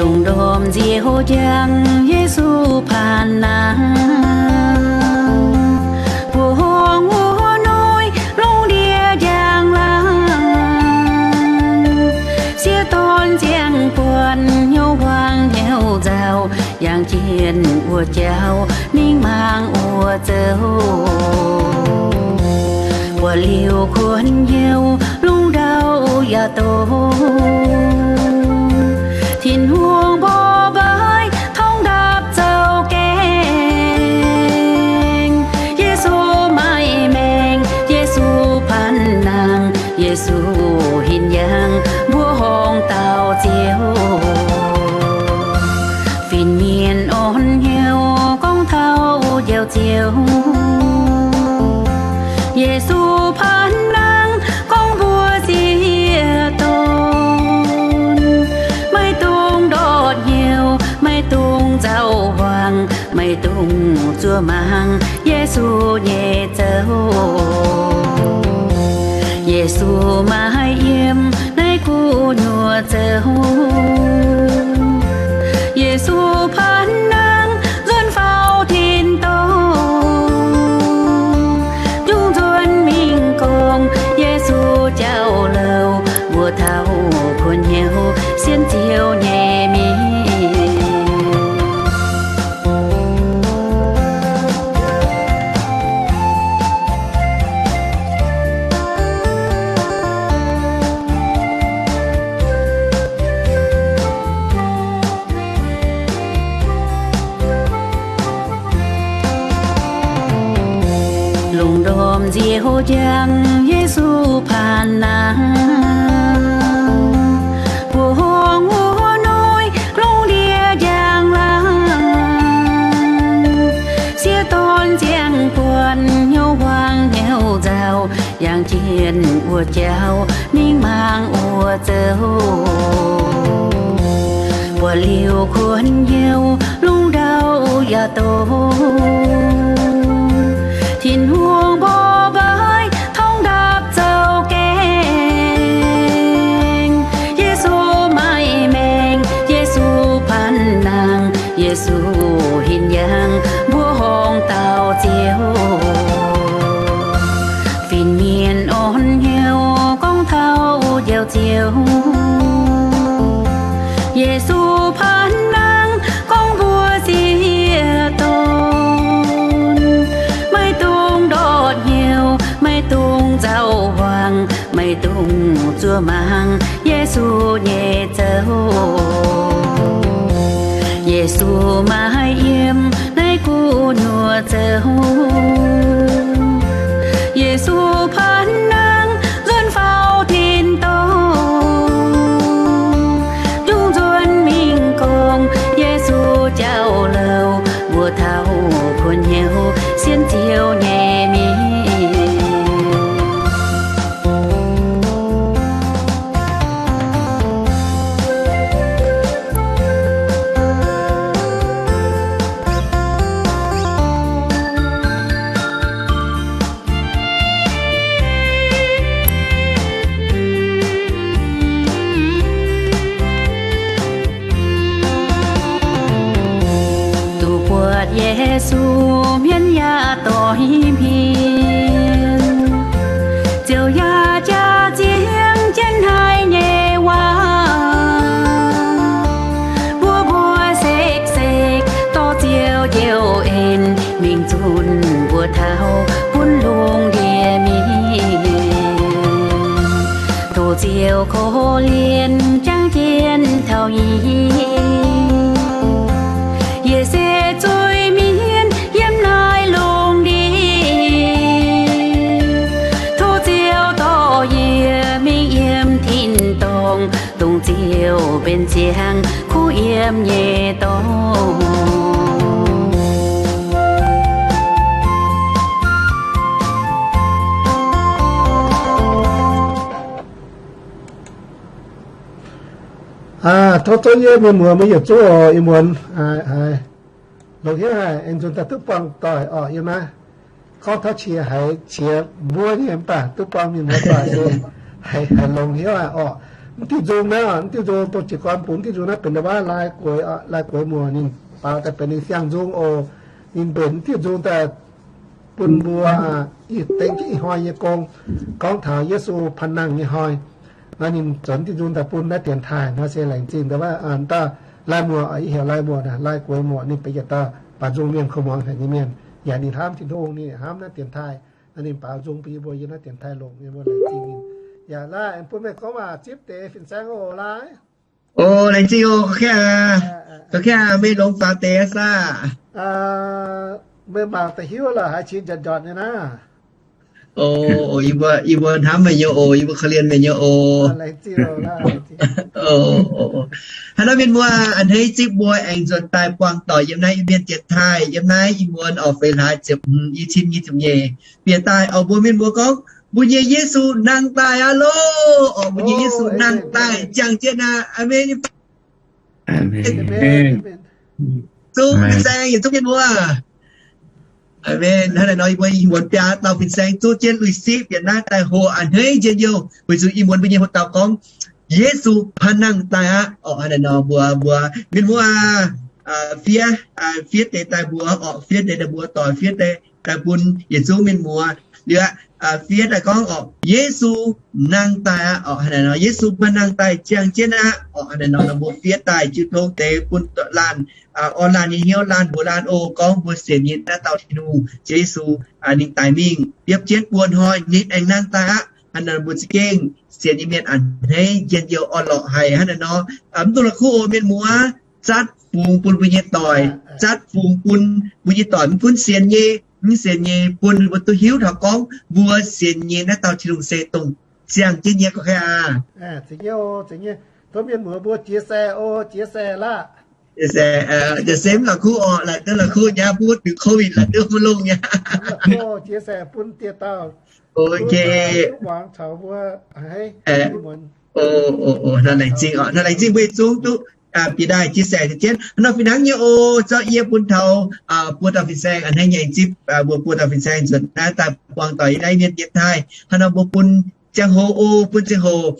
Lungh ndorm nziouv njang, Yesu paan nangh, mbuoqc horngh wuov noiv, lungh ndiev njang-laangc, sieqv dorn ziangh buonc, hnyouv huaang hnyouv nzauh, yangh jienv wuov jauv mingh maang wuov zoux. Buatc liuz kuonx hnyouv, lungh ndau yaac doqc, Tin-Hungh mborqv mbaiv torngv ndapv zoux gaengh. Yesu maaih maengc, Yesu paan nangh, Yesu hinc yangh mbuo horngh dauh Ziouv. Fin-mienh orn hnyouv gorngv taux Njoux Ziouv, Yesu paan nangh gorngv mbuox sieqv dorn, maiv dungx ndortv hnyouv, maiv dungx nzauh huaang, maiv dungx zuov mangc Yesu nyei zoux. Yesu maaih yiem naaiv gu'nyuoz zoux. Yesu paan nangh nzuonx faaux tin-dorngh, dungx nzuonx mingh gorngv Yesu jauv-louc, mbuox taux kuonx hnyouv sienx Ziouv nyei mienh. Lungh ndorm nziouv njang, Yesu paan nangh, mbuoqc horngh wuov noiv, lungh ndiev njang-laangc, sieqv dorn ziangh buonc, hnyouv huaang hnyouv nzauh, yangh jienv wuov jauv mingh maang wuov zoux. Buatc liuz kuonx hnyouv, lungh ndau yaac doqc, Tin-Hungh mborqv mbaiv torngv ndapv zoux gaengh. Yesu maaih maengc, Yesu paan nangh, Yesu hinc yangh mbuo horngh dauh Ziouv. Fin-mienh orn hnyouv gorngv taux Njoux Ziouv, Yesu paan nangh gorngv mbuox sieqv dorn, maiv dungx ndortv hnyouv, maiv dungx nzauh huaang, maiv dungx zuov mangc Yesu nyei zoux. Yesu maaih yiem naaiv gu'nyuoz zoux. Yesu paan nangh nzuonx faaux tin-dorngh, dungx nzuonx mingh gorngv Yesu jauv-louc, mbuox taux kuonx hnyouv sienx Ziouv nyei mienh. Duqv buatc Yesu, hmien yaac doix hmien, Ziouv yaac jaax zingh jienv haiz nyei waac, mbuox mbuo sekv-sekv dorh Ziouv njoux en mingh zunc mbuo taux bun lungh ndiev mienh. Tov Ziouv korv-lienh jangx jienv taux yie, yie se zuiz-mienh yiem naaiv lungh ndiev. Tov Ziouv dorh yie mingh yiem tin-dorngh, dongh Ziouv benx ziangx kuv yiem nyei dorngx. Tov zunv yie mienh muoz maiv yietc zungv oc. Ih muonz longc hnyouv haic, aengx nzunc daaih duqv buangh doic orqc. Yiem naaiv gorngv taux qiex haiz qiex mbuov nyei mv baac duqv buangh mienh muoz doic se haiz longc hnyouv haic orqc. Diuh nzung naaiv, diuh nzung dongh jiez gorn bun diuh nzung naaiv benx ndau wuov lai gueix muoc, ninh baaux daaih benx ninh siang-nzung oc. Ninh mbenc diuh nzung daaih bun mbuo ih dengv jienv ih hnoi nyei gong, gorngv taux Yesu paan nangh nyei hnoi. Nor ninh zonx diuh nzung daaih bun naaiv dienx taaih nor se laengz zingh ndau wuov dauh lai muoc, yie heuc lai muoc, lai gueix muoc, ninh benx yietc dauh baaux nzung mienh kuv muangx haic nyei mienh. Yaac ninh hnamv Tin-Hungh, ninh hnamv naaiv dienx taaih. Nor ninh baaux nzung bun yie mbuo yiem naaiv dienx taaih longc, yie mbuo laengz zingh ninh. Yaac laaih bun meih gorngv waac zipv deix fin-saeng oc laaih. O, laengz zingh oc, ga'kv aac, ga'kv aac, meih longx faaux deix aqv saah? Meih mangc da'hiuv lorqc, haiz cingx njortv njortv nyei naaiv. O, yie mbuo, yie mbuo hnamv meih nyei oc, yie mbuo korv-lienh meih nyei oc. Haaix nor mienh muoz, a'hneiv zipv mbuo aengx nzuonx daaih buangh doic yiem naaiv Iu-Mienh dienx taaih, yiem naaiv ih muonz orqc, feix hlaax ziepc hmz, i cin nyic ziepc nyeic. Bieqc daaih oc, mbuo mienh muoz gorngv, mbuo nyei Yesu nangh daaih aqv loh! Oc, mbuo nyei Yesu nangh daaih ziangh jienv aqv. Aamen. Zungv fin-saeng yietc zungv mienh muoz. Aamen. Hnangv naaiv nor yie mbuo ih muonz biaa dauh fin-saeng zuqv jienv lui-siqv bieqc naaiv daaih hoqc a'hneiv njien-youh, weic zuqc ih muonz mbuo nyei hoc dauh gorngv Yesu paan nangh daaih aqv. Orqc, hnangv naaiv nor mbuo, mbuo mienh muoz, fiev, fiev deix daaih mbuox orqc, fiev deix daaih mbuox doic, fiev deix daaih bun yietc zungv mienh muoz. Liuz aqv, fiev daaih gorngv orqc, Yesu nangh daaih aqv. Orqc, hnangv naaiv nor Yesu paan nangh daaih ziangh jienv aqv. Orqc, hnangv naaiv nor mbuo fiev daaih jiu tong deix bun laanh, orn laanh nyei hnyouv, laanh mbuox laanh oc, gorngv mbuo sienx nyei naaiv dauh Tin-Hungh Yesu, ninh daic mingh biopv jienv buo hnoi ninh aengx nangh daaih aqv. Hnangv naaiv nor mbuo za'gengh sienx nyei mienh a'hneiv njien-youh orn-lorqc haic. Hnangv naaiv nor mv dungx la'kuqv oc mienh muoz, zatv fungx bun mbuo nyei doic, zatv fungx bun mbuo nyei doic, mv gunv sienx nyei, mv sienx nyei, bun mbuo duqv hiuv taux gorngv mbuo sienx nyei naaiv dauh Tin-Hungh se dongh ziangh jienv nyei, ga'kv aac. Tov mienh muoz mbuo jiex se oc, jiex se laqv. Jiex se, se mv la'kuqv orqc, la'duqv la'kuqv nyei, buov diuc COVID la'duqv mv longh nyei. Nor laengz zingh, nor laengz zingh mbuo yietc zungv duqv bieqc daaih jiex se jienv. Nor fih hnangv nyei oc, zorqv yie bun taux buo dauh fin-saeng a'hneiv nyei zipv, mbuo buo dauh fin-saeng nzuonx naaiv daaih buangh doic yiem naaiv mienh dienx taaih. Hnangv nor mbuo bun ziangh hoc oc, bun ziangh hoc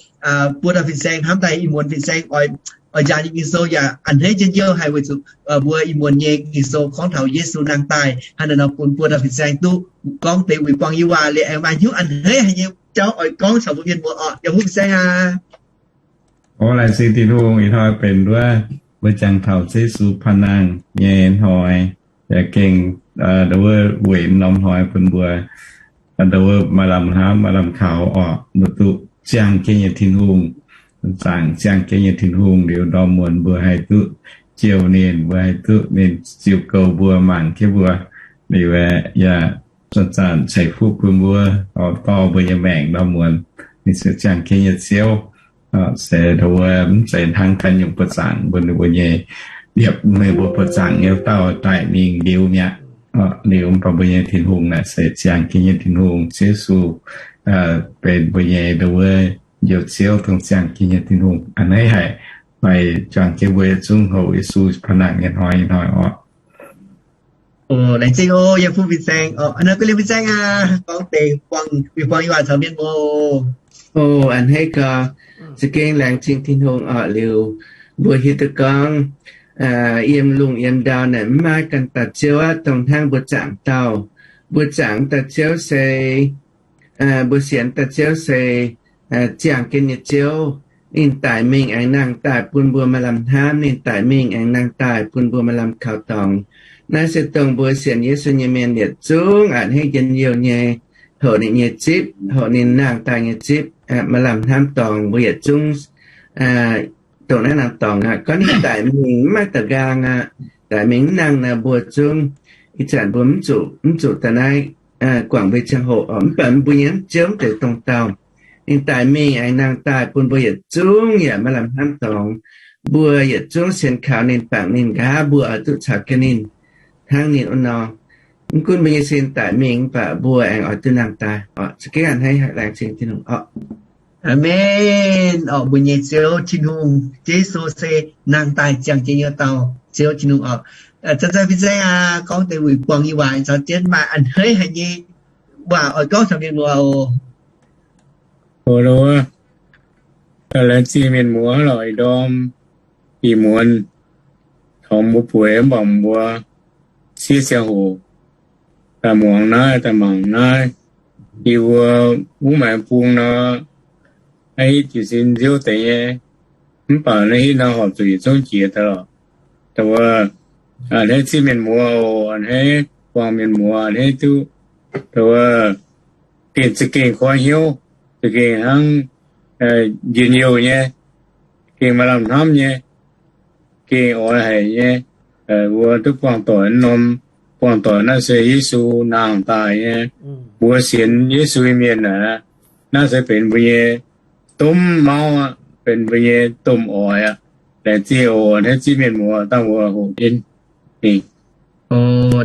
buo dauh fin-saeng hnamv daaih ih muonz fin-saeng oix, oix njaaux nyei Ging-Sou yaac a'hneiv njien-youh haic weic zuqc mbuo ih muonz nyei Ging-Sou gorngv taux Yesu nangh daaih. Hnangv naaiv nor bun buo dauh fin-saeng duqv gorngv deix wuic buangh yie waac liuz aengx maaih hnyouv a'hneiv haic nyei jauv oix gorngv caux mbuo mienh muoz orqc. Yaac huv fin-saeng aac. O, laengz zingh Tin-Hungh, ih hnoi benx wuov mbuo jangx taux Yesu paan nangh nyei hnoi, yaac gengh ndau wuov weic norm hnoi bun mbuo ndau wuov maaih lamh hnamv maaih lamh kaux orqc, mbuo duqv ziangh jienv nyei Tin-Hungh, zaangc ziangh jienv nyei Tin-Hungh liuz, ndorm muonz mbuo haih duqv jouh ninh, mbuo haih duqv ninh ziux goux mbuo, mangc jienv mbuo. Liuz aeqv, yaac zanc-zanc ceix fuqv bun mbuo, dorh mbuo nyei maengc ndorm muonz. Ninh se ziangh jienv nyei Ziouv, se ndau wuov mv zeiz hnangv ganh nyungc buoz-zaangc bun ninh mbuo nyei, liepc meih mbuo buoz-zaangc nyei dauh daic mingh liuz mi'aqv. Liuz mv baac mbuo nyei Tin-Hungh naaic se ziangh jienv nyei Tin-Hungh. Ziouv Yesu benx mbuo nyei ndau wuov Njoux Ziouv, dongh ziangh jienv nyei Tin-Hungh. A'hneiv haic, fai juangc jienv mbuo yietc zungv hoqc Yesu paan nangh nyei hnoi ih hnoi orqc. O, laengz zingh oc, yie bun fin-saeng orqc, a'hneiv guei liemh fin-saeng aac, gorngv deix buangh, buangh yie waac caux mienh muoz. O, a'hneiv gau, za'gengh laengz zingh Tin-Hungh orqc. Liuz mbuo hiuv duqv gorngv yiem lungh yiem ndau naaic mv maaih ganh dauh Ziouv aqv, dongh hnangv mbuo zaangc dauh, mbuo zaangc dauh Ziouv se, mbuo sienx dauh Ziouv se ziangh jienv nyei Ziouv. Ninh daic mingh aengx nangh daaih bun mbuo maaih lamh hnamv. Ninh daic mingh aengx nangh daaih bun mbuo maaih lamh kaux dorngx. Naaiv se dongh mbuo sienx Yesu nyei mienh yietc zungv a'hneiv njien-youh nyei, hoqc ninh nyei zipv, hoqc ninh nangh daaih nyei zipv, maaih lamh hnamv dorngx. Mbuo yietc zungv dongh naaiv nangh dorngx aqv. Gorngv ninh daic mingh mv maaih daux nqaang aqv, daic mingh mv nangh naaic mbuo zungv, ih zanc mbuo mv zuqc, mv zuqc daaih naaiv guangc mbuo nyei ziangh hoc orqc. Mv baac mbuo nyei Ziouv mv zeiz dongh dauh. Ninh daic mingh aengx nangh daaih bun mbuo yietc zungv yaac maaih lamh hnamv dorngx. Mbuo yietc zungv sienx kaux ninh, bangc ninh, nqa'haav mbuo oix duqv caux jienv ninh hnangv ninh wuov nor. Mv gunv mbuo nyei sin daic mingh mv baac mbuo aengx oix duqv nangh daaih orqc. Za'gengh a'hneiv haic, laengz zingh Tin-Hungh orqc. Aamen orqc. Mbuo nyei Ziouv Tin-Hungh, Yesu se nangh daaih ziangh jienv nyei dauh Ziouv Tin-Hungh orqc. Zanc-zanc fin-saeng aac, gorngv deix wuic buangh yie waac caux jienv maaih a'hneiv haic nyei waac oix gorngv caux mienh muoz oc. Laengz zingh mienh muoz lorqc, ih ndorm ih muonz taux mbuo bueix mv baac mbuo siev ziangh hoc daaih muangx naaiv, daaih mangc naaiv. Yie mbuo wuov maengx bung nor, naaiv hitv jiez sin nziouv deix nyei, mv baac naaiv hitv nor horpc zuqc yietc zungv jiex daaih lorqc. Wuov, a'hneiv zipv mienh muoz oc, a'hneiv buangh mienh muoz, a'hneiv duqv, wuov, gengh za'gengh koi hnyouv, za'gengh hnangv njien-youh nyei, gengh maaih lamh hnamv nyei, gengh oix haic nyei. Mbuo duqv buangh doic norm, buangh doic naaiv se Yesu nangh daaih nyei. Mbuo sienx Yesu nyei mienh aac, naaiv se benx mbuo nyei domh mauv aqv, benx mbuo nyei domh oix aqv. Laengz zingh oc, a'hneiv zipv mienh muoz dangh mbuo hoqc jienv mingh.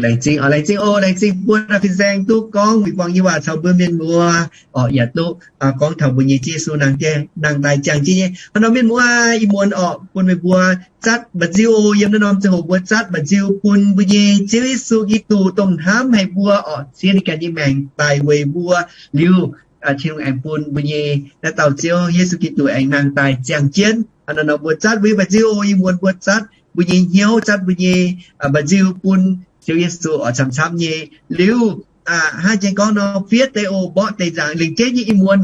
Laengz zingh oc, laengz zingh oc, laengz zingh mbuo dauh fin-saeng duqv gorngv wuic buangh nyei waac caux mbuo mienh muoz orqc, yaac duqv gorngv taux mbuo nyei Ziouv Yesu nangh, nangh daaih ziangh jienv nyei. Hnangv nor mienh muoz, ih muonz orqc, bun meih mbuo zatv mba'nziu oc. Yiem naaiv norm ziangh hoc mbuo zatv mba'nziu bun mbuo nyei Ziouv Yesu Giduc, dongh hnamv haic mbuo orqc, ziex ninh ganh nyei maengc daic weic mbuo liuz, Tin-Hungh aengx bun mbuo nyei naaiv dauh Ziouv Yesu Giduc aengx nangh daaih ziangh jienv. Hnangv nor mbuo zatv mbuo nyei mba'nziu oc. Ih muonz mbuo zatv mbuo nyei hnyouv, zatv mbuo nyei mba'nziu bun Ziouv Yesu oix camv-camv nyei. Liuz, hnangv jiex gorngv nor, fiev deix oc, mborqv deix nzaangc. Lengc jeiv nyei ih muonz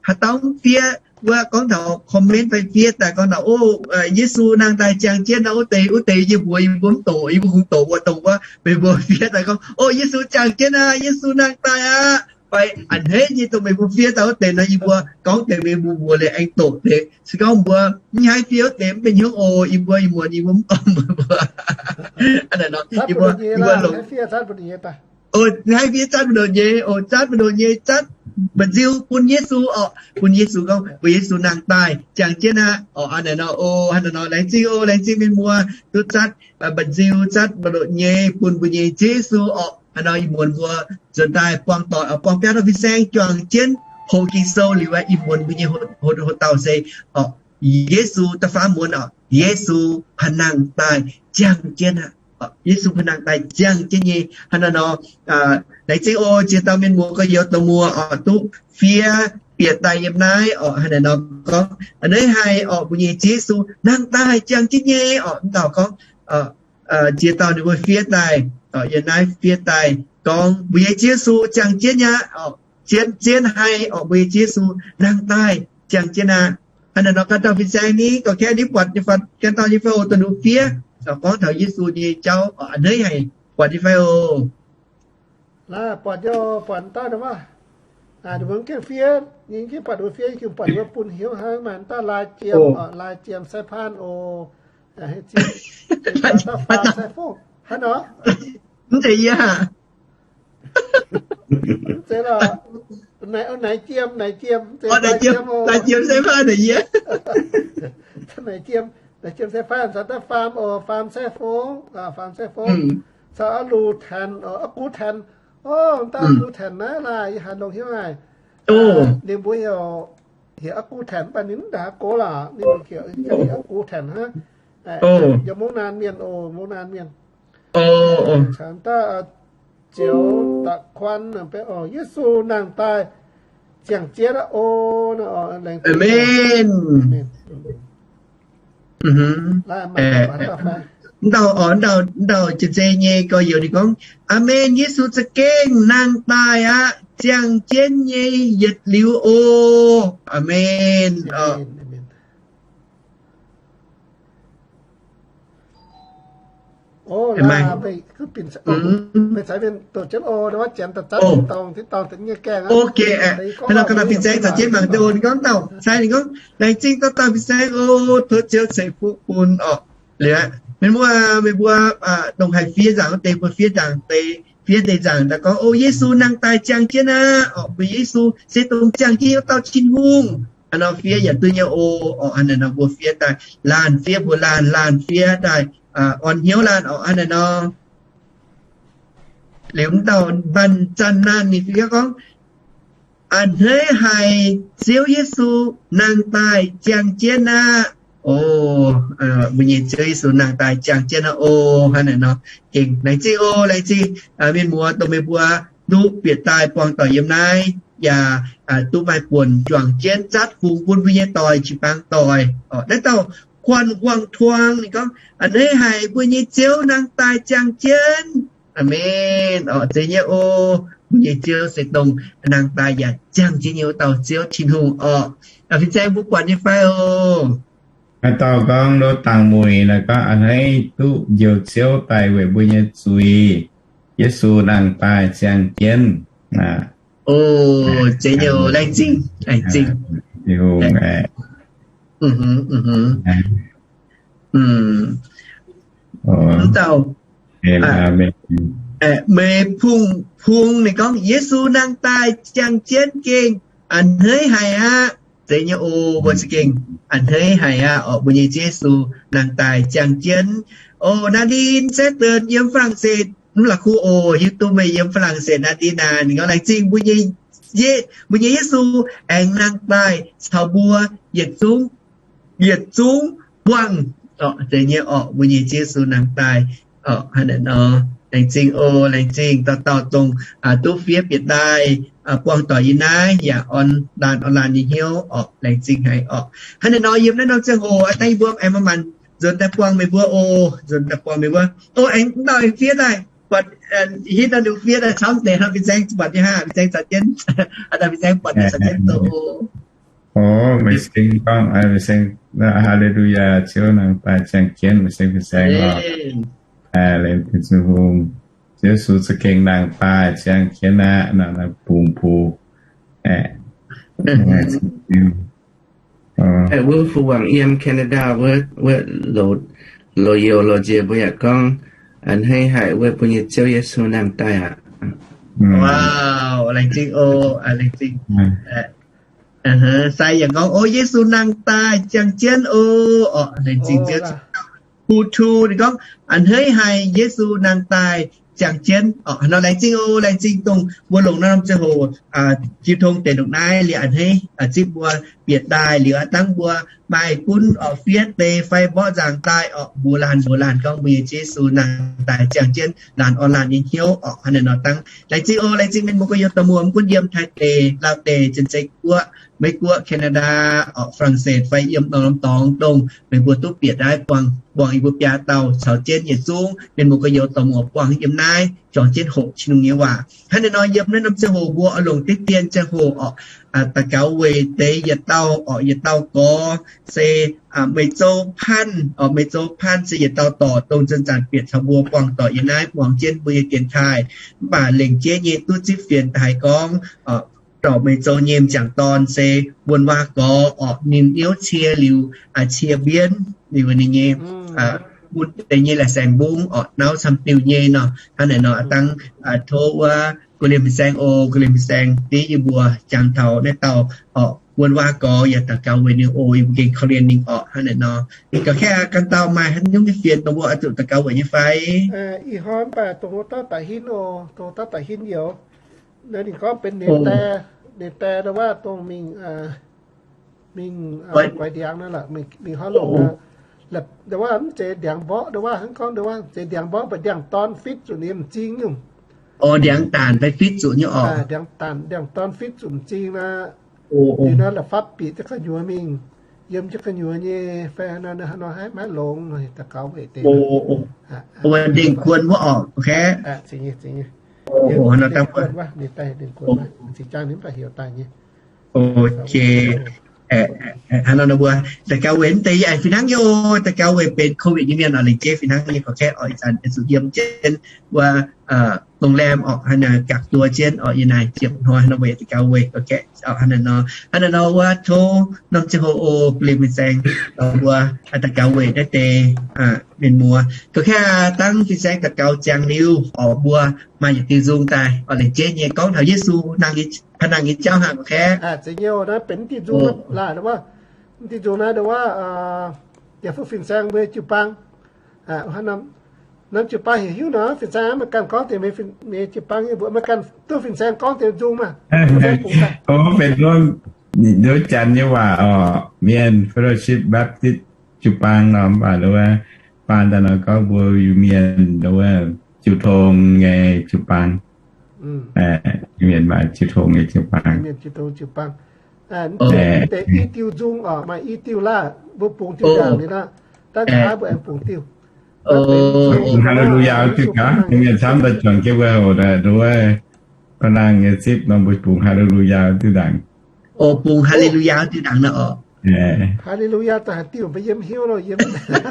haaix dauh mv fiev, wuov gorngv taux comment fai fiev daaih gorngv taux, O, Yesu nangh daaih ziangh jienv nor, wuov deix, wuov deix yie mbuox yie mbuo mv doqc, yie mbuo kungx doqc wuov dongh wuov. Meih mbuo fiev daaih gorngv, O, Yesu ziangh jienv aqv, Yesu nangh daaih aqv. Fai a'hneiv nyei dongh meih mbuo fiev daaih wuov deix nor, yie mbuo gorngv deix meih mbuo mbuox liuz aengx doqc deix. Se gorngv mbuo mv haih fiev wuov deix mv benx hnyouv oc. Yie mbuo ih muonz yie mbuo mv gorngv meih mbuo. Hnangv naaic nor, yie mbuo, yie mbuo longc, haih fiev zatv mbu'ndongx nyei, zatv mbu'ndongx nyei, zatv mba'nziu bun Yesu orqc, bun Yesu gorngv, bun Yesu nangh daaih ziangh jienv aqv orqc. Hnangv naaic nor, o, hnangv naaic nor, laengz zingh oc, laengz zingh mienh muoz duqv zatv mba'nziu, zatv mba'ndoqc nyei bun mbuo nyei Ziouv Yesu orqc. Hnangv nor ih muonz mbuo nzuonx daaih buangh doic, buangh biauv dauh fin-saeng juangc jienv hoqc Ging-Sou liuz aqv, ih muonz mbuo nyei hoqc dauh se orqc, Yesu da'faam muonz orqc, Yesu nangh daaih ziangh jienv aqv. Yesu nangh daaih ziangh jienv nyei. Hnangv naaic nor, laengz zingh oc, ziex dauh mienh muoz gorx-youz dorh muoz orqc duqv fiev bieqc daaih yiem naaiv orqc. Hnangv naaic nor gorngv, a'hneiv haic orqc, mbuo nyei Ziouv Yesu nangh daaih ziangh jienv nyei orqc. Mv dauh gorngv, ziex dauh ninh mbuo fiev daaih, yiem naaiv fiev daaih gorngv, mbuo nyei Ziouv Yesu ziangh jienv aqv orqc. Zien, zien haic orqc, mbuo nyei Ziouv Yesu nangh daaih ziangh jienv aqv. Hnangv naaic nor ganh dauh fin-saeng ni, gauh kaeqv ni buatc nyei fai, ganh dauh nyei fai oc, dongh ninh fiev gorngv taux Yesu nyei jauv, a'hneiv haic, buatc nyei fai oc. Buatc nyei, buatc daaih nor maah. Ninh mbuo gengh fiev, ninh gengh buatc ninh mbuo fiev, gengh buatc ninh mbuo bun hnyouv hnangv, maaih daaih lai jiem, lai jiem sai paanh oc. Daaih faam sai fongv hnangv nor. Mv zeiz yie aac. Mv zeiz lorqc. Naaic jiem, naaic jiem, lai jiem sai paanh naaic yie. Naaic jiem, naaic jiem sai paanh, caux daaih faam oc, faam sai fongv, faam sai fongv. Caux a'luc tanc, a'gux tanc. O, daaih a'gux tanc naaiv laaic yie haiz longx hnyouv haic. Ninh mbuo heuc, heuc a'gux tanc, mv baac ninh mv ndaaih gox lorqc, ninh heuc a'gux tanc hnangv. Yiem mungv naan mienh oc, mungv naan mienh. Caux daaih zioux da'kuan benx oc, Yesu nangh daaih ziangh jienv aqv oc. Aamen. Mv dauh, mv dauh, mv dauh jiex zei nyei gorx-youz ninh gorngv, Aamen, Yesu za'gengh nangh daaih aqv, ziangh jienv nyei yietc liuz oc. Aamen. Ok, hnangv nor ganh dauh fin-saeng caux jienv mangc duqv oc. Ninh gorngv dauh sai, ninh gorngv, Laengz zingh dauh dauh fin-saeng oc, tov Ziouv ceix fuqv bun orqc. Liuz aqv, mienh mbuo, meih mbuo dongh haih fiev nzaangc wuov deix mbuo fiev nzaangc deix, fiev deix nzaangc daaih gorngv, O, Yesu nangh daaih ziangh jienv aqv orqc, mbuo Yesu se dongh ziangh jienv wuov dauh Tin-Hungh. Hnangv nor fiev yaac duqv nyei oc. Orqc, hnangv naaic nor mbuo fiev daaih laanh fiev, mbuo laanh laanh fiev daaih orn hnyouv laanh orqc. Hnangv naaic nor liuz mv dauh Mbanh Zanh Naanh ninh fiev gorngv, A'hneiv haic, Ziouv Yesu nangh daaih ziangh jienv aqv. O, mbuo nyei Ziouv Yesu nangh daaih ziangh jienv aqv. O, hnangv naaic nor, gengh laengz zingh o, laengz zingh mienh muoz dongh meih mbuo duqv bieqc daaih buangh doic yiem naaiv yaac duqv maaih buonc juangc jienv zatv fungx bun mbuo nyei doic, jiu-baang doic. Naaiv dauh Kuan Huang Tuang ninh gorngv, a'hneiv haic, mbuo nyei Ziouv nangh daaih ziangh jienv. Aamen. Orqc, zeiz nyei oc. Mbuo nyei Ziouv se dongh nangh daaih yaac ziangh jienv nyei wuov dauh Ziouv Tin-Hungh orqc. Fin-saeng mbuo buatc nyei fai oc? Haaix dauh gorngv nduov dangh mueiz naaic gorngv, a'hneiv duqv Njoux Ziouv daaih weic mbuo nyei zuiz. Yesu nangh daaih ziangh jienv. O, zeiz nyei oc. Laengz zingh, laengz zingh. Tin-Hungh, dauh Mei Pung Pung ninh gorngv, Yesu nangh daaih ziangh jienv gengh a'hneiv haic aqv. Zeiz nyei oc. Mbuo za'gengh a'hneiv haic aqv orqc, mbuo nyei Ziouv Yesu nangx daaih ziangh jienv. Oc, Nadine Saturn yiem Faa^lang^setc, mv la'kuqv oc, hiuv duqv meih yiem Faa^lang^setc, Nadine aac. Ninh gorngv laengz zingh mbuo nyei, mbuo nyei Yesu aengx nangh daaih caux mbuo yietc zungv, yietc zungv buangh. Orqc, zeiz nyei orqc, mbuo nyei Ziouv Yesu nangh daaih. Orqc, hnangv naaiv nor, laengz zingh oc, laengz zingh dauh dauh dongh duqv fiev bieqc daaih buangh doic yiem naaiv yaac orn laanh orn laanh nyei hnyouv orqc, laengz zingh haic orqc. Hnangv naaiv nor yiem naaiv norm ziangh hoc aqv, dangh yie mbuo aengx manc-manc nzuonx daaih buangh meih mbuo oc, nzuonx daaih buangh meih mbuo. O, aengx dauh aengx fiev daaih, buatc hitv nor ninh fiev daaih camv deix hnangv. Fin-saeng buatc nyei hnangv, fin-saeng caux jienv, aa, fin-saeng buatc nyei caux jienv doqc oc. O, meih seng gorngv, meih seng, Haa^le^lu^yaa, Ziouv nangh daaih ziangh jienv, meih seng fin-saeng lorqc. Laengz zingh Tin-Hungh, Ziouv Yesu za'gengh nangh daaih ziangh jienv aqv, nangh daaih bungx bung. Wuov fu wangc yiem Canada wuov, wuov loz-youz loz-nziex mbuo yaac gorngv, a'hneiv haic wuov mbuo nyei Ziouv Yesu nangh daaih aqv. Laengz zingh oc, laengz zingh. Sai yaac gorngv, o, Yesu nangh daaih ziangh jienv oc. Orqc, laengz zingh Ziouv. Hu Tu ninh gorngv, a'hneiv haic, Yesu nangh daaih ziangh jienv. Orqc, hnangv nor laengz zingh oc, laengh zingh dongh mbuo longc norm ziangh hoc jiu tong deix ndongc naaiv liuz a'hneiv zipv mbuo bieqc daaih liuz aqv, dangh mbuo maaih gunv orqc fiev deix fai mborqv nzaangc daaih orqc, mbuox laanh mbuox laanh gorngv mbuo nyei Ziouv Yesu nangh daaih ziangh jienv laanh orn laanh nyei hnyouv orqc. Hnangv naaiv nor dangh laengz zingh oc, laengz zingh mienh muoz gu'nyuoz dorh muoz mv gunv yiem Taiv deic, Laauv deic, Janx-Zei Guoqv, Meiv Guoqv, Canada orqc, Faa^lang^setc fai yiem norm-norm dorngx dongh meih mbuo duqv bieqc daaih buangh, buangh yie mbuo biaa dauh caux jienv yietc zungv mienh muoz gu'nyuoz dorh muoz buangh yiem naaiv juangc jienv hoqc Tin-Hungh nyei waac. Hnangv naaiv nor yiem naaiv norm ziangh hoc mbuo oix longc diqv dien ziangh hoc orqc, daux gaux weic deix yietc dauh orqc, yietc dauh gorx se Meih Zou Panh orqc, Meih Zou Panh se yietc dauh dorc dongh zanc-zanc bieqc caux mbuo buangh doic yiem naaiv muangx jienv mbuo nyei dienx taaih, mv baac lengc jeiv nyei duqv zipv fienx daaih haiz gorngv dorc Meih Zou nyei m'jangc dorn se Wuonh Waac Gorx orqc, ninh niouv cie liuz, cie mbienv liuz ninh nyei, bun deix nyei laih saeng mbungv orqc, nauv camv diuh nyei nor. Hnangv naaic nor dangh tov wuov guh lienh fin-saeng oc, guh lienh fin-saeng div yie mbuo jangx taux naaiv dauh orqc, Wuonh Waac Gorx, yaac daux gaux weic ninh oc, yie mbuo gengh korv-lienh ninh orqc. Hnangv naaic nor, ga'naaiv ganh dauh maaih haaix nyungc nyei fienx dongh mbuo oix zuqc daux gaux weic nyei fai? Ih hnoi mv baac dongh wuov dauh daic hinv oc, dongh wuov dauh daic hinv youz. Naaiv ninh gorngv benx ninh die, ninh die ndau wuov dongh mingh, mingh guaix ndiangx naaiv lorqc, mingh haaix longc, ndau wuov mv zeiz ndiangx mborqv, ndau wuov hnangv gorngv ndau wuov zeiz ndiangx mborqv, mv baac ndiangx-dorn fitv zuqc ninh m'zing nyungc. Ndiangx-daanc fai fitv zuqc nyei orqc. Ndiangx-daanc, ndiangx-dorn fitv zuqc m'zing naaiv. Liuz naaiv la'fapv bieqc jienv gu'nyuoz mingh, yiem jienv gu'nyuoz nyei fai nor, nor haaix maiv longx, daux gaux weic deix. Ndengh kuon wuov orqc. Hnangv nor mbuo daux gaux weic mv deix yie aengx fih hnangv nyei oc, daux gaux weic benx COVID nyei mienh oc, lengc jeiv fih hnangv nyei, gorqv-kaeqv oc, ih zanc zuqc yiem jienv wuov โรงแรม orqc, hnangv naaic gapv duoh jienv orqc, yie naaic ziepc hnoi hnangv nor weic daux gaux weic gorqv-kaeqv orqc. Hnangv naaic nor, hnangv naaic nor wuov tov norm ziangh hoc oc, guh lienh fin-saeng mbuo daux gaux weic naaiv deix mienh muoz. Gorqv-kaeqv dangh fin-saeng daux gaux ziangx liuz orqc, mbuo maaih yietc diuh nzung daaih orqc, lengc jeiv nyei gorngv taux Yesu nangh, nangh nyei jauv hnangv. Gorqv-kaeqv, zeiz nyei oc, naaiv benx diuh nzung laaih wuov, diuh nzung naaiv ndau wuov, diex fuqv fin-saeng mbuo jiu-baang. Norm jiu-baang heuc hiuv nor, fin-saeng meih ganh gorngv deix, meih jiu-baang nyei mbuox meih ganh duqv fin-saeng gorngv deix nzung maah. Benx wuov, wuov janx nyei waac orqc, Mienh Fellowship Baptist jiu-baang nor, mv baac ndau wuov baan daaih nor gorngv mbuo Iu-Mienh ndau wuov jiu tong nyei jiu-baang. Mienh maaih jiu tong nyei jiu-baang. Mienh jiu tong jiu-baang. Mv zeiz i diuh nzung oc, maaih i diuh laav, mbuo bungx diuh ndaangc liuz nor, dangv nqa'haav mbuo aengx bungx diuh. Bungx Haleluyaa diuh gaax, mienh camv daaih juangc jienv mbuo hoc daaih nduov, ba'nangh nyei zipv nor mbuo bungx Haleluyaa diuh ndaangc. O, bungx Haleluyaa diuh ndaangc nor oc. Haleluyaa daaih haaix diuh mbuo yiem hiuv lo yiem.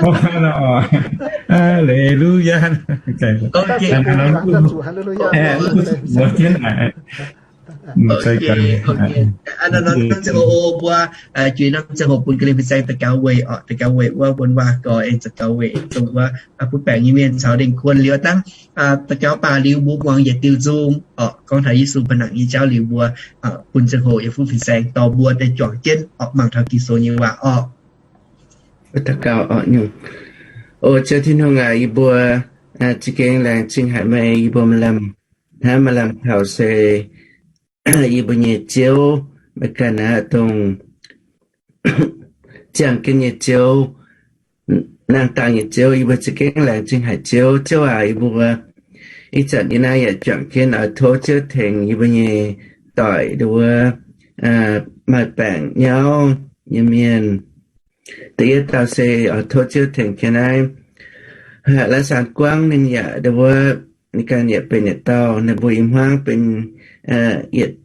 Haleluyaa. Aa, norm ziangh hoc mbuo juix norm ziangh hoc bun ga'lien fin-saeng daux gaux weic oc, daux gaux weic wuov wuonh waac gorx aengx daux gaux weic dongh wuov butv baengc nyei mienh caux lingh kuon liuz dangv daux gaux baac liuz mbuo muangx yietc diuh nzung oc, gorngv taux Yesu ba'nangc nyei jauv liuz mbuo bun ziangh hoc yiem fuqv fin-saeng dorh mbuo daaih juangc jienv oc, mangc taux Ging-Sou nyei waac oc. Daux gaux oc. O Ziouv Tin-Hungh aac, yie mbuo za'gengh laengz zingh haic meih, yie mbuo maaih lamh hnamv maaih lamh taux se yie mbuo nyei Ziouv, meih ganh aqv dongh ziangh jienv nyei Ziouv, nangh dangh nyei Ziouv. Yie mbuo za'gengh laengz zingh haic Ziouv. Ziouv aac, yie mbuo ih zanc yie naaiv yaac juangc jienv oix tov Ziouv tengx yie mbuo nyei doic nduov maaih baengc nyauv nyei mienh. Da'yietv dauh se oix tov Ziouv tengx jienv naaiv Laac Saanx Guangv, ninh yaac nduov, ninh ganh yaac benx yietc dauh ninh mbuo i hmuangv benx yietc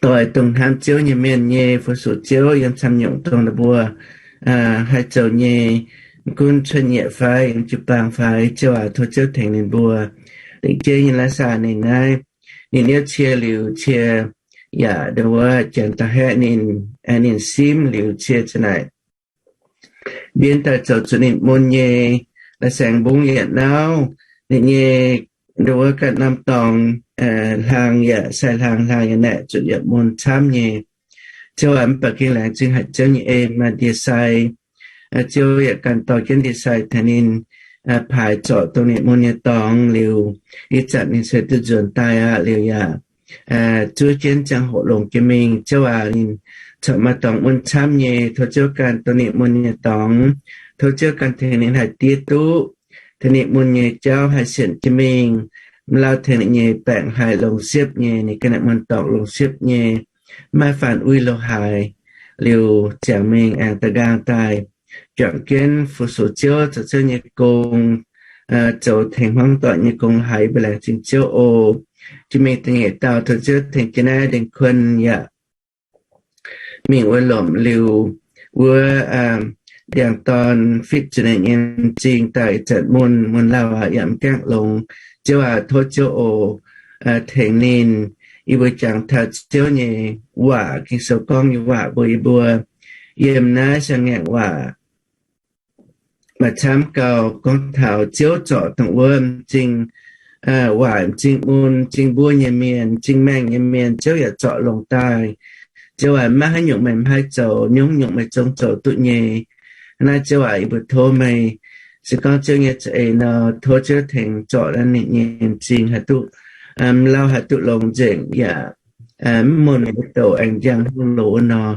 doix dongh hnamv Ziouv nyei mienh nyei, fu-sux Ziouv yiem camv nyungc dongh ninh mbuo haih zoux nyei, gunv cuotv nyieqc fai yiem jiu-baang fai, Ziouv aac, tov Ziouv tengx ninh mbuo. Lengc jeiv nyei Laac Saanx ninh naaiv, ninh niouv cie liuz cie yaac nduov janx daaih haeqv ninh, ninh simv liuz cie za'naaic mbienv daaih zoux zuqc ninh mun nyei la'saengx mbungv yietc nauv. Ninh nyei nduov ganh norm dorngx hlaang yaac sai hlaang, hlaang yaac naeqc zuqc yaac mun camv nyei. Ziouv aac, mv baac gengh laengz zingh haic Ziouv nyei en maaih ndie-sai. Ziouv yaac ganh dorh jienv ndie-sai tengx ninh paaix zorc dongh ninh mun nyei dorngx liuz, ih zanc ninh se duqv nzuonx daaih aqv. Liuz yaac zuov jienv ziangh hoc longx jiex mingh. Ziouv aac, ninh corc maaih dorngx mun camv nyei. Tov Ziouv ganh dorh ninh mun nyei dorngx. Tov Ziouv ganh tengx ninh haih diev duqv, tengx ninh mun nyei jauv haih sienx jiex mingh. Mv lauh tengx ninh nyei baengc haih longx siepv nyei, ninh ganh ninh mun dorngx longx siepv nyei, maiv faanx uix lo haaix. Liuz ziangx mingh aengx da'nqaang daaih juangc jienv fu-sux Ziouv, zoux Ziouv nyei gong, zoux tengx hmuangv doic nyei gong haiz mbuo laengz zingh Ziouv oc. Jiex mingh da'nyeic dauh, tov Ziouv tengx jienv naaiv Lingh Kuon yaac mingh wuov lomc liuz, wuov ndiangx-dorn fitv zuqc ninh nyei m'zing daaih ih zanc mun, mun lauh aqv, yaac mv gaengh longx. Ziouv aac, tov Ziouv oc, tengx ninh. Yie mbuo jangx taux Ziouv nyei waac, Ging-Sou gorngv nyei waac mbuox yie mbuo, yiem naaiv siang-ngaengc waac maaih camv gauh gorngv taux Ziouv zorc dongh wuov m'zing waaic, m'zing mun, m'zing mbuo nyei mienh, m'zing maengh nyei mienh, Ziouv yaac zorc longx daaih. Ziouv aac, maiv haaix nyungc meih maiv haih zoux, nyungc-nyungc meih zungv zoux duqv nyei. Hnangv naaiv Ziouv aac, yie mbuo tov meih, se gorngv Ziouv nyei za'eix nor, tov Ziouv tengx zorc ninh nyei m'zing haih duqv mv lauh, haih duqv longx nzengc yaac mv mun mbu'ndongx aengx njang hnyouv loz wuov nor.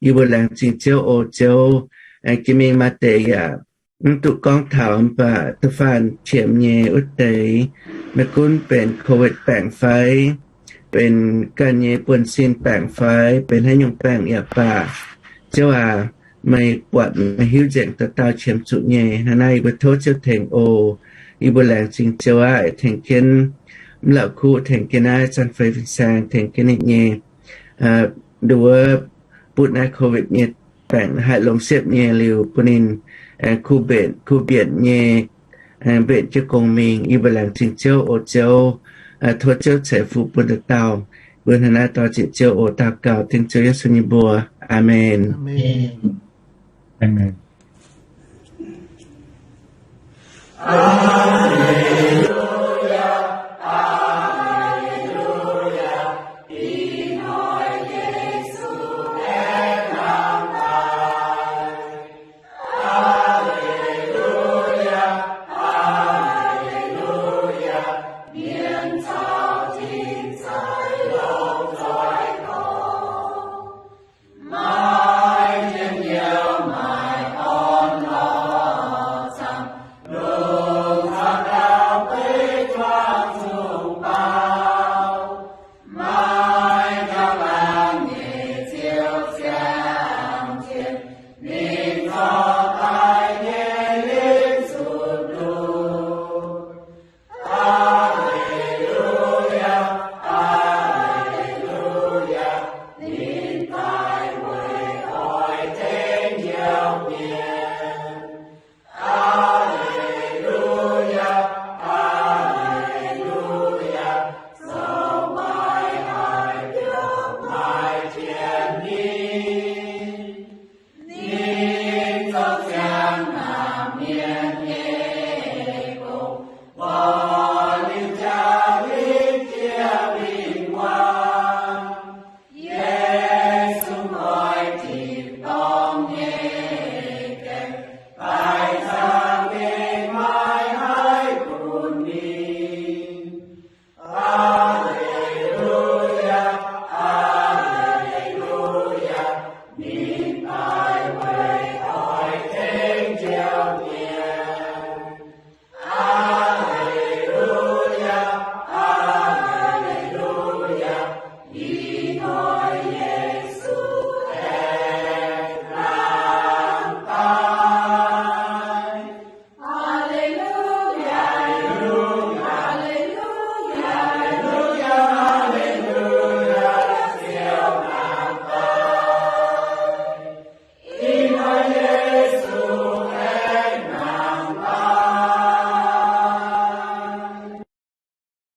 Yie mbuo laengz zingh Ziouv oc. Ziouv, aengx jiex mingh maaih deix yaac mv duqv gorngv taux mv baac da'faanh qiemx nyei wuov deix, maiv gunv benx Covid baengc fai benx ganh nyei buonv-sin baengc fai benx haaix nyungc baengc yaac baac, Ziouv aac, meih buatc meih hiuv nzengc dauh dauh qiemx zuqc nyei. Hnangv naaiv yie mbuo tov Ziouv tengx oc. Yie mbuo laengz zingh Ziouv aac, tengx jienv mv lauh kuv, tengx jienv naaiv Zanc Fei Fin-Saeng, tengx jienv ninh nyei nduov butv naaiv Covid nyei baengc haih longx siepv nyei liuz bun ninh aengx kuh mbienc, kuh mbienc nyei, mbenc jienv gong mingh. Yie mbuo laengz zingh Ziouv oc. Ziouv, tov Ziouv ceix fuqv bun dauh dauh. Mbuo hnangv naaiv dor ziec Ziouv oc. Daux gaux dengv Ziouv Yesu nyei mbuox. Aamen.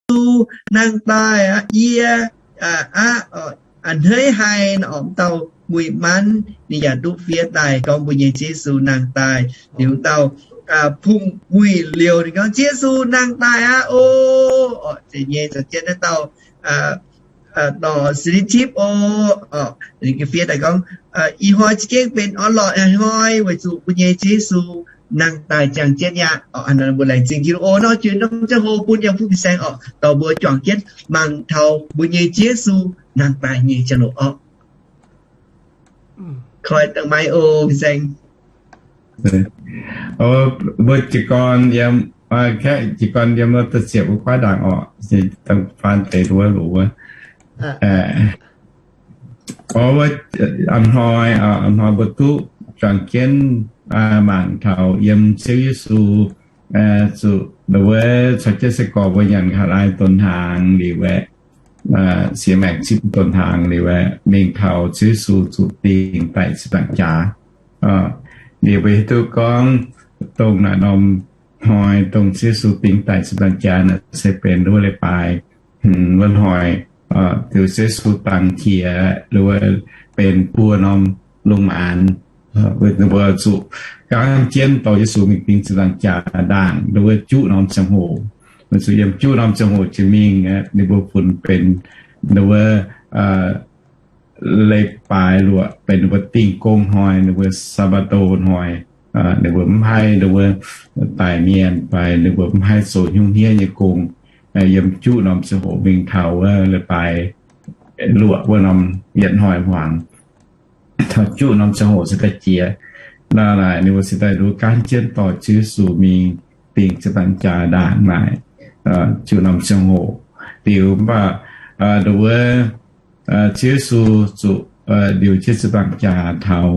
Yesu nangh daaih aqv, yie aqv, a'hneiv haic nor, m'dauh muic-manv ninh yaac duqv fiev daaih gorngv mbuo nyei Ziouv Yesu nangh daaih. Liuz dauh phungh muic-liouh ninh gorngv, Ziouv Yesu nangh daaih aqv o. Orqc, zeiz nyei, za'gengh naaiv dauh dorh Seli Tipv o, ninh fiev daaih gorngv, ih hnoi za'gengh benx orn-lorqc hnoi weic zuqc mbuo nyei Ziouv Yesu nangh daaih ziangh jienv aqv. Mbuo laengz zingh Tin-Hungh o, nor juix norm ziangh hoc bun yiem fuqv fin-saeng orqc, dorh mbuo juangc jienv mangc taux mbuo nyei Ziouv Yesu nangh daaih nyei ziangh hoc orqc. Koi dangh maiv o, fin-saeng. Mbuo jiez gorn yiem, kaeqv jiez gorn yiem wuov da'ziepc wuov guaiv ndaangc orqc, dangh faan deix wuov loz wuov. Orqc, wuov a'hnoi, a'hnoi mbuo duqv juangc jienv mangc taux yiem Ziouv Yesu zuqc wuov caux jienv sai-gorx mbuo nyanc ka'laaix donx hnaangx liuz aeqv, siex maengc zipv donx hnaangx liuz aeqv, mingh taux Ziouv Yesu zuqc dingh daic ziepc nzaangc jaax. Liuz mbuo hiuv duqv gorngv dongh naaic norm hnoi dongh Ziouv Yesu dingh daic ziepc nzaangc jaax naaic se benx wuov leiz-baaix hmz wuov hnoi, liuz Ziouv Yesu dangx qiex, liuz wuov benx buo norm lungh maanz, mbuo zuqc gaanv jienv dorh Yesu mingh dingh ziepc nzaangc jaax ndaangc, liuz wuov juqv norm ziangh hoc. Mbuo zuqc yiem juqv norm ziangh hoc jiex mingh, ninh mbuo funx benx liuz wuov leiz-baaix luoqc benx ninh mbuo dingh gong hnoi, ninh mbuo Saa^mbaa^ndo hnoi. Ninh mbuo mv haih, ninh mbuo daic mienh fai ninh mbuo mv haih zoux hnyouv hniev nyei gong, yiem juqv norm ziangh hoc mingh taux wuov leiz-baaix luoqc wuov norm yietc hnoi hmuangx, taux juqv norm ziangh hoc se daaih jiex. Naaiv naaic ninh mbuo se daaih nduov gaanv jienv dorh Ziouv Yesu mingh dingh ziepc nzaangc jaax ndaangc naaic, juqv norm ziangh hoc. Liuz mv baac nduov wuov Ziouv Yesu zuqc liuz jienv ziepc nzaangc jaax taux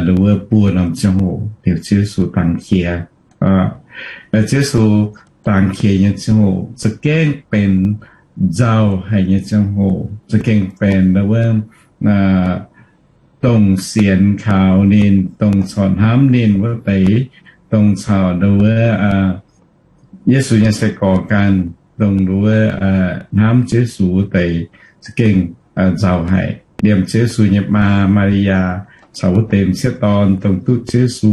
nduov wuov buo norm ziangh hoc liuz Ziouv Yesu dangx qiex. Ziouv Yesu dangx qiex nyei ziangh hoc za'gengh benx nzauh haic nyei ziangh hoc, za'gengh benx nduov wuov dongh sienx kaux ninh, dongh corc hnamv ninh wuov deix, dongh caux nduov wuov Yesu nyei sai-gorx ganh, dongh nduov wuov hnamv Ziouv Yesu wuov deix za'gengh nzauh haic. Liemh Ziouv Yesu nyei maa, Maa^li^yaa, caux wuov deix m'sieqv dorn dongh duqv Ziouv Yesu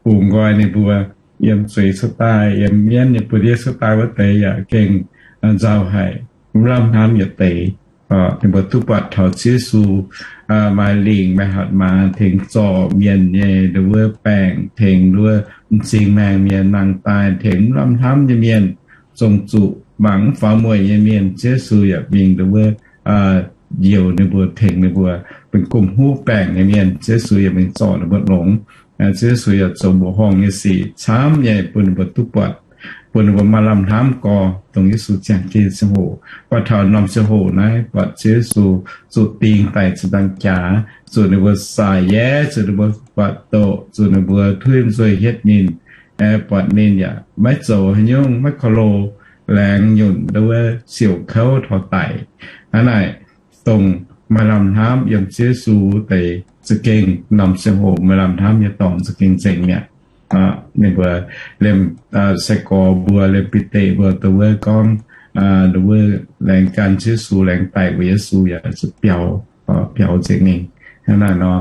bungx nqoi ninh mbuo yiem zueiz cuotv daaih, yiem mienv nyei buoz-ndiev cuotv daaih wuov deix yaac gengh nzauh haic, mv lamh hnamv yietc deix. Ninh mbuo duqv buatc taux Ziouv Yesu maaih lingc maaih hatc maaz tengx zorc mienh nyei nduov wuov baengc, tengx nduov wuov m'zing maengh mienh nangh daaih, tengx mv lamh hnamv nyei mienh, zong zuqc mangc mv faaux mueic nyei mienh, Ziouv Yesu yaac mingh nduov wuov njoux ninh mbuo, tengx ninh mbuo, benx gomh huv baengc nyei mienh, Ziouv Yesu yaac mingh zorc ninh mbuo longx. Ziouv Yesu yaac zoux mbuoqc horngh nyei sic camv nyei bun ninh mbuo duqv buatc, bun ninh mbuo maaih lamh hnamv gorx dongh Yesu ziangh jienv nyei ziangh hoc. Buatc taux norm ziangh hoc naaiv, buatc Ziouv Yesu zuqc dingh daic ziepc nzaangc jaax, zuqc ninh mbuo saaix yaev, zuqc ninh mbuo buatc doqc, zuqc ninh mbuo tuiv nzuih hietv ninh, buatc ninh yaac maiv zoux haaix nyungc, maiv korv-lo, laengz nyunc nduov wuov siouc kouv taux daic. Hnangv naaic, dongh maaih lamh hnamv yiem Ziouv Yesu deix za'gengh norm ziangh hoc maaih lamh hnamv nyei dorngx za'gengh nzengc mi'aqv. Ninh mbuo liemh sai-gorx mbuo, liemh Bide mbuo nduov wuov gorngv, nduov wuov laengz gan Ziouv Yesu, laengz daic weic Yesu yaac zuqc biaux, biaux nzengc mingh. Hnangv naaic nor,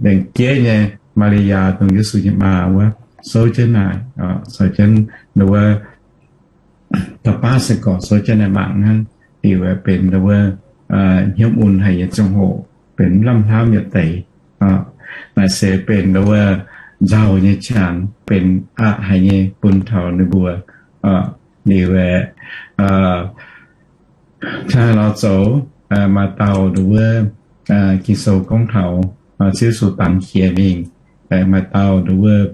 laengz jeiv nyei Maa^li^yaa dongh Yesu nyei maa wuov, souv jienv naaic, caux jienv nduov wuov da'baav sai-gorx souv jienv naaic mangc hnangv, liuz benx nduov wuov hnyouv mun haic nyei ziangh hoc, benx lamh hnamv yietc deix. Naaic se benx nduov wuov nzauh nyei qangx, benx aqc haic nyei bun taux ninh mbuo. Liuz aeqv, taux lorz zoux maaih dauh nduov wuov Ging-Sou gorngv taux Ziouv Yesu dangx qiex mingh, maaih dauh nduov wuov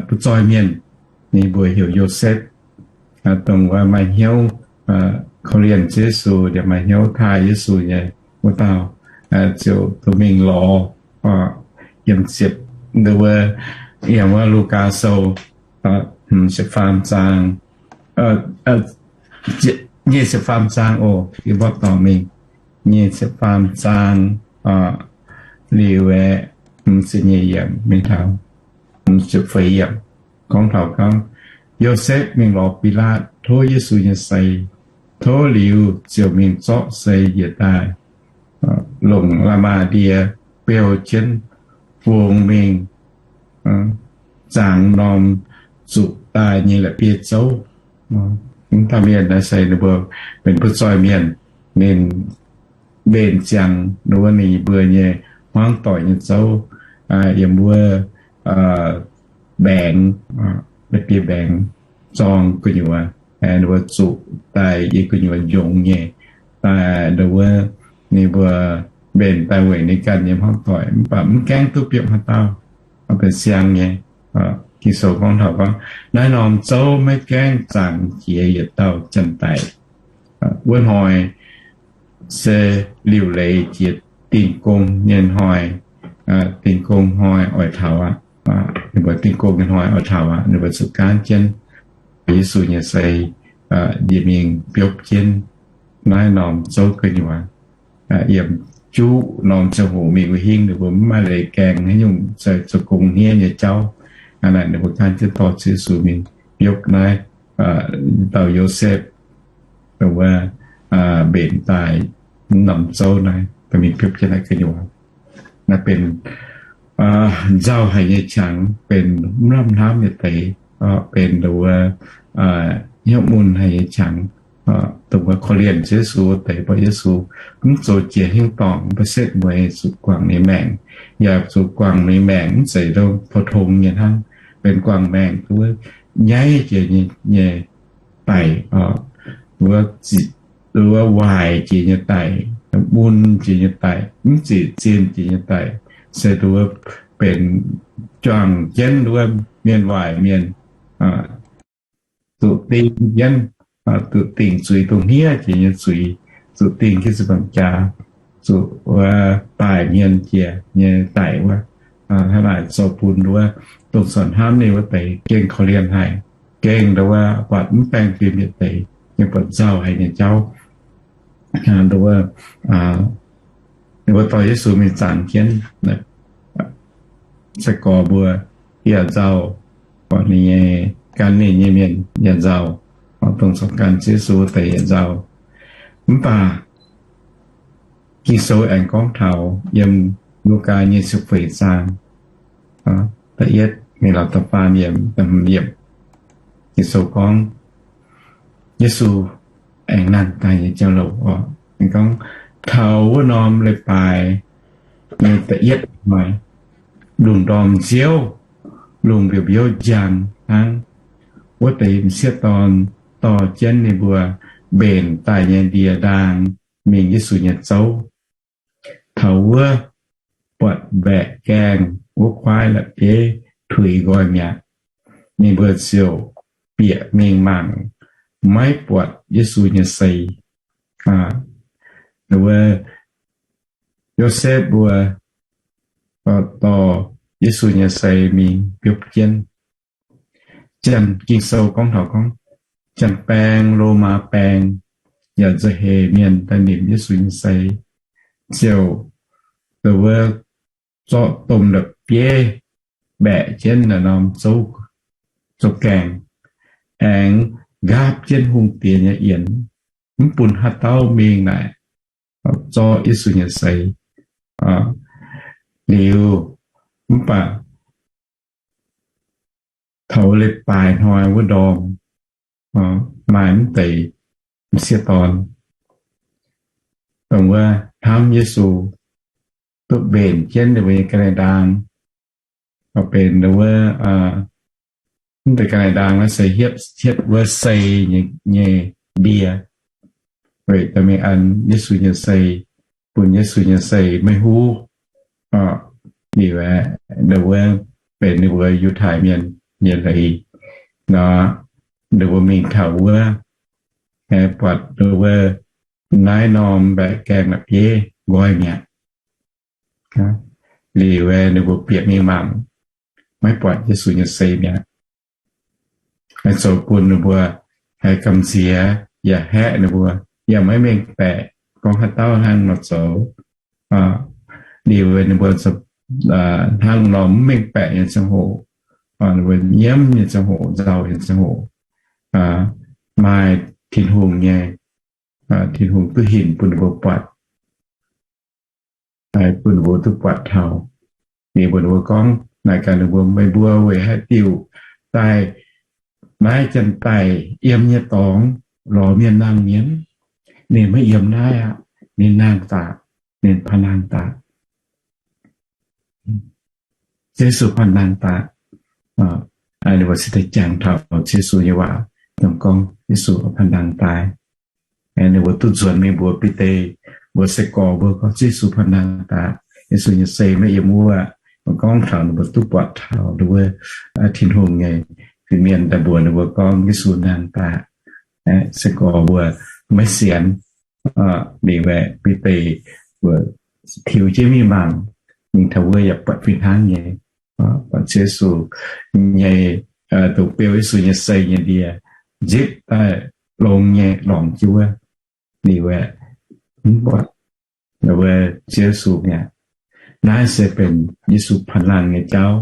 butv-zoih mienh, ninh mbuo heuc Yosepv, dongh wuov maaih hnyouv korv-lienh Ziouv Yesu yaac maaih hnyouv taaih Yesu nyei wuov dauh, ziouc duqv mingh lorz yiem ziepc, nduov wuov, yiem wuov Lugaa Sou ziepc faam zaang, nyic ziepc faam zaang oc, yie mborqv dorngc mingh, nyic ziepc faam zaang, liuz aeqv, hmz ziepc nyeic yiemc mingh taux hmz ziepc feix yiemc, gorngv taux gorngv, Yosepv mingh lorz Bilaatv tov Yesu nyei sei. Tov liuz ziouc mingh zorqv sei njiec daaih, longc la'maah ndie beu jienv, fungx mingh zaangc norm zuqc daaih nyei la'bieiv zouv. Mv dauh mienh naaiv se ninh mbuo benx butv-zoih mienh, ninh mbenc ziangx nduov wuov ninh mbuo nyei hmuangv doic nyei zouv, yiem wuov mbaengx, la'bieiv mbaengx zorng gu'nyuoz, ninh mbuo zuqc daaih yiem gu'nyuoz njongx nyei, daaih nduov wuov ninh mbuo mbenc daaih weic ninh ganh nyei hmuangv doic, mv baac mv gaengh duqv biopv haaix dauh, benx siang nyei. Ging-Sou gorngv taux gorngv, naaiv norm zouv maiv gaengh zaangc jiex yietc dauh janx-daic. Wuov hnoi se liuc leiz jiex Dingh Gong nyei hnoi. Dingh Gong hnoi oix taux aqv. Ninh mbuo Dingh Gong nyei hnoi oix taux aqv. Ninh mbuo zuqc gaanv jienv Yesu nyei sei, yie mingh biopv jienv naaiv norm zouv gu'nyuoz, yiem juqv norm ziangh hoc mingh wuov hingv ninh mbuo mv maaih leiz gaengh haaix nyungc zoux gong hniev nyei jauv. Hnangv naaic ninh mbuo gaanv jienv dorh Ziouv Yesu mingh biopv naaiv dauh Yosepv, dongh wuov mbenc daaih norm zouv naaiv, mingh biopv jienv naaiv gu'nyuoz. Naaiv benx nzauh haic nyei qangx, benx mv lamh hnamv nyei deix, benx dongh wuov hnyouv mun haic nyei qangx, dongh wuov korv-lienh Ziouv Yesu deix, buatc Yesu mv zoux jiex hnyouv dorngc, mv baac setv mueiz zuqc guangc ninh maengc, yaac zuqc guangc ninh maengc mv zeiz dongh pou-tong nyei hnangv, benx guangc maengc wuov nyaiv jiex nyei daic, wuov ziqc, wuov waaic jiex nyei daic, mun jiex nyei daic, mv ziqc zinh jiex nyei daic, se dongh wuov benx juangc jienv wuov mienh waaic mienh, zuqc dingh jienv, zuqc dingc zuiz dongh hniev jiex nyei zuiz, zuqc dingh jienv ziepc nzaangc jaax, zuqc wuov daaih hmien jiex nyei daic wuov. Hnangv naaic zoux bun wuov dongh corc hnamv ninh wuov deix gengh korv-lienh haic, gengh dongh wuov buatc mv baengh fim yietc deix, yaac buatc nzauh haic nyei jauv. Dongh wuov, ninh mbuo dorh Yesu mingh zaangc jienv, sai-gorx mbuo yaac nzauh, buatc ninh nyei gan ninh nyei mienh yaac nzauh, dongh corc gan Ziouv Yesu deix yaac nzauh. Mv baac Ging-Sou aengx gorngv taux yiem Lugaa nyei ziepc feix zaang, da'yietv mingh lorz da'faam yiemc, Ging-Sou gorngv, Yesu aengx nangh daaih nyei jauv-louc oc. Ninh gorngv, taux wuov norm leiz-baaix nyei da'yietv hnoi, lungh ndorm nziouv, lungh mbiouv-mbiouv njang hnangv, wuov deix m'sieqv dorn dorh jienv ninh mbuo mbenc daaih nyei ndie-ndaang mingh Yesu nyei zouv. Taux wuov buatc mbaeqc gaengh wuov kuaaiv la'bieiv tuix nqoi mi'aqv. Ninh mbuo ziouc bieqc mingh mangc, maiv buatc Yesu nyei sei. Wuov Yosepv mbuo dorh Yesu nyei sei mingh biopv jienv. Janx, Ging-Sou gorngv taux gorngv, janx-baeng, Lomaa baeng, yaac nzauh heix mienh daaih nimc Yesu nyei sei, ziouc wuov zorqv domh la'bieiv mbaeqc jienv naaiv norm zouv, zouv gaengh, aengx nqaapv jienv hungh diex nyei yienx, mv bun haaix dauh mingh naaic zorqv Yesu nyei sei. Liuz, mv baac taux leiz-baaix hnoi wuov ndorm, maaih mv deix m'sieqv dorn, dongh wuov hnamv Yesu, duqv mbenc jienv ninh mbuo nyei ga'naaiv-ndaang, benx wuov, mv deix ga'naaiv-ndaang naaiv se hietv, hietv wuov sei nyei, nyei ndie, weic dorh mingh an Yesu nyei sei, bun Yesu nyei sei maiv huv. Liuz aeqv, wuov benx ninh mbuo Yiutai Mienh nyei leiz nor, ninh mbuo mingh taux wuov, buatc wuov naaiv norm mbaeqc gaengh la'bieiv nqoi mi'aqv. Liuz ninh mbuo bieqc mingh mangc, maiv buatc Yesu nyei sei mi'aqv. Zoux bun ninh mbuo haiz gamh nziex yaac haeqv ninh mbuo, yaac maiv mengh baeqc gorngv haaix dauh hnangv nor zoux. Liuz ninh mbuo hnangv nor mv mengh baeqc nyei ziangh hoc, ninh mbuo nyiemv nyei ziangh hoc, nzauh nyei ziangh hoc, maaih Tin-Hungh nyei, Tin-Hungh duqv hinc bun ninh mbuo buatc, bun ninh mbuo duqv buatc taux. Ninh mbuo, ninh mbuo gorngv naaic gaax ninh mbuo, meih mbuo weic haaix diuc daaih naaiv janx-daic yiem nyei dorngx lorz mienh nangh mienh? Ninh maiv yiem naaiv aqv. Ninh nangh daaih. Ninh panh nangh daaih. Yesu panh nangh daaih. Ninh mbuo se deix jangx taux Yesu nyei waac, dongh gorngv Yesu panh nangh daaih. Ninh mbuo duqv nzuonx mingh mbuox Bide, mbuox sai-gorx mbuo gorngv Yesu panh nangh daaih. Yesu nyei sei maiv yiem wuov. Mbuo gorngv taux ninh mbuo duqv buatc taux wuov Tin-Hungh nyei fin-mienh daaih mbuox ninh mbuo gorngv Yesu nangh daaih. Sai-gorx mbuo maiv sienx. Liuz aeqv, Bide mbuo tiux jienv mingh mangc, mingh taux wuov yaac buatc fih hnangv nyei. Buatc Yesu nyei, dongh beu Yesu nyei sei nyei ndie nzipv daaih longx nyei lorngx jienv wuov. Liuz aeqv, mv buatc wuov Yesu mi'aqv. Naaiv se benx Yesu panh nangh nyei jauv.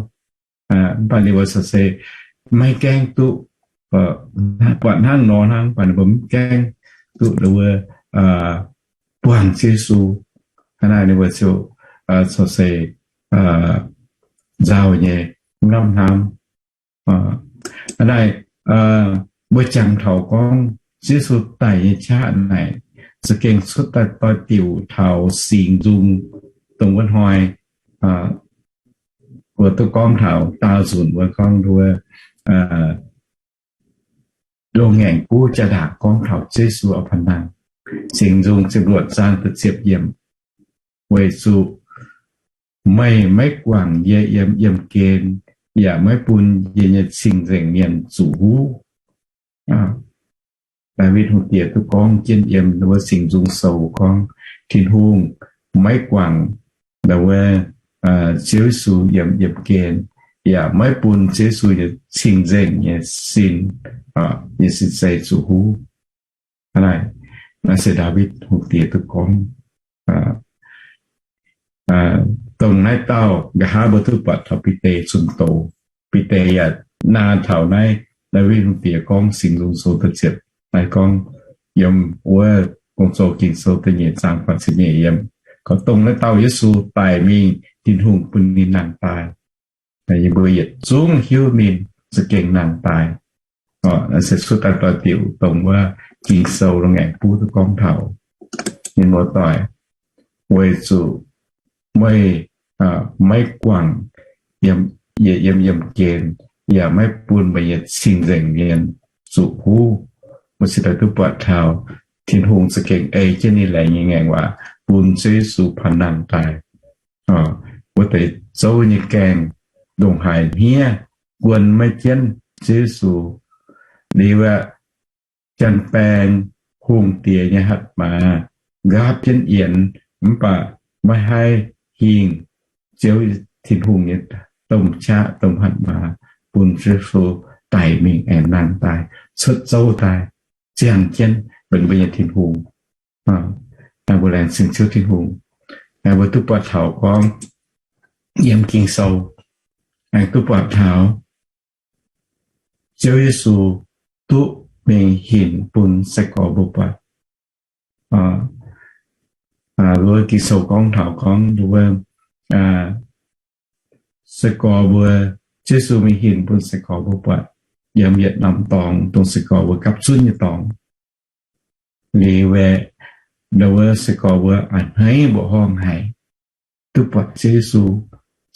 Mv baac ninh mbuo se maiv gaengh duqv, buatc hnangv nor hnangv, mv baac ninh mbuo mv gaengh duqv wuov buangh Yesu. Hnangv naaic ninh mbuo ziouc se nzauh nyei, mv lamh hnamv. Hnangv naaic, mbuo jangx taux gorngv Yesu daic nyei qaqv naaic, za'gengh cuotv daaih doix-diuc taux Singx Nzung dongh wuov hnoi, mbuo duqv gorngv taux daauh nzunc mbuo gorngv wuov, loz-ngaengc buv jaa-ndaangc gorngv taux Yesu panh nangh. Singx Nzung ziepc luoqc zaang da'ziepc yiemc, weic zuqc meih maiv guangc yie yiem yiemh gen, yaac maiv bun yie nyei cing-nzengc mienh zuqc huv. Ndaawitv Hungh Diex duqv gorngv jienv yiem wuov Singx Nzung Sou gorngv Tin-Hungh maiv guangc wuov Ziouv Yesu yiem yiemh gen, yaac maiv bun Ziouv Yesu nyei cing-nzengc nyei sin, nyei sin-zei zuqc huv. Naaiv, naaiv se Ndaawitv Hungh Diex duqv gorngv. Dongh naaiv dauh nqa'haav mbuo duqv buatc taux Bide zunh doz. Bide yaac naaiv taux naaiv, Ndaawitv Hungh Diex gorngv Singx Nzung Sou da'ziepc naaiv gorngv, yiem wuov Gong-Zoh Ging-Sou da'nyeic zaang faah ziepc nyeic yiem, gorngv dongh naaiv dauh Yesu daic mingh, Tin-Hungh bun ninh nangh daaih. Yie mbuo yietc zungv hiuv ninh za'gengh nangh daaih. Se cuotv daaih doix-diuc dongh wuov Ging-Sou loz-ngaengc buv duqv gorngv taux. Ninh mbuo doic, weic zuqc meih maiv guangc yie yiem yiemh gen, yaac maiv bun meih nyei cing-nzengc mienh zuqc huv. Mbuo se daaih duqv buatc taux Tin-Hungh za'gengh ei jienv ninh laengz nyei ngaengc waac bun Ziouv Yesu panh nangh daaih. Wuov deix zouv nyei gaengh ndongc haaix hniev guon maiv jienv Ziouv Yesu. Liuz aeqv, janx-baeng hungh diex nyei hatc maaz nqaapv jienv yienx, mv baac maiv haih hingh Ziouv Tin-Hungh nyei domh qaqv, domh hatc maaz, bun Ziouv Yesu daic mingh aengx nangh daaih, cuotv zouv daaih, ziangh jienv benx mbuo nyei Tin-Hungh. Mbuo laengz zingh Ziouv Tin-Hungh. Mbuo duqv buatc taux gorngv yiem Ging-Sou, aengx duqv buatc taux Ziouv Yesu duqv mingh hinc bun sai-gorx mbuo buatc. Wuov Ging-Sou gorngv taux gorngv wuov sai-gorx mbuo Yesu mingh hinc bun sai-gorx mbuo buatc yiem yietc norm dorngx, dongh sai-gorx mbuo gapv zunv nyei dorngx. Liuz aeqv, ndau wuov sai-gorx mbuo a'hneiv mbuoqc horngh haic, duqv buatc Ziouv Yesu,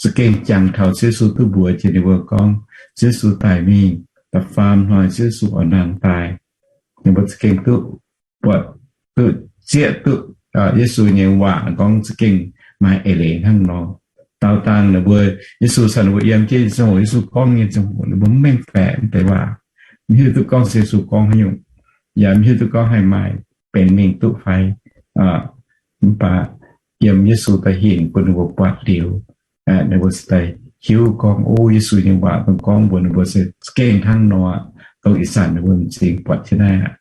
za'gengh jangx taux Ziouv Yesu duqv mbuox jiex ninh mbuo gorngv, Ziouv Yesu daaih mingh, da'faam hnoi Ziouv Yesu oix nangh daaih. Ninh mbuo za'gengh duqv buatc, duqv zieqv duqv Yesu nyei waac gorngv za'gengh maaih eix leiz hnangv nor. Daaux dangh ninh mbuo, Yesu caux ninh mbuo yiem jienv ziangh hoc, Yesu gorngv nyei ziangh hoc ninh mbuo mv mengh baeqc deix waac, mv hiuv duqv gorngv se Yesu gorngv haaix nyungc, yaac mv hiuv duqv gorngv haih maaih benx mingh duqv fai. Mv baac yiem Yesu daaih hinc bun ninh mbuo buatc liuz, ninh mbuo se daaih hiuv gorngv, o, Yesu nyei waac dongh gorngv mbuox ninh mbuo se za'gengh hnangv nor, dongh ih zanc ninh mbuo m'zing buatc jienv naaiv aqv.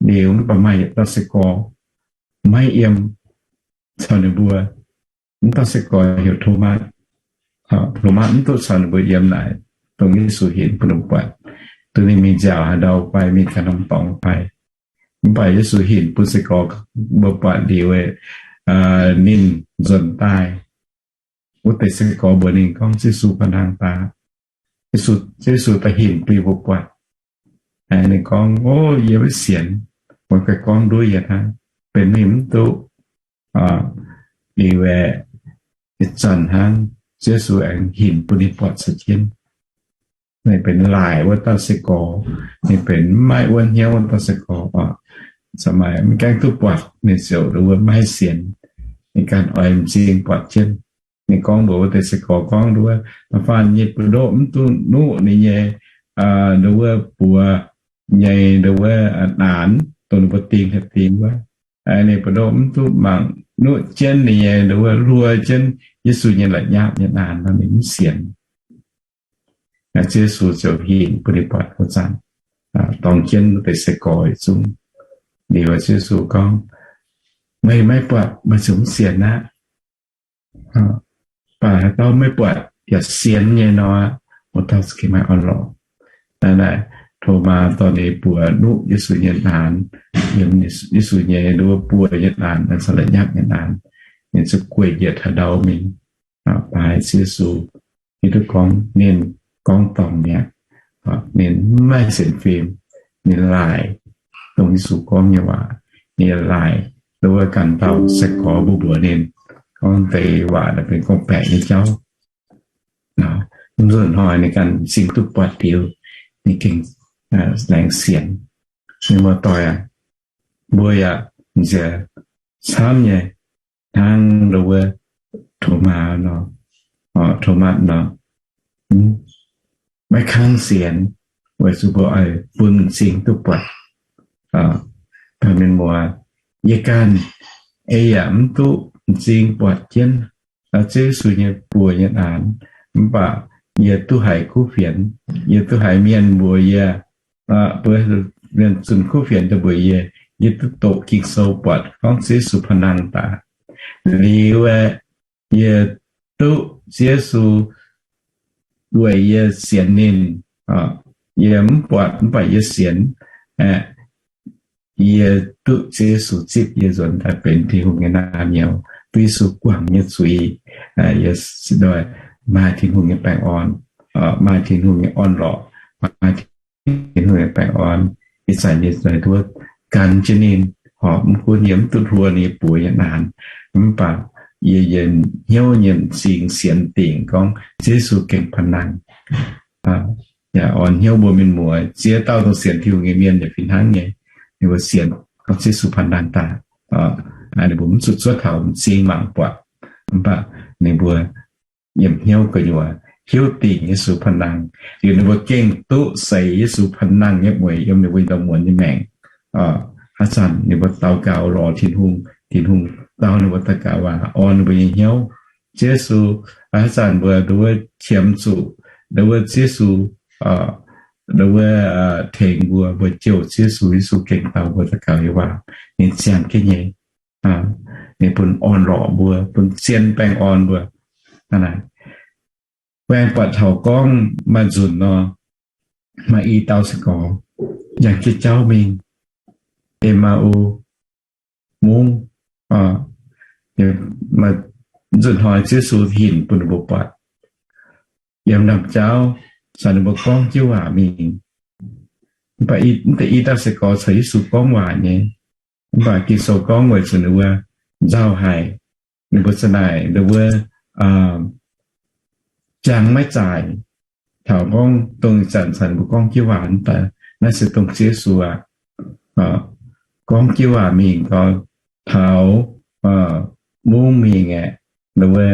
Liuz mv baac maaih yietc dauh sai-gorx maiv yiem caux ninh mbuo. Mv dauh sai-gorx heuc Tomatv. Tomatv mv duqv caux ninh mbuo yiem naaic, dongh Yesu hinc bun ninh buatc, dongh ninh mingh nziaauc haaix ndau fai mingh ganh norm dorngx fai. Mv baac Yesu hinc bun sai-gorx mbuo buatc liuz, ninh nzuonx daaih. Wuov deix sai-gorx mbuox ninh gorngv, Yesu ba'hnangx daaih. Yesu daaih hinc bun mbuo buatc. Ninh gorngv, o, yie maiv sienx. Mbuo ganh gorngv nduov yie hnangv, benx mingh mv duqv. Liuz aeqv, ih zanc hnangv, Yesu aengx hinc bun ninh buatc caux jienv. Ninh benx laaic wuov dauh sai-gorx, ninh benx maiv wuonv hnyouv wuov dauh sai-gorx oc. Maiv gaengh duqv buatc ninh ziouc wuov maiv sienx, ninh ganh oix m'zing buatc jienv. Ninh gorngv mbuox wuov deix sai-gorx gorngv, nduov, da'faanh nyei buoz-ndoqv mv duqv nuqv ninh nyei, nduov, buoz nyei, nduov, naanx, dongh ninh mbuo ding haih ding wuov. Ninh buoz-ndoqv mv duqv mangc nuqv jienv ninh nyei, nduov, hluo jienv Yesu nyei la'nyapv nyei naanx nor, ninh mv sienx. Ziouv Yesu ziouc hinc bun ninh buatc wuov zanc, dorng jienv wuov deix sai-gorx yietc zungv. Liuz Ziouv Yesu gorngv, meih maiv buatc meih ziouc mv sienx aqv. Mv baac haaix dauh maiv buatc yaac sienx nyei nor, wuov dauh za'gengh maaih orn-lorqc. Naaiv, naaiv Tomaa dorh ninh buoz nuqv Yesu nyei naanx, yiem Yesu nyei nduov buoz nyei naanx, caux la'nyapv nyei naanx, ninh zuqc gueic yietc haaix ndau mingh baaix Ziouv Yesu. Hiuv duqv gorngv ninh gorngv dorngc mi'aqv. Ninh maiv sienx fim. Ninh laaic dongh Yesu gorngv nyei waac. Ninh laaic nduov ganh dauh sai-gorx mbuo mbuox ninh gorngv deix waac naaic benx gorngv-baeqc nyei jauv. Mv nzunc hnoi ninh ganh m'zing duqv buatc liuz, ninh gengh laengz sienx. Mienh muoz-doic aac, mbuo yaac nziex camv nyei, hnangv nduov Tomaa nor, Tomaa nor, maiv kangv sienx, weic zuqc mbuo oix bun m'zing duqv buatc. Mienh muoz, yie ganh, ei yaac mv duqv m'zing buatc jienv Ziouv Yesu nyei buoz nyei naanx, mv baac yie duqv haiz kuv fienx, yie duqv haiz mienh mbuox yie, mbuo mienh zunh kuv fienx daaih mbuox yie, yie duqv doqc Ging-Sou buatc gorngv Ziouv Yesu pa'nangh daaih. Liuz aeqv, yie duqv Ziouv Yesu weic yie sienx ninh. Yie mv buatc mv baac yie sienx. Yie duqv Ziouv Yesu zipv yie nzuonx daaih benx Tin-Hungh nyei naamh nyouz, duqv Yesu guangc nyei zuiz. Yie maaih Tin-Hungh nyei baengh orn, maaih Tin-Hungh nyei orn-lorqc, maaih Tin-Hungh nyei baengh orn. Ih zanc yie nduov gan jienv ninh, horpc mv gunv yie mv duqv hluo ninh buoz nyei naanx, mv baac yie yietc hnyouv nyei m'zing sienx dingc gorngv Ziouv Yesu gengh pa'nangh. Yaac orn hnyouv mbuo mienh muoz, ziex dauh dongh sienx Tin-Hungh nyei mienh yaac fih hnangv nyei. Ninh mbuo sienx gorngv Ziouv Yesu pa'nangh daaih, ninh mbuo mv zuqc zuov taux m'zing mangc buatc, mv baac ninh mbuo yiem hnyouv gu'nyuoz hiuv dingc Yesu pa'nangh. Liuz ninh mbuo gengh duqv seix Yesu pa'nangh nyei mueic yiem ninh mbuo nyei ndau muonz nyei maengc. Haaix zanc ninh mbuo daux gaux lorz Tin-Hungh, Tin-Hungh dau ninh mbuo daux gaux waac, orn ninh mbuo nyei hnyouv. Ziouv Yesu, haaix zanc mbuo nduov qiemx zuqc, nduov Ziouv Yesu, nduov tengx mbuo, mbuo jouh Ziouv Yesu, Yesu gengh dau mbuo daux gaux nyei waac. Ninh ziangh jienv nyei, ninh bun orn-lorqc mbuo, bun zien baengh orn mbuo. Hnangv naaic, baengh buatc taux gorngv maaih nzunc nor, maaih i dauh se gorx yangh jienv jauv mingh, Em^maa^o Mungv. Nzunc hnoi Ziouv Yesu hinc bun ninh mbuo buatc. yiem ndaamv-jauv caux ninh mbuo gorngv jienv waac mingh. Mv baac i, mv deix i dauh sai-gorx caux Yesu gorngv waac nyei. Mv baac Ging-Sou gorngv weic zuqc ninh mbuo nzauh haic, ninh mbuo za'naaic ninh mbuo jangx maiv zaaic, taux gorngv dongh ih zanc caux ninh mbuo gorngv jienv waac mv baac naaiv se dongh Ziouv Yesu aqv. Gorngv jienv waac mingh gau, taux mungv mingh aeqv, ninh mbuo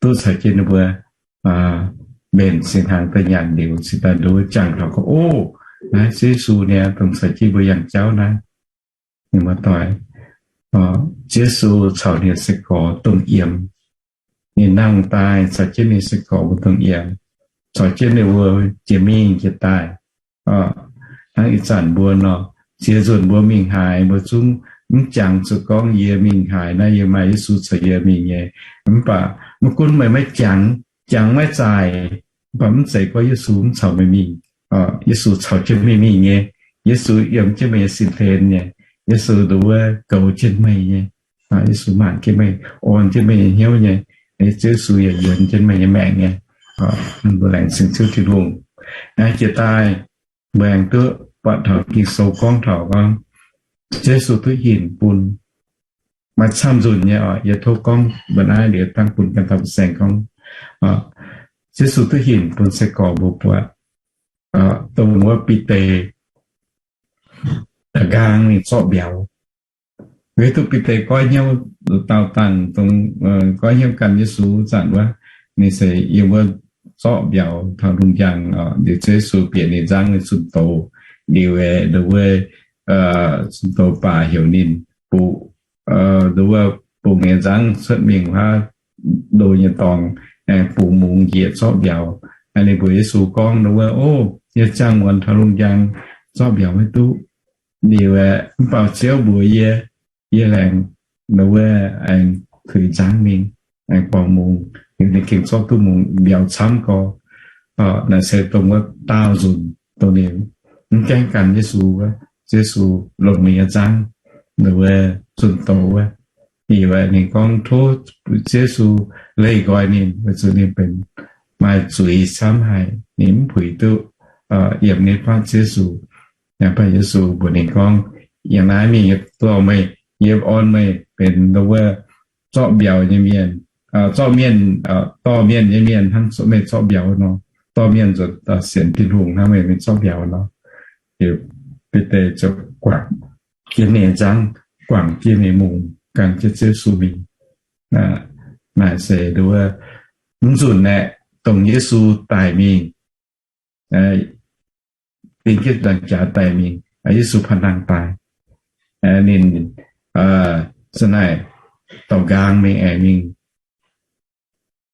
duqv caux jienv ninh mbuo mbenc singx hnaangx daaih nyanc liuz, cingx daaih ninh mbuo jangx taux gorngv, O, naaiv Ziouv Yesu niaa, dongh caux jienv mbuo yangh jauv naaiv. Ninh mbuo doic, Ziouv Yesu caux ninh nyei sai-gorx dongh yiem. Ninh nangh daaih caux jienv ninh sai-gorx mbuo dongh yiem, caux jienv ninh mbuo jiex mingh jiex daaih. Hnangv ih zanc mbuo nor, ziex nzunc mbuo mingh haaix, mbuo zungv mv jangx zuqc gorngv yie mingh haaix naaiv, yie maaih Yesu caux yie mingh nyei. Mv baac mv gunv meih maiv jangx, jangx maiv zaaic, mv baac mv zeiz gorngv Yesu mv caux meih mingh. Yesu caux jienv meih mingh nyei. Yesu yiem jienv meih nyei sin-hlen nyei. Yesu nduov goux jienv meih nyei. Yesu maanc jienv meih, orn jienv meih nyei hnyouv nyei. Ziouv Yesu yaac yuonx jienv meih nyei maengc nyei. Mbuo laengz zingh Ziouv Tin-Hungh. Naaiv jiex daaih mbuo aengx duqv buatc taux Ging-Sou gorngv taux gorngv Ziouv Yesu duqv hinc bun maaih camv nzunc nyei oc. Yie tov gorngv mbuo naaiv liuz dangh bun ganh dauh mbuo saeng gorngv, Ziouv Yesu duqv hinc bun sai-gorx mbuo buatc, dongh wuov Bide da'nqaang mingh zorqv mbiauz. Weic duqv Bide goiv hnyouv dauh dangh dongh goiv hnyouv ganh Yesu zanc wuov, ninh se yiem wuov zorqv mbiauz taux lungh njang, liuz Ziouv Yesu bieqc ninh nzangv, ninh zunh doz, liuz aeqv, nduov, zunh doz baac heuc ninh bungx, nduov, bungx ninh nzangv cuotv mingh wuov ndo nyei dorngx, aengx bungx mungz njiec zorqv mbiauz. Ninh mbuox Yesu gorngv, nduov, O, yie ziangh muonz taux lungh njang zorqv mbiauz maiv duqv. Liuz aeqv, mv baac Ziouv mbuox yie, yie laengz, nduov, aengx tuix nzangv mingh, aengx borngz mungz, liuz ninh gengh zorqv duqv mungz mbiauz camv gorx. Naaiv se dongh wuov daauh nzunc dongh ninh mv gaengh gan Yesu wuov, Ziouv Yesu longc ninh nyei nzangv, nduov, zunh doz wuov. Liuz aeqv, ninh gorngv tov Ziouv Yesu leih nqoi ninh, weic zuqc ninh benx maaih zuiz camv haic, ninh mv puix duqv yiem ninh fatv Ziouv Yesu. Mv baac Yesu mbuox ninh gorngv, Yiem naaiv mingh, yie dorh meih, yie orn meih benx nduov wuov zorqv mbiauz nyei mienh, zorqv mienh, dorh mienh nyei mienh hnangv meih zorqv mbiauz nor. Dorh mienh nzuonx sienx Tin-Hungh hnangv meih mingh zorqv mbiauz nor. Liuz Bide ziouc guangc jienv ninh nyei nzangv, guangc jienv ninh nyei mungz, gan jienv Ziouv Yesu mingh. Naaiv se nduov, mv nzunc aeqv, dongh Yesu daic mingh, ding jienv nzaangc jaax daic mingh, Yesu paav nangh daaih, ninh za'naaic dorh nqaang mingh aengx mingh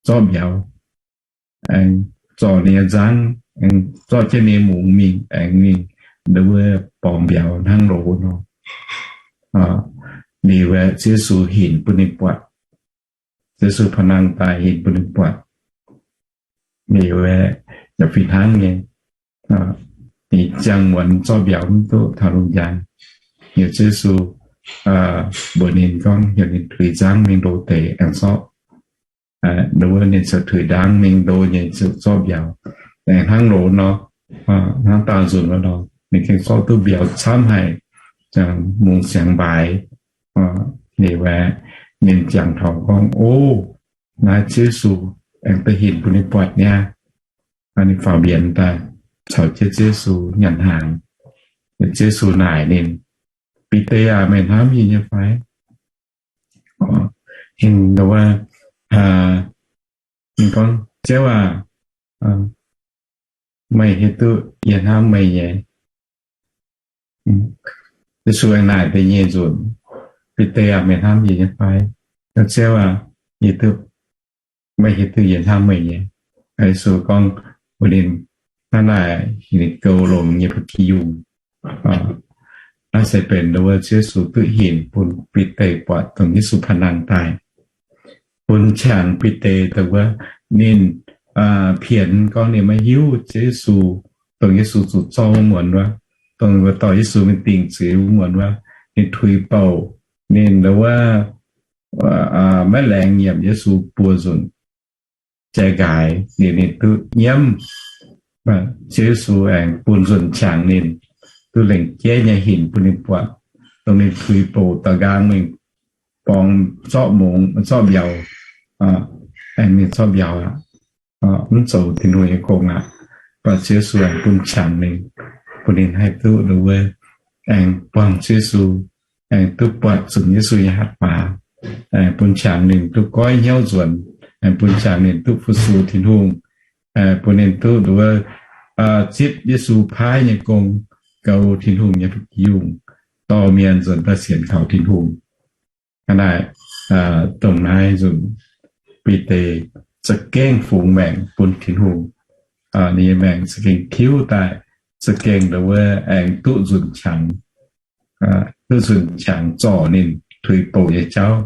zorqv mbiauz, aengx zorc ninh nyei nzangv, aengx zorqv jienv ninh nyei mungz mingh, aengx mingh nduov wuov borngz mbiauz hnangv loz nor. Liuz aeqv, Ziouv Yesu hinc bun ninh buatc. Ziouv Yesu paav nangh daaih hinc bun ninh buatc. Liuz aeqv, yaac fih hnangv nyei, ninh ziangh muonz zorqv mbiauz mv duqv taux lungh njang. Liuz Ziouv Yesu mbuox ninh gorngv, heuc ninh tuix nzangv mingh ndo deix aengx zorqv. Nduov ninh ziouc tuix nzangv mingh ndo nyei ziouc zorqv mbiauz. Aengx hnangv loz nor, hnangv daauh nzunc wuov nor, ninh gengh zorqv duqv mbiauz camv haic, mungz ziangx mbaaix. Liuz aeqv, ninh jangx taux gorngv, O, naaiv Ziouv Yesu aengx da'hinc bun ninh buatc niaa. Ninh faaux mbienx daaih caux jienv Ziouv Yesu nyanc hnaangx. Ziouv Yesu naaic ninh, Bide aah, meih hnamv yie nyei fai? Ninh gorngv, Ziouv aah, meih hiuv duqv yie hnamv meih nyei. Yesu aengx naaic da'nyeic nzunc, Bide aah, meih hnamv yie nyei fai? Ziouv aah, yie duqv, meih hiuv duqv yie hnamv meih nyei. Yesu gorngv mbuox ninh, Hnangv naaic, ninh goux longx nyei ba'gi yungh. Naaiv se benx nduov Ziouv Yesu duqv hinc bun Bide buatc dongh Yesu paav nangh daaih. Bun qangx Bide dongh wuov ninh pienx gorngv ninh maiv hiuv Ziouv Yesu, dongh Yesu zuqc zorqv wuov muonz wuov, dongh wuov dorh Yesu mingh dingc zuiz wuov muonz wuov, ninh tuix bouc, ninh nduov wuov maiv laengz nyiemc Yesu buo nzunc. jai nqaaix, liuz ninh duqv nyiemv. Ziouv Yesu aengx bun nzunh qangx ninh, duqv lengc jeiv nyei hinc bun ninh buatc, dongh ninh puix bouc daaih nqaang mingh borngz zorqv mongx, zorqv mbiauz, aengx mingh zorqv mbiauz aqv, mv zoux Tin-Hungh nyei gong aqv. Mv baac Ziouv Yesu aengx bun qangx ninh, bun ninh haih duqv nduov, aengx buangh Ziouv Yesu, aengx duqv buatc zunc Yesu nyei hatc baac, aengx bun qangx ninh duqv goiv hnyouv nzuonx, aengx bun qangx ninh duqv fu-sux Tin-Hungh, bun ninh duqv nduov, zipv Yesu paaiv nyei gong, goux Tin-Hungh nyei yungh, dorh mienh nzuonx daaih sienx kaux Tin-Hungh. Hnangv naaic, dongh naaiv nzunc Bide za'gengh fungx maengc bun Tin-Hungh. Ninh nyei maengc za'gengh tiuv daaih, za'gengh nduov aengx duqv nzunc qangx, duqv nzunc qangx zorc ninh tuix bouc nyei jauv,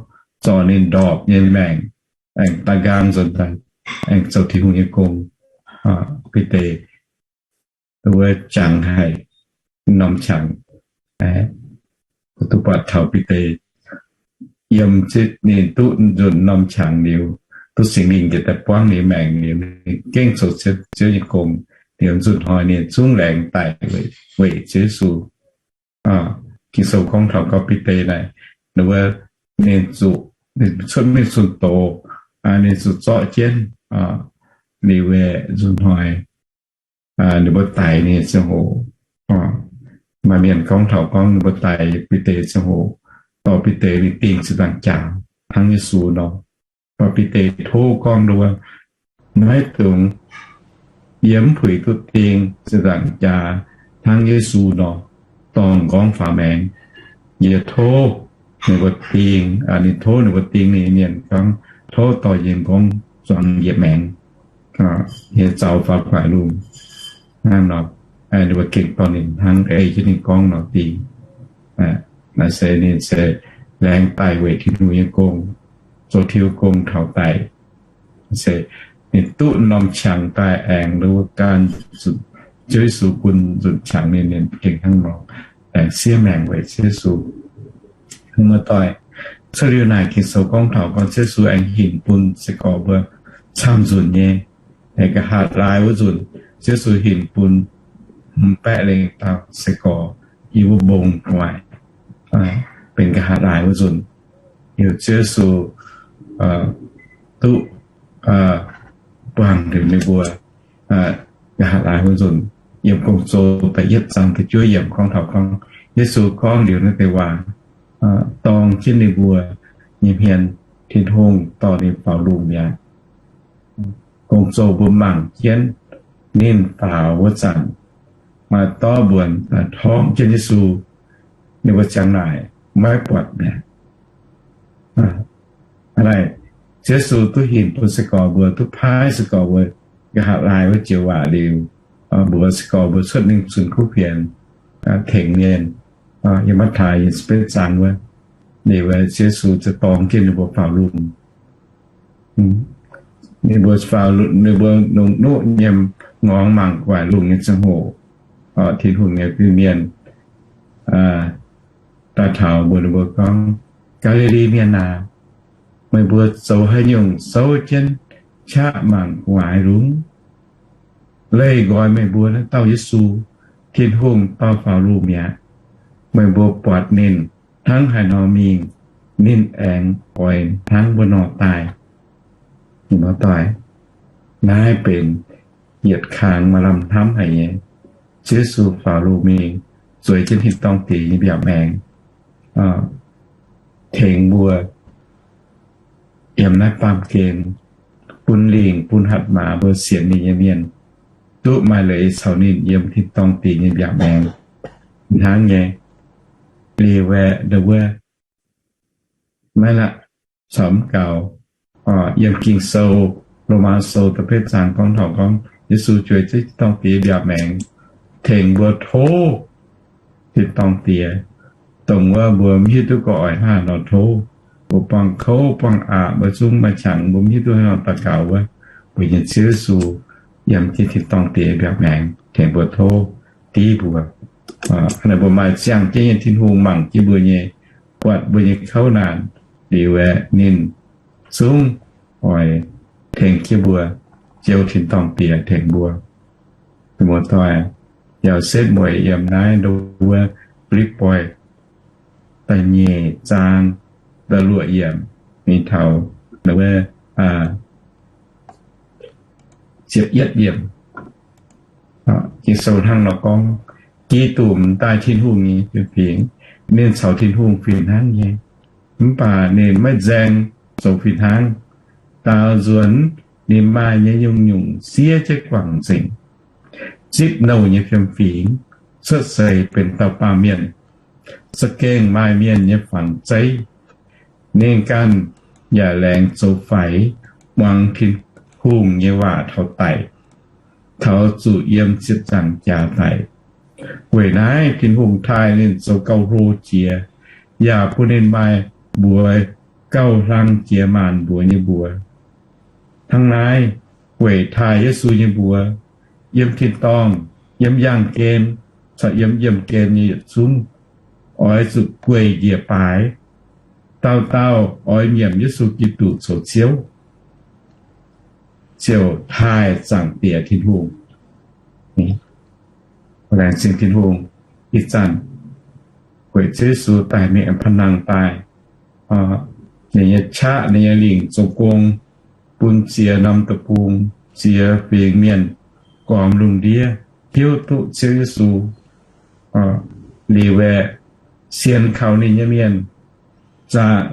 zorc ninh ndorpc nyei maengc, aengx daaih nqaang nzuonx daaih, aengx zoux Tin-Hungh nyei gong. Bide wuov jangx haic norm qangx, duqv buatc taux Bide yiem ninh duqv nzunc norm qangx liuz, duqv Singx Lingh njiec daaih buangv ninh maengc liuz, ninh gengh zoux Ziouv nyei gong. Liuz nzunc hnoi ninh zungv laengz daic weic Ziouv Yesu. Ging-Sou gorngv taux gorngv Bide naaic, wuov, ninh zuqc, ninh cuotv mingh zunh doz, ninh zuqc zorqv jienv, liuz nzunc hnoi ninh mbuo daix ninh ziangh hoc, maaih mienh gorngv taux gorngv ninh mbuo daix Bide ziangh hoc, dorh Bide mingh dingh ziepc nzaangc jaax hnangv Yesu nor. Mv baac Bide tov gorngv nduov, maiv dungx, yie mv puix duqv ding ziepc nzaangc jaax hnangv Yesu nor, dorngh nqorngv faaux maengx. Yie tov ninh mbuo ding, ninh tov ninh mbuo ding ninh mienh gorngv, tov dorh yie nqorngv zuangx yietc maengx, yie zaux faaux gu'nguaaic lungh. Hnangv nor, ninh mbuo gengh dorh ninh hnangv ei jienv ninh gorngv nor ding. Naaiv se ninh se laengz daic weic Tin-Hungh nyei gong, zoux Tin-Hungh gong taux daic. Se ninh duqv norm qangx daaih aengx nduov gan Ziouv Yesu bun nzunc qangx ninh, ninh gengh hnangv nor aengx siev maengc weic Ziouv Yesu. Muoz-doic, cuotv liuz naaic Ging-Sou gorngv taux gorngv Ziouv Yesu aengx hinc bun sai-gorx mbuo camv nzunc nyei, aengx nqa'haav laai wuov nzunc, Ziouv Yesu hinc bun hmz baeqv lengh dauh sai-gorx yiem wuov mbong gu'nguaaic, benx nqa'haav laai wuov nzunc. Liuz Ziouv Yesu duqv buangh liuz ninh mbuo nqa'haav laai wuov nzunc. Yiem Gong-Zoh da'yietv zaang da'juov yiemc gorngv taux gorngv, Yesu gorngv liuz naaiv deix waac, dorng jienv ninh mbuo nyei hmien, Tin-Hungh dorh ninh faaux lungh mi'aqv. Gong-zoh mbuo mangc jienv ninh faaux wuov zanc, maaih dorv mbuonx torngv jienv Yesu, ninh mbuo ziang naaic maiv buatc mi'aqv. Hnangv naaic, Ziouv Yesu duqv hinc bun sai-gorx mbuo, duqv paaiv sai-gorx mbuo nqa'haav laai wuov joux waac liuz, mbuox sai-gorx mbuo cuotv mingh zunh kuv fienx, tengx mienh. Yiem Matv^taai nyei betv zaang wuov, liuz Ziouv Yesu ziouc dorng jienv ninh mbuo faaux lungh. Ninh mbuo faaux, ninh mbuo longc nuqv nyei ngorngx mangc gu'nguaaic lungh nyei ziangh hoc, Tin-Hungh nyei fin-mienh daaih taux mbuox ninh mbuo gorngv, Gaa^li^li Mienh aac, meih mbuo zoux haaix nyungc souv jienv qaqv mangc gu'nguaaic lungh? Leih nqoi meih mbuo naaiv dauh Yesu, Tin-Hungh dorh faaux lungh mi'aqv. Meih mbuo buatc ninh hnangv haaix nor mingh, ninh aengx oix hnangv wuov nor daaih. Muoz-doic, naaiv benx yietc kang maaih lamh hnamv haic nyei. Ziouv Yesu faaux lungh mingh, zueiz jienv tin-dorngh diex nyei mbiaauc maengx, tengx mbuo yiem naaiv baamh gen, bun lingc bun hatc maaz mbuo sienx ninh nyei mienh duqv maaih leiz caux ninh yiem tin-dorngh diex nyei mbiaauc maengx. Hnangv nyei, liuz aeqv, nduov wuov, maiv la'camx gaux, yiem Ging-Sou, Lomaa Sou da'betv zaang gorngv taux gorngv Yesu zueiz jienv tin-dorngh diex mbiaauc maengx, tengx mbuo tov tin-dorngh diex, dongh wuov mbuo mv hiuv duqv gorngv oix hnangv haaix nor tov. Mbuo buangh kouv buangh aqc, mbuo zungv maaih qangx mbuo mv hiuv duqv haaix nor daux gaux wuov, mbuo nyei Ziouv Yesu yiem jienv tin-dorngh diex mbiaauc maengx tengx mbuo tov div mbuo. Hnangv naaic mbuo maaih ziangh jienv nyei Tin-Hungh mangc jienv mbuo nyei, buatc mbuo nyei kouv naanc, liuz aeqv, ninh zungv oix tengx jienv mbuo. Ziouv tin-dorngh Diex tengx mbuo. Muoz-doic, yaac setv mueic yiem naaiv nduov Fi^lipv^poi da'nyeic zaang da'luoqc yiemc mingh taux wuov ziepc yietv yiemc. Ging-Sou hnangv nor gorngv, Giduc m'daaih Tin-Hungh nyei fiem-fingx, ninh caux Tin-Hungh fih hnangv nyei. Mv baac ninh maiv nzaeng zoux fih hnangv. Daaux nzuonx ninh maaih nyei nyungc-nyungc siev jienv guangc nzengc, zipv nouh nyei fiem-fingx, cuotv seix benx dauh baamh mienh, za'gengh maaih mienh nyei fangx zeiv. Ninh ganh yaac laengz zoux faix, muangx Tin-Hungh nyei waac taux daic, taux zuqc yiem ziepc nzaangc jaax daic. Weic naaiv Tin-Hungh taaih ninh zoux gauh hlo jiex, yaac bun ninh maaih mbuox gauh hlang jiex maanc mbuox nyei mbuox. Hnangv naaiv, weic taaih Yesu nyei mbuox, yiem tin-dorngh, yiem yaangh gen, caux yiem yiemh gen nyei yietc zungv, oix zuqc gueic njiec baaix. Dauh dauh oix nyiemc Yesu Giduc zoux Ziouv, ziouc taaih Zaangc Diex Tin-Hungh. Laengz zingh Tin-Hungh, ih zanc weic Ziouv Yesu daic mingh aengx panh nangh daaih, ninh nyei qaqv, ninh nyei lingc zoux gong, bun ziex norm deic-bung, ziex fingx mienh, gormx lungh ndiev hiuv duqv Ziouv Yesu. Liuz aeqv, sienx kaux ninh nyei mienh zaqc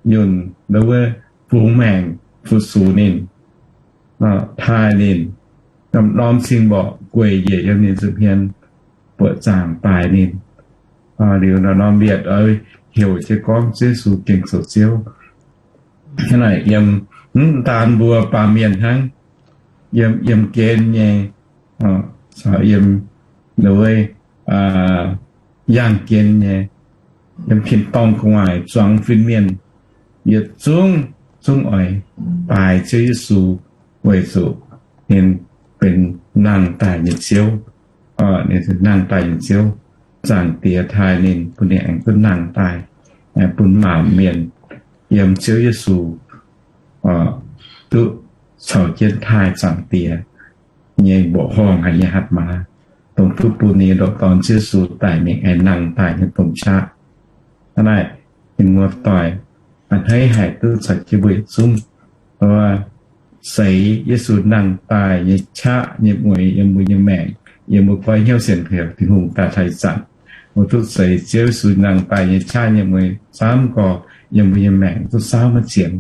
nyunc, wuov, fungx maengc fu-sux ninh, taaih ninh, norm-norm cing-mborqc gueic njiec yiem ninh nza'hmien, buoqc zaangc daaih ninh. Liuz norm-norm mienh oix heuc jienv gorngv Ziouv Yesu gengh zoux Ziouv. Hnangv naaic yiem, mv daan mbuo baamh mienh hnangv, yiem, yiem gen nyei, caux yiem, wuov, yaangh gen nyei, yiem tin-dorngh gu'nguaaic zuangx fin-mienh, yietc zungv, zungv oix baaix Ziouv Yesu, weic zuqc ninh benx nangh daaih nyei Ziouv. Ninh nangh daaih nyei Ziouv, Zaangc Diex taaih ninh, bun ninh aengx duqv nangh daaih, bun maanc mienh yiem Ziouv Yesu duqv caux jienv taaih Zaangc Diex nyei mbuoqc horngh haic nyei hatc maaz, dongh duqv bun ninh nyei ndoqc Dorn Ziouv Yesu daic mingh aengx nangh daaih nyei domh qaqv. Hnangv naaic, mienh muoz-doic, a'hneiv haic duqv caux jienv mbuo yietc zungv seix Yesu nangh daaih nyei qaqv nyei mueix yiem mbuo nyei maengc, yiem mbuo goiv hnyouv sienx heuc Tin-Hungh daaih taux ih zanc. Mbuo duqv seix Ziouv Yesu nangh daaih nyei qaqv nyei mueix camv gorx yiem mbuo nyei maengc duqv saauv maiv zienx.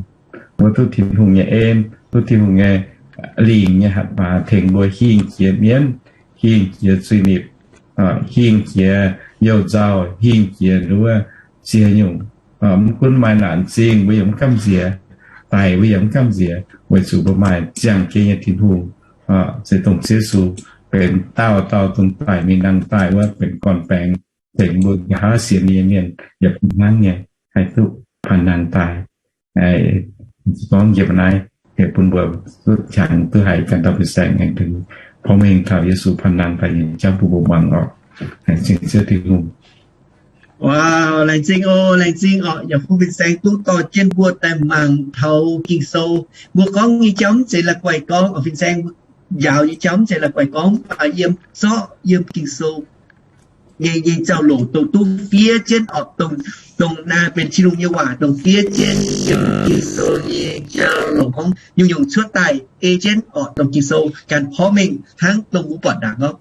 Mbuo duqv Tin-Hungh nyei en, duqv Tin-Hungh nyei lingc nyei hatc maaz tengx mbuo hingh jiex mienv, hingh jiex zuiz-nipc, hingh jiex youh nzauh, hingh jiex nduov ziex nyungc. Mv gunv maaih naanc zingh mbuo yaac mv gamh nziex, daic mbuo yaac mv gamh nziex, weic zuqc mbuo maaih ziangh jienv nyei Tin-Hungh, se dongh Ziouv Yesu benx dauh dauh dongh daic mingh nangh daaih wuov benx gorn-baengx tengx mbuo nqa'haav sienx nyei mienh yaac fih hnangv nyei haih duqv panh nangh daaih. Gorngv yiem naaiv heuc bun mbuo duqv qangx duqv haiz ganh dauh fin-saeng aengx tengx porv mengh taux Yesu panh nangh daaih nyei jauv bun mbuo muangx orqc. Laengz zingh Ziouv Tin-Hungh. Waac, laengz zingh oc, laengz zingh orqc. Yaac bun fin-saeng duqv dorh jienv mbuo daaih mangc taux Ging-Sou. Mbuo gorngv nyei jauv mv zeiz la'guaih gorngv, fin-saeng njaaux nyei jauv mv zeiz la'guaih gorngv, mv baac yiem zorqv yiem Ging-Sou nyei, nyei jauv-louc dongh duqv fiev jienv orqc, dongh, dongh naaiv benx Tin-Hungh nyei waac dongh fiev jienv yiem Ging-Sou nyei jauv-louc gorngv nyungc-nyungc cuotv daaih ei jienv orqc, dongh Ging-Sou ganh porv mengh hnangv dongh mbuo buatc ndaangc gorngv,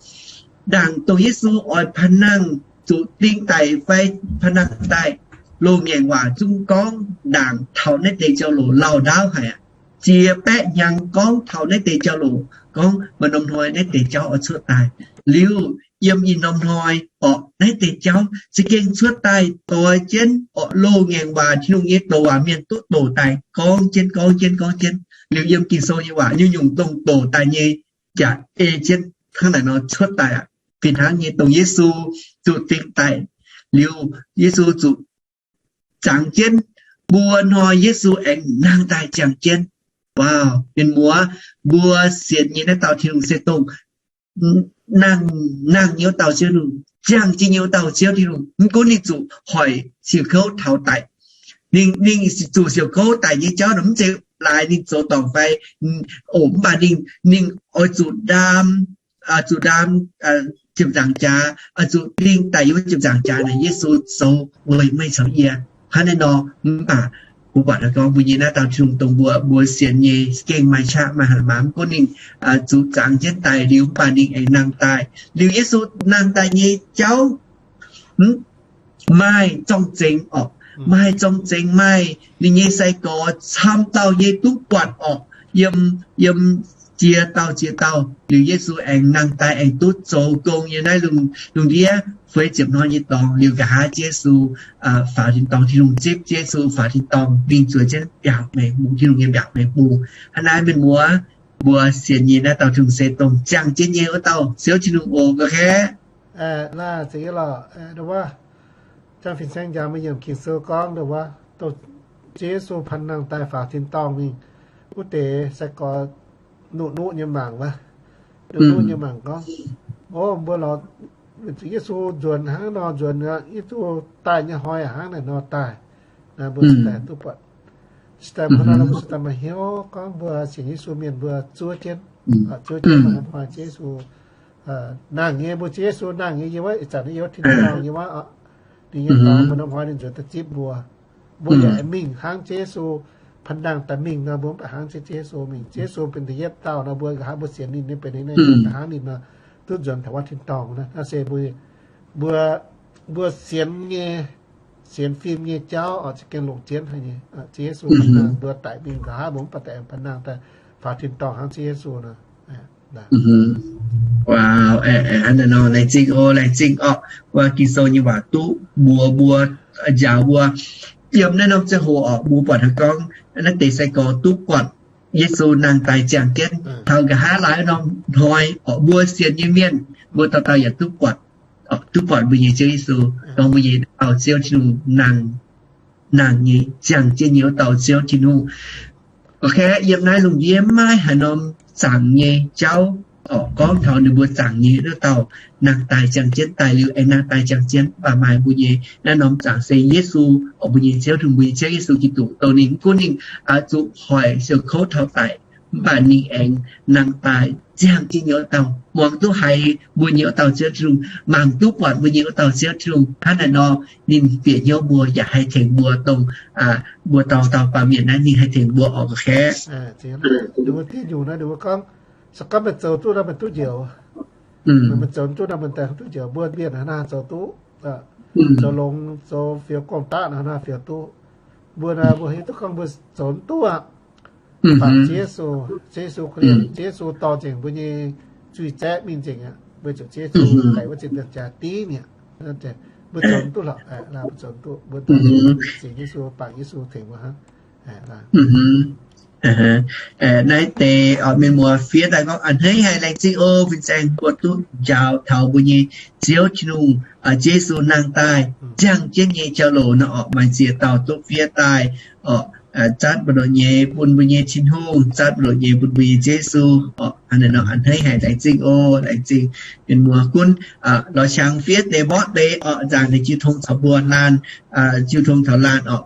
ndaangc dongh Yesu oix panh nangh zuqc ding daic fai panh nangh daaih, loz-ngaengc waac zungv gorngv ndaangc taux naaiv deix jauv-louc lauh ndaauv haic aqv. Jiex baeqv hnyangx gorngv taux naaiv deix jauv-louc gorngv maaih norm hnoi naaiv deix jauv oix cuotv daaih. Liuz yiem ih norm hnoi orqc, naaiv deix jauv za'gengh cuotv daaih doix jienv orqc, loz-ngaengc waac, Tin-Hungh nyei douc waac mienh duqv doqc daaih gorngv jienv, gorngv jienv, gorngv jienv. Liuz yiem Ging-Sou nyei waac nyungc-nyungc dongh doqc daaih nyei yaac ei jienv hnangv naaic nor cuotv daaih aqv. Fih hnangv nyei dongh Yesu zuqc ding daic liuz, Yesu zuqc zangx jienv, buo hnoi Yesu aengx nangh daaih ziangh jienv. Waac, mienh muoz, mbuo sienx nyei naaiv dauh Tin-Hungh se dongh nangh, nangh nyei wuov dauh Ziouv Tin-Hungh, ziangh jienv nyei wuov dauh Ziouv Tin-Hungh. Mv gunv ninh zuqc hoic siouc kouv taux daic, ninh, ninh zuqc siouc kouv daic nyei jauv nor mv zeiz laaix ninh zoux dorngc fai, o, mv baac ninh, ninh oix zuqc ndaam, zuqc ndaam ziepc nzaangc jaax, oix zuqc ding daaih yiem wuov ziepc nzaangc jaax naaic Yesu zoux weic meih caux yie. Hnangv naaiv nor, mv baac mbuo buatc gorngv mbuo nyei naaiv dauh Tin-Hungh dongh mbuo, mbuo sienx nyei gengh maaih qaqv maaih haaix maah, mv gunv ninh zuqc zangx jienv daaih liuz, mv baac ninh aengx nangh daaih. Liuz Yesu nangh daaih nyei jauv, mv maaih zorng-zengx orqc, maaih zorng-zengx, maaih ninh nyei sai-gorx camv dauh nyei duqv buatc orqc, yiem, yiem ziex dauh ziex dauh. Liuz Yesu aengx nangh daaih aengx duqv zoux gong yiem naaiv lungh, lungh ndiev feix ziepc hnoi nyei dorngx. Liuz nqa'haav Yesu faaux tin-dorngh, Tin-Hungh zipv Yesu faaux tin-dorngh mingh zueiz jienv mbiaauc maengx bung, Tin-Hungh nyei mbiaauc maengx bung. Hnangv naaiv mienh muoz, mbuo sienx nyei naaiv dauh Tin-Hungh se dongh ziangh jienv nyei wuov dauh Ziouv Tin-Hungh oc. Ga'hlen, Ziouv fin-saeng njaaux mbuo yiem Ging-Sou gorngv dongh wuov, dongh Ziouv Yesu pan nangh daaih faaux tin-dorngh mingh, wuov deix sai-gorx nuqv-nuqv nyei mangc wuov, nuqv-nuqv nyei mangc gorngv, o, mbuo lorz Yesu nzuonx hnangv nor nzuonx, Yesu daaih nyei hnoi hnangv naaiv nor daaih. Mbuo cingx daaih duqv buatc, cingx daaih mbuo nor mbuo cingx daaih maaih hnyouv gorngv mbuo sienx Yesu mienh mbuo zuov jienv, zuov jienv maaih norm hnoi Yesu nangh nyei, mbuo Ziouv Yesu nangh nyei yiem wuov ih zanc yiem wuov tin-dorngh nyei wuov, ninh nyei dorngx maaih norm hnoi ninh nzuonx daaih zipv mbuo. Mbuo yaac mingh hnangv Ziouv Yesu pan nangh daaih mingh nor, mbuo mv baac hnangv Ziouv Yesu mingh. Ziouv Yesu benx da'yietv dauh nor, mbuo nqa'haav mbuo sienx ninh nyei benx ninh naaiv, mbuo mv baac hnangv ninh nor, duqv nzuonx taux wuov tin-dorngh naaiv. Naaiv se mbuo, mbuo sienx nyei, sienx fim nyei jauv oc, za'gengh longc jienv haic nyei. Ziouv Yesu pan nangh mbuo daic mingh nqa'haav mbuo mv baac daaih aengx pan nangh daaih faaux tin-dorngh hnangv Ziouv Yesu nor. Laengz zingh oc, laengz zingh oc, wuov Ging-Sou nyei waac duqv mbuox mbuo, njaaux mbuo yiem naaiv norm ziangh hoc oc, mbuo buatc haiz gorngv naaiv deix sai-gorx duqv buatc Yesu nangh daaih ziangh jienv taux nqa'haav laaix norm hnoi oc, mbuo sienx nyei mienh mbuo dauh dauh yaac duqv buatc, duqv buatc mbuo nyei Ziouv Yesu, dongh mbuo nyei dauh Ziouv Tin-Hungh nangh, nangh nyei, ziangh jienv nyei wuov dauh Ziouv Tin-Hungh. Gorqv-kaeqv yiem naaiv lungh ndiev maiv maaih haaix norm zaangc nyei jauv oc, gorngv taux ninh mbuo zaangc nyei wuov dauh nangh daaih ziangh jienv daaih liuz aengx nangh daaih ziangh jienv, mv baac maaih mbuo nyei naaiv norm zaangc se Yesu oc, mbuo nyei Ziouv Tin-Hungh, mbuo nyei Ziouv Yesu Giduc, dongh ninh mv gunv ninh zuqc hoic siou kouv taux daic, mv baac ninh aengx nangh daaih ziangh jienv nyei wuov dauh, muangx duqv haiz mbuo nyei wuov dauh Ziouv Tin-Hungh, mangc duqv buatc mbuo nyei wuov dauh Ziouv Tin-Hungh. Hnangv naaiv nor, ninh bieqc hnyouv mbuo yaac haih tengx mbuo dongh mbuo dauh dauh baamh mienh naaiv ninh haih tengx mbuo oc, gorqv-kaeqv. Gorngv meih zoux duqv nor meih duqv njoux, meih zoux duqv nor meih daaih duqv njoux. Mbuo mienh hnangv naaiv zoux duqv, zoux longx zoux fioux gorngv-daqv hnangv naaiv fioux duqv. Mbuo naaiv mbuo hiuv duqv gorngv mbuo zoux duqv aqv, bangc Ziouv Yesu, Ziouv Yesu korv-lienh, Ziouv Yesu dorh nzengc mbuo nyei zuiz-zaeqv mingh nzengc aqv. Mbuo zuqc Ziouv Yesu daic wuov zinh ndaangc jaax div mi'aqv. Mbuo zoux duqv lorqc, mbuo zoux duqv, mbuo sienx Yesu, bangc Yesu tengx mbuo hnangv. Naaiv deix mienh muoz fiev daaih gorngv a'hneiv haic, laengz zingh oc, fin-saeng mbuo duqv njaaux taux mbuo nyei Ziouv Tin-Hungh, Ziouv Yesu nangh daaih ziangh jienv nyei jauv-louc nor orqc, maaih ziex dauh duqv fiev daaih orqc, zatv mbu'ndongx nyei bun mbuo nyei Tin-Hungh, zatv mbu'ndongx nyei bun mbuo nyei Ziouv Yesu orqc. A'hneiv haic, laengz zingh oc, laengz zingh. Mienh muoz gunv lorz qangx fiev deix mborqv deix orqc, nzaangc deix jiu tong caux mbuo laanh, jiu tong caux laanh orqc,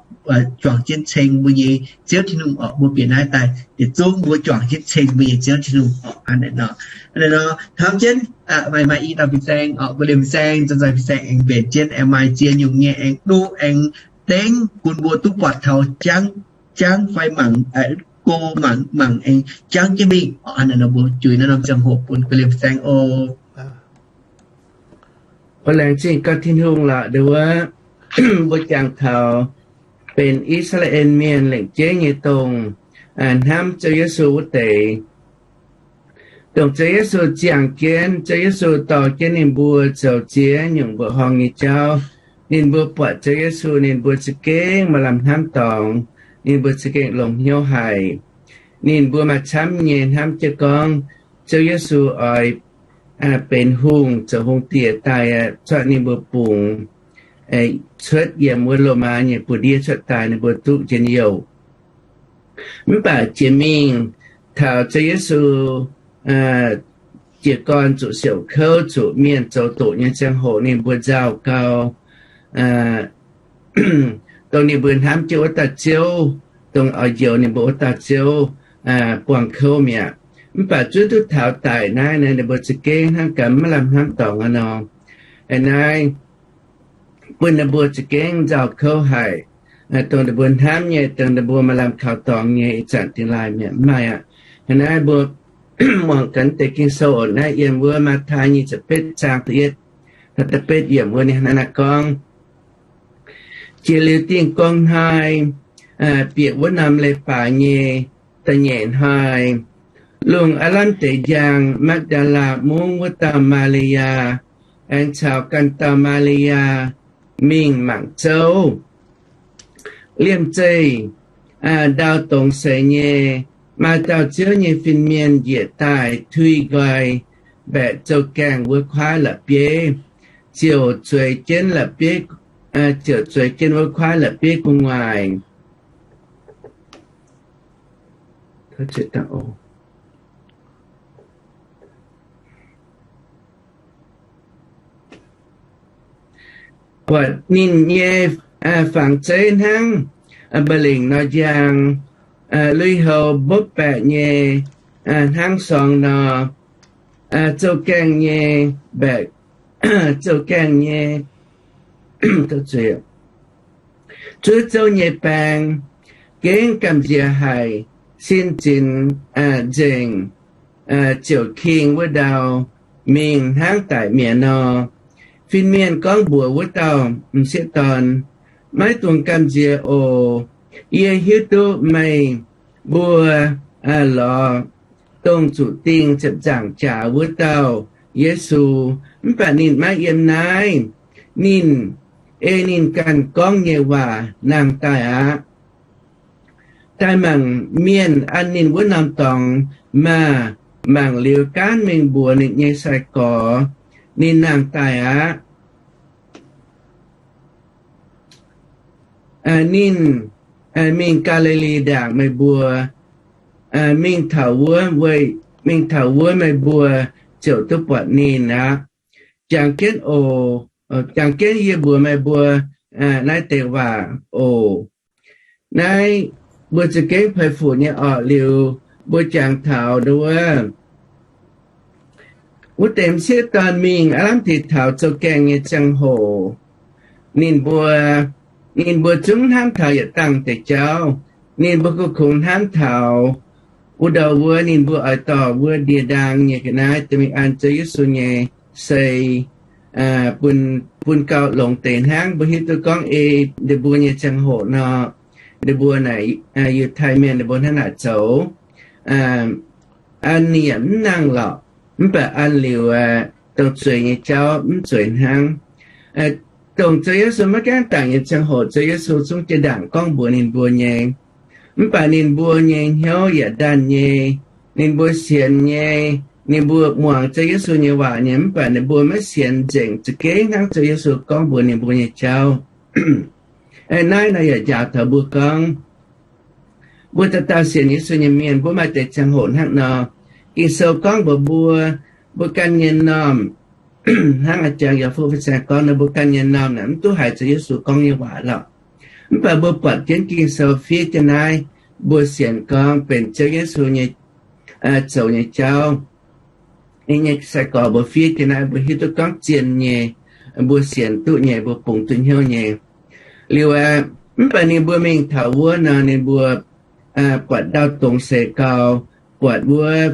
juangc jienv ceng mbuo nyei Ziouv Tin-Hungh orqc. Mbuo bieqc naaiv daaih yietc zungv mbuo juangc jienv ceng mbuo nyei Ziouv Tin-Hungh orqc. Hnangv naaiv nor, hnamv jienv maaih maaih i dauh fin-saeng orqc, mbuo liemh fin-saeng, zanc-zanc fin-saeng aengx mbenc jienv, aengx maaih ziex nyungc nyei aengx duqv aengx dengv bun mbuo duqv buatc taux jangv, jangv fai mangc, go mangc, mangc aengx jangv jienv mingh. Hnangv naaiv nor mbuo juix naaiv norm ziangh hoc bun mbuo liemh fin-saeng oc. Laengz zingh gaax Tin-Hungh lorqc, ndongc wuov mbuo jangx taux benx I^saa^laa^en Mienh lengc jeiv nyei dongh hnamv Ziouv Yesu wuov deix. Dongh Ziouv Yesu ziangh jienv, Ziouv Yesu dorh jienv ninh mbuo zoux ziex nyungc mbuoqc horngh nyei jauv. Ninh mbuo buatc Ziouv Yesu, ninh mbuo za'gengh maaih lamh hnamv dorngx, ninh mbuo za'gengh longx hnyouv haic. Ninh mbuo maaih camv nyei hnamv jienv gorngv Ziouv Yesu oix benx hungh, zoux hungh diex daaih cuotv ninh mbuo bungx, cuotv yiem wuov Lomaa nyei buoz-ndiev cuotv daaih, ninh mbuo duqv njien-youh. Mv baac jiex mingh taux Ziouv Yesu jiez gorn zuqc siouc kouv, zuqc mienh zoux doqc nyei ziangh hoc, ninh mbuo nzauh gau, dongh ninh mbuo hnamv jienv wuov dauh Ziouv, dongh oix njoux ninh mbuo wuov dauh Ziouv buangh kouv mi'aqv. Mv baac zuov duqv taux daic naaiv, ninh mbuo za'gengh hnangv gaax maiv lamh hnamv dorngx aqv nor. Aa, naaiv bun ninh mbuo za'gengh nzauh kouv haic, dongh ninh mbuo hnamv nyei, dongh ninh mbuo maaih lamh kaux dorngx nyei ih zanc dingh laaih mi'aqv, mv maaih aqv. Aa, naaiv mbuo muangx gaax deix Ging-Sou oc. Naaiv yiem wuov Matv^taai nyic ziepc betv zaang da'yietv, da'betv yiemc wuov ninh hnangv naaiv gorngv, Jiex liuz diuh gong hnoi, bieqc wuov norm leiz-baaix nyei da'nyeic hnoi, lungh aav lamh deix njang, Makv^ndaa^laa Mungv wuov dauh Maa^li^yaa aengx caux ganh dauh Maa^li^yaa mingh mangc zouv. Liemh zeih ndau dongz seix nyei, maaih dauh Ziouv nyei fin-mienh njiec daaih tui nqoi mbaeqc zouv-gaengh wuov kuaaiv la'bieiv, ziouc zueiz jienv la'bieiv, ziouc zueiz jienv wuov kuaaiv la'bieiv gu'nguaaic. Buatc ninh nyei fangx zeiv hnangv mba'lengc nor njang, lui-houx mbopv baeqc nyei hnangv sorng nor, zouv-gaengh nyei mbaeqc, zouv-gaengh nyei zuov zouv nyei baeng, gengh gamh nziex haic, sin zinx nzengc, ziouc king wuov ndau mingh hnangv daic mi'aqv nor. Fin-mienh gorngv mbuox wuov dauh m'sieqv dorn, Maiv dungx gamh nziex oc. Yie hiuv duqv meih mbuo lorz dongh zuqc dingh ziepc nzaangc jaax wuov dauh Yesu, mv baac ninh maiv yiem naaiv. Ninh, ei ninh ganh gorngv nyei waac nangh daaih aqv. Daaih mangc mienh an ninh wuov norm dorngx maah! Mangc liuz gaanv mingh mbuox ninh nyei sai-gorx, ninh nangh daaih aqv. Ninh mingh Gaa^li^li Ndaangc, meih mbuo mingh taux wuov, mingh taux wuov meih mbuo ziouc duqv buatc ninh aqv. Jangx jienv oc, jangx jienv yie mbuox meih mbuo naaiv deix waac oc. Naaiv mbuo za'gengh peix fuc nyei orqc. Liuz mbuo jangx taux wuov, wuov deix m'sieqv dorn mingh aav lamh deix taux zouv-gaengh nyei ziangh hoc, ninh mbuo, ninh mbuo zungv hnamv taux yietc dangh deix jauv. Ninh mbuo kungx hnamv taux wuov ndau wuov ninh mbuo oix dorh wuov ndie ndaang nyei ga'naaiv dorh mingh an Ziouv Yesu nyei sei, bun gauh longx deix hnangv. Mbuo hiuv duqv gorngv ei ninh mbuo nyei ziangh hoc nor, ninh mbuo naaic Yiutai Mienh ninh mbuo hnangv naaic zoux, an ninh yaac mv nangh lorqc. Mv baac an liuz, dongh zueiz nyei jauv mv zueiz hnangv. Dongh Ziouv Yesu maiv gaengh dangc nyei ziangh hoc, Ziouv Yesu zungv jiex ndaangc gorngv mbuox ninh mbuo nyei. Mv baac ninh mbuo nyei hnyouv yaac ndanc nyei. Ninh mbuo sienx nyei, ninh mbuo muangx Ziouv Yesu nyei waac nyei, mv baac ninh mbuo maiv sienx nzengc za'gengh hnangv Ziouv Yesu gorngv mbuox ninh mbuo nyei jauv. Naaiv nor yaac njaaux taux mbuo gorngv, mbuo dauh dauh sienx Yesu nyei mienh, mbuo maaih deix ziangh hoc hnangv nor. Ging-Sou gorngv mbuox mbuo, mbuo ganh nyei m'normh, hnangv a'jang yaac fuqv fin-saeng gorngv nor, mbuo ganh nyei m'normh naaic mv duqv haiz Ziouv Yesu gorngv nyei waac lorqc. Mv baac mbuo buatc jienv Ging-Sou fiev jienv naaiv, mbuo sienx gorngv benx Ziouv Yesu nyei zoux nyei jauv. Ninh nyei sai-gorx mbuo fiev jienv naaiv, mbuo hiuv duqv gorngv zien nyei, mbuo sienx duqv nyei, mbuo bungx duqv hnyouv nyei. Liuz aeqv, mv baac ninh mbuo mingh taux wuov nor, ninh mbuo buatc ndau dongz seix gau, buatc wuov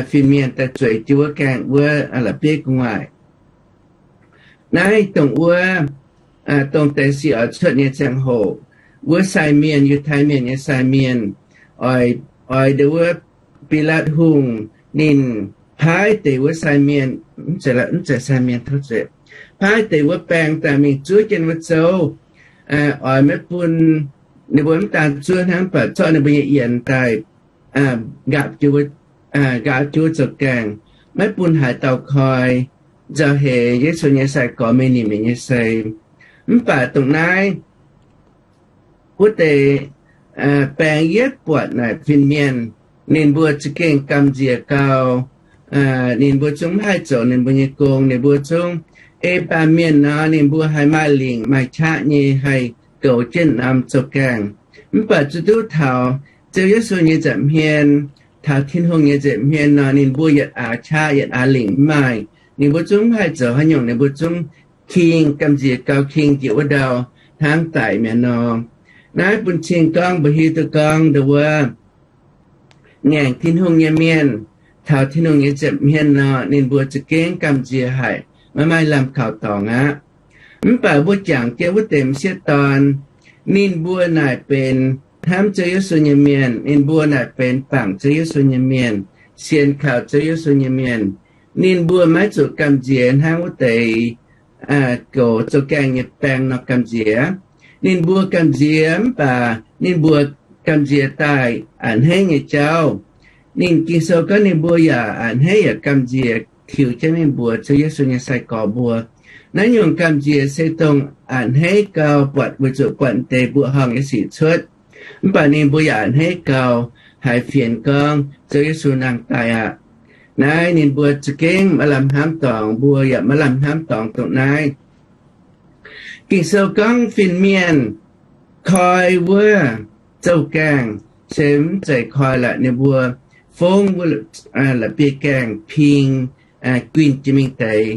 fin-mienh daaih zueiz jienv wuov gaengh wuov la'bieiv gu'nguaaic. Naaiv dongh wuov, dongh deix sic oix cuotv nyei ziangh hoc, wuov sai mienh, Yiutai Mienh nyei sai mienh, oix, oix ndau wuov Bilaatv Hungh ninh paaiv deix wuov sai mienh, mv zeiz sai mienh, paaiv deix wuov baeng daaih mingh zuov jienv wuov zouv, oix maiv bun, ninh mbuo mv daan zuov hnangv, mv baac zorqv ninh mbuo nyei yienx daaih nqaapv jienv wuov zouv-gaengh, maiv bun haaix dauh koi, nzauh heix Yesu nyei sai-gorx mingh nimc ninh nyei sei. Mv baac dongh naaiv wuov deix baeng yietv buatc naaic fin-mienh, ninh mbuo za'gengh gamh nziex gau. Ninh mbuo zungv mv haih zoux ninh mbuo nyei gong. Ninh mbuo zungv, ei baamh mienh nor, ninh mbuo haih maaih lingc maaih qaqv nyei haih goux jienv norm zouv-gaengh. Mv baac zuqc duqv taux Ziouv Yesu nyei nza'hmien, taux Tin-Hungh nyei nza'hmien nor, ninh mbuo yietc aax qaqv yietc aax lingc mv maaih. Ninh mbuo zungv mv haih zoux haaix nyungc, ninh mbuo zungv king gamh nziex gau, king jiex wuov ndau hnangv daic mi'aqv nor. Naaiv bun cing gorngv mbuo hiuv duqv gorngv ndo wuov, ngaengc Tin-Hungh nyei mienh, taux Tin-Hungh nyei nza'hmien nor, ninh mbuo za'gengh gamh nziex haic, maiv maaih lamh kaux dorngx aqv. Mv baac mbuo jangx jienv wuov deix m'sieqv dorn, ninh mbuo naaic benx hnamv Ziouv Yesu nyei mienh, ninh mbuo naaic benx bangc Ziouv Yesu nyei mienh, sienx kaux Ziouv Yesu nyei mienh. Ninh mbuo maiv zuqc gamh nziex hnangv wuov deix goux zouv-gaengh nyei baeng nor gamh nziex. Ninh mbuo gamh nziex mv baac ninh mbuo gamh nziex daaih a'hneiv nyei jauv. Ninh, Ging-Sou gorngv ninh mbuo yaac a'hneiv yaac gamh nziex tiux jienv mingh mbuox Ziouv Yesu nyei sai-gorx mbuo. Naaiv nyungc gamh nziex se dongh a'hneiv gau, buatc, weic zuqc buatc deix mbuoqc horngh nyei sic cuotv. Mv baac ninh mbuo yaac a'hneiv gau, haiz fienx gorngv Ziouv Yesu nangh daaih aqv. Naaiv ninh mbuo za'gengh maiv lamh hnamv dorngx, mbuo yaac maiv lamh hnamv dorngx dongh naaiv. Ging-Sou gorngv fin-mienh koi wuov zouv-gaengh se mv zeiz koi la'ninc mbuo fongv wuov, la'bieiv-gaengh ping guinh jiex mingh deix.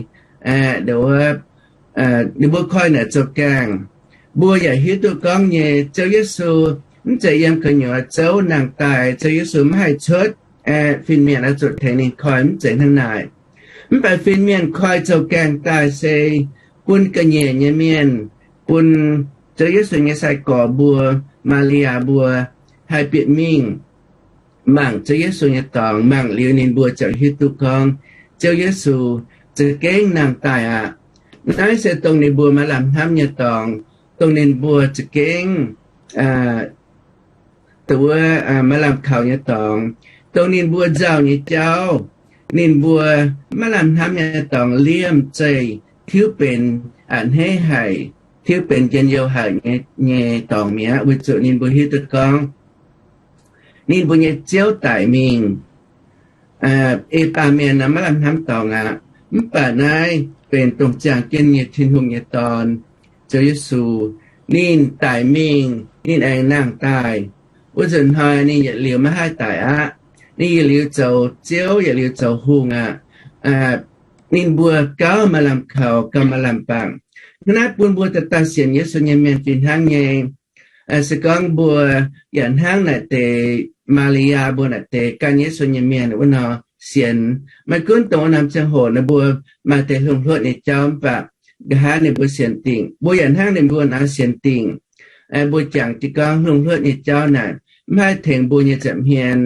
Ninh mbuo koi naaic zouv-gaengh. Mbuo yaac hiuv duqv gorngv nyei, Ziouv Yesu mv zeiz yiem gu'nyuoz zouv nangh daaih, Ziouv Yesu mv haih cuotv, fin-mienh oix zuqc tengx ninh koi, mv zeiz hnangv naaic. Mv baac fin-mienh koi zouv-gaengh daaih se bun ga'nyiec nyei mienh, bun Ziouv Yesu nyei sai-gorx mbuo, Maa^li^yaa mbuo, haih bieqc mingh mangc Ziouv Yesu nyei dorngx. Mangc liuz ninh mbuo ziouc hiuv duqv gorngv Ziouv Yesu za'gengh nangh daaih aqv. Naaiv se dongh ninh mbuo maiv lamh hnamv nyei dorngx, dongh ninh mbuo za'gengh dongh wuov maiv lamh kaux nyei dorngx, dongh ninh mbuo nzauh nyei jauv. Ninh mbuo maiv lamh hnamv nyei dorngx liemh zeih tiuv benx a'hneiv haic, tiuv benx njien-youh haic nyei dorngx mi'aqv, weic zuqc ninh mbuo hiuv duqv gorngv ninh mbuo nyei Ziouv daic mingh, ei baamh mienh maiv lamh hnamv dorngx aqv. Mv baac naaiv benx dongh ziangh jienv nyei Tin-Hungh nyei Dorn, Ziouv Yesu, ninh daic mingh, ninh aengx nangh daaih. Wuov nzunc hnoi ninh yietc liuz maiv haih daic aqv. Ninh yietc liuz zoux Ziouv, yietc liuz zoux hungh aqv. Ninh mbuo gauh maaih lamh kaux, gauh maaih lamh bangc. Hnangv naaiv bun mbuo dauh dauh sienx Yesu nyei mienh fih hnangv nyei. Se gorngv mbuo yaac hnangv naaic deix Maa^li^yaa mbuo naaic deix gan Yesu nyei mienh wuov nor sienx, maiv gunv dongh wuov norm ziangh hoc ninh mbuo maaih deix hlungh hluotv nyei jauv mv baac nqa'haav ninh mbuo sienx dingc. Mbuo yaac hnangv ninh mbuo naaiv sienx dingc. Mbuo jangx jienv gorngv hlungh hluotv nyei jauv naaic mv haih tengx mbuo nyei nza'hmien,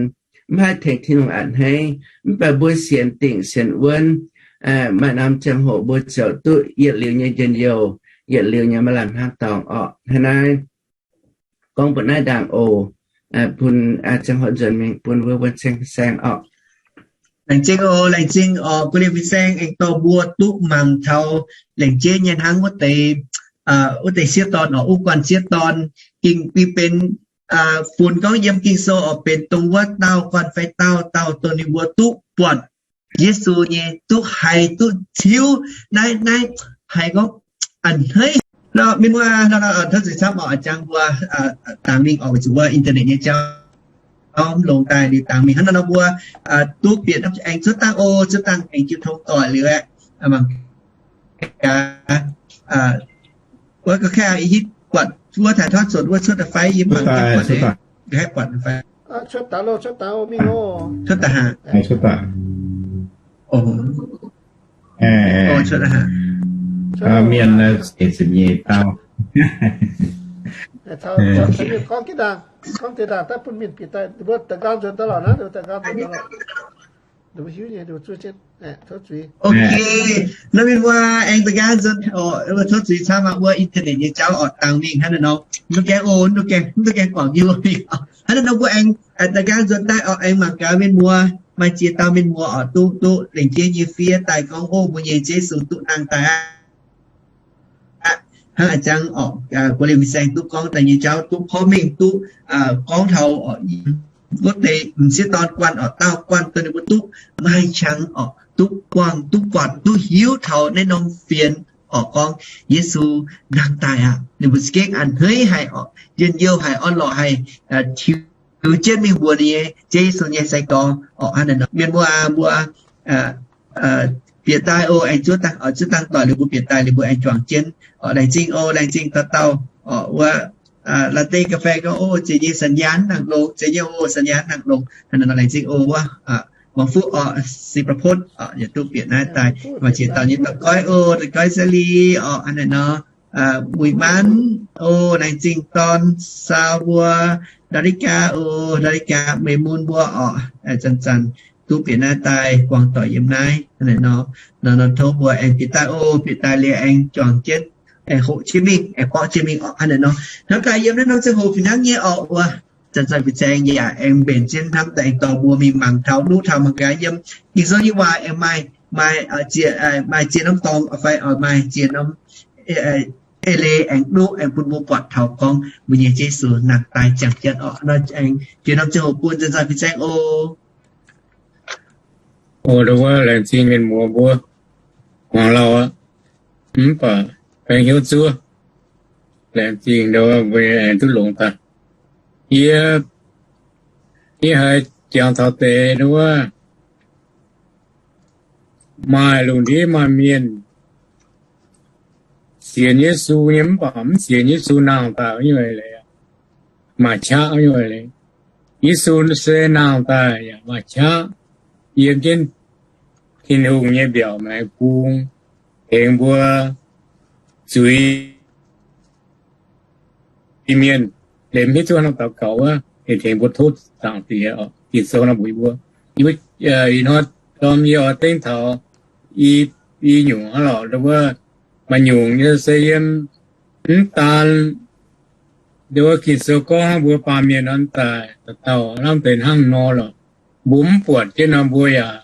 mv haih tengx Tin-Hungh a'hneiv. Mv baac mbuo sienx dingc sienx wuonv, maaih norm ziangh hoc mbuo ziouc duqv yietc liuz nyei njien-youh, yietc liuz nyei maiv lamh hnamv dorngx orqc. Hnangv naaiv gorngv mbuo naaiv ndaangc oc. Bun ziangh hoc nzuonx mingh bun wuov wuon ceng saeng orqc. Laengz zingh oc, laengz zingh oc, guv liemh fin-saeng aengx dorh mbuo duqv mangc taux laengz jeiv nyei hnangv wuov deix, wuov deix sieqv dorn orqc, wuov guanh sieqv dorn, gengh benx funx gorngv yiem Ging-Sou orqc, benx dongh wuov dauh guanh fai dauh dauh dongh ninh mbuo duqv buatc Yesu nyei, duqv haiz duqv ciuv naaiv, naaiv haiz gorngv a'hneiv. Mienh muoz, tov zuiz camv orqc, jangx mbuo dangx mingh orqc, weic zuqc wuov internet nyei jauv mv longx daaih, liuz dangx mingh hnangv nor nor mbuo duqv bieqc aengx cuotv dangh oc, cuotv dangh aengx jiu tong doic liuz aeqv, mangc gaax. Wuov ga'kaiv i hitv buatc wuov taaix tov zuotc wuov cuotv da'fai yie mangc gaax buatc, ga'kaiv buatc da'fai. Cuotv daaih, cuotv daaih, mienh nyei dauh. Gorngv deix ndaangc daaih bun mienh bieqc daaih, mbuo daaih nqaang nzuonx daaih lorqc naaiv, daaih nqaang nzuonx daaih lorqc. Ok, nor mienh mbuo aengx daaih nqaang nzuonx, tov zuiz camv aqv, wuov internet nyei jauv orqc, dangx mingh hnangv naaiv nor. Mv duqv gaengh o, mv duqv gaengh guangc jienv wuov mingh. Hnangv naaiv nor mbuo aengx daaih nqaang nzuonx daaih orqc, aengx mangc gaax mienh mbuo, maaih ziex dauh mienh mbuo orqc, duqv, duqv lengc jeiv nyei fiev daaih gorngv, o, mbuo nyei Yesu duqv nangh daaih aqv. Hnangv a'jangv orqc, guv liemh fin-saeng duqv gorngv daaih nyei jauv duqv porv mengh duqv gorngv taux wuov deix m'sieqv dorn guanh orqc, dauh guanh dongh ninh mbuo duqv maaih qangx orqc, duqv buangh, duqv buatc, duqv hiuv taux naaiv norm fienx orqc, gorngv Yesu nangh daaih aqv. Ninh mbuo za'gengh a'hneiv haic orqc, njien-youh haic, orn-lorqc haic, tiux jienv mingh mbuox ninh nyei Ziouv Yesu nyei sai-gorx orqc. Hnangv naaic nor, mienh muoz aac, mbuo bieqc daaih oc, aengx zuov dangh, zuov dangh doic liuz mbuo bieqc daaih liuz mbuo aengx juangc jienv orqc. Laengz zingh oc, laengz zingh dauh dauh orqc. Wuov laateh ga'fei gorngv, oc, ziex nyei สัญญาณ nangc longx, ziex nyei oc, สัญญาณ nangc longx. Hnangv naaic nor laengz zingh oc. Wuov Mangc Fuqv orqc, Sipra Putv orqc, yietc duqv bieqc naaiv daaih, maaih ziex dauh nyei dorh goiv oc, dorh goiv Seli orqc. Hnangv naaic nor, Muic Manv oc, laengz zingh dorn saau mbuo, Ndau Li Gaa oc, Ndau Li Gaa, Meix Mun mbuo orqc, zanc-zanc duqv bieqc naaiv daaih buangh doic yiem naaiv. Hnangv naaic nor, nor nor tov mbuo aengx bieqc daaih oc, bieqc daaih liuz aengx juangc jienv, aengx hoqc jienv mingh, aengx borqv jienv mingh orqc. Hnangv naaic nor, hnamv daaih yiem naaiv norm ziangh hoc fih hnangv nyei orqc. Wuov zanc-zanc fih zaeng yaac aengx mbenc jienv hnamv daaih aengx dorh mbuo mingh mangc taux, nuqv taux mangc gaax yiem Ging-Sou nyei waac aengx maaih, maaih ziex norm dorngx fai oix maaih ziex norm eix leiz aengx nuqv aengx bun mbuo buatc taux gorngv mbuo nyei Yesu nangh daaih ziangh jienv orqc. Nor aengx jiex norm ziangh hoc bun zanc-zanc fih zaeng oc. Oc, ndau wuov laengz zingh mienh muoz mbuo muangx lauh aqv. Mv baac baeng hnyouv zuov, laengz zingh ndau wuov mbuo aengx duqv longx daaih. Yie, yie haiz jangx taux deix ndau wuov maaih lungh ndiev maaih mienh sienx Yesu nyei mv baac mv sienx Yesu nangh daaih nyei leiz, maaih qaqv nyei leiz. Yesu se nangh daaih yaac maaih qaqv yiem jienv Tin-Hungh nyei mbiaauc maengx bung tengx mbuo zuiz mienh, liemh hiuv duqv hnangv daux gaux wuov, ninh tengx mbuo tov Zaangc Diex. Ging-Sou nor mbuox yie mbuo, ih hnoi dorn yie oix dengv taux i, i nyungc hnangv lorqc, ndau wuov maaih nyungc nyei se yiem mv daan, ndau wuov Ging-Sou gorngv hnangv mbuo baamh mienh nor daaih dauh dauh hnangv deix hnangv nor lorqc. Mbuo mv buatc jienv nor mbuo yaac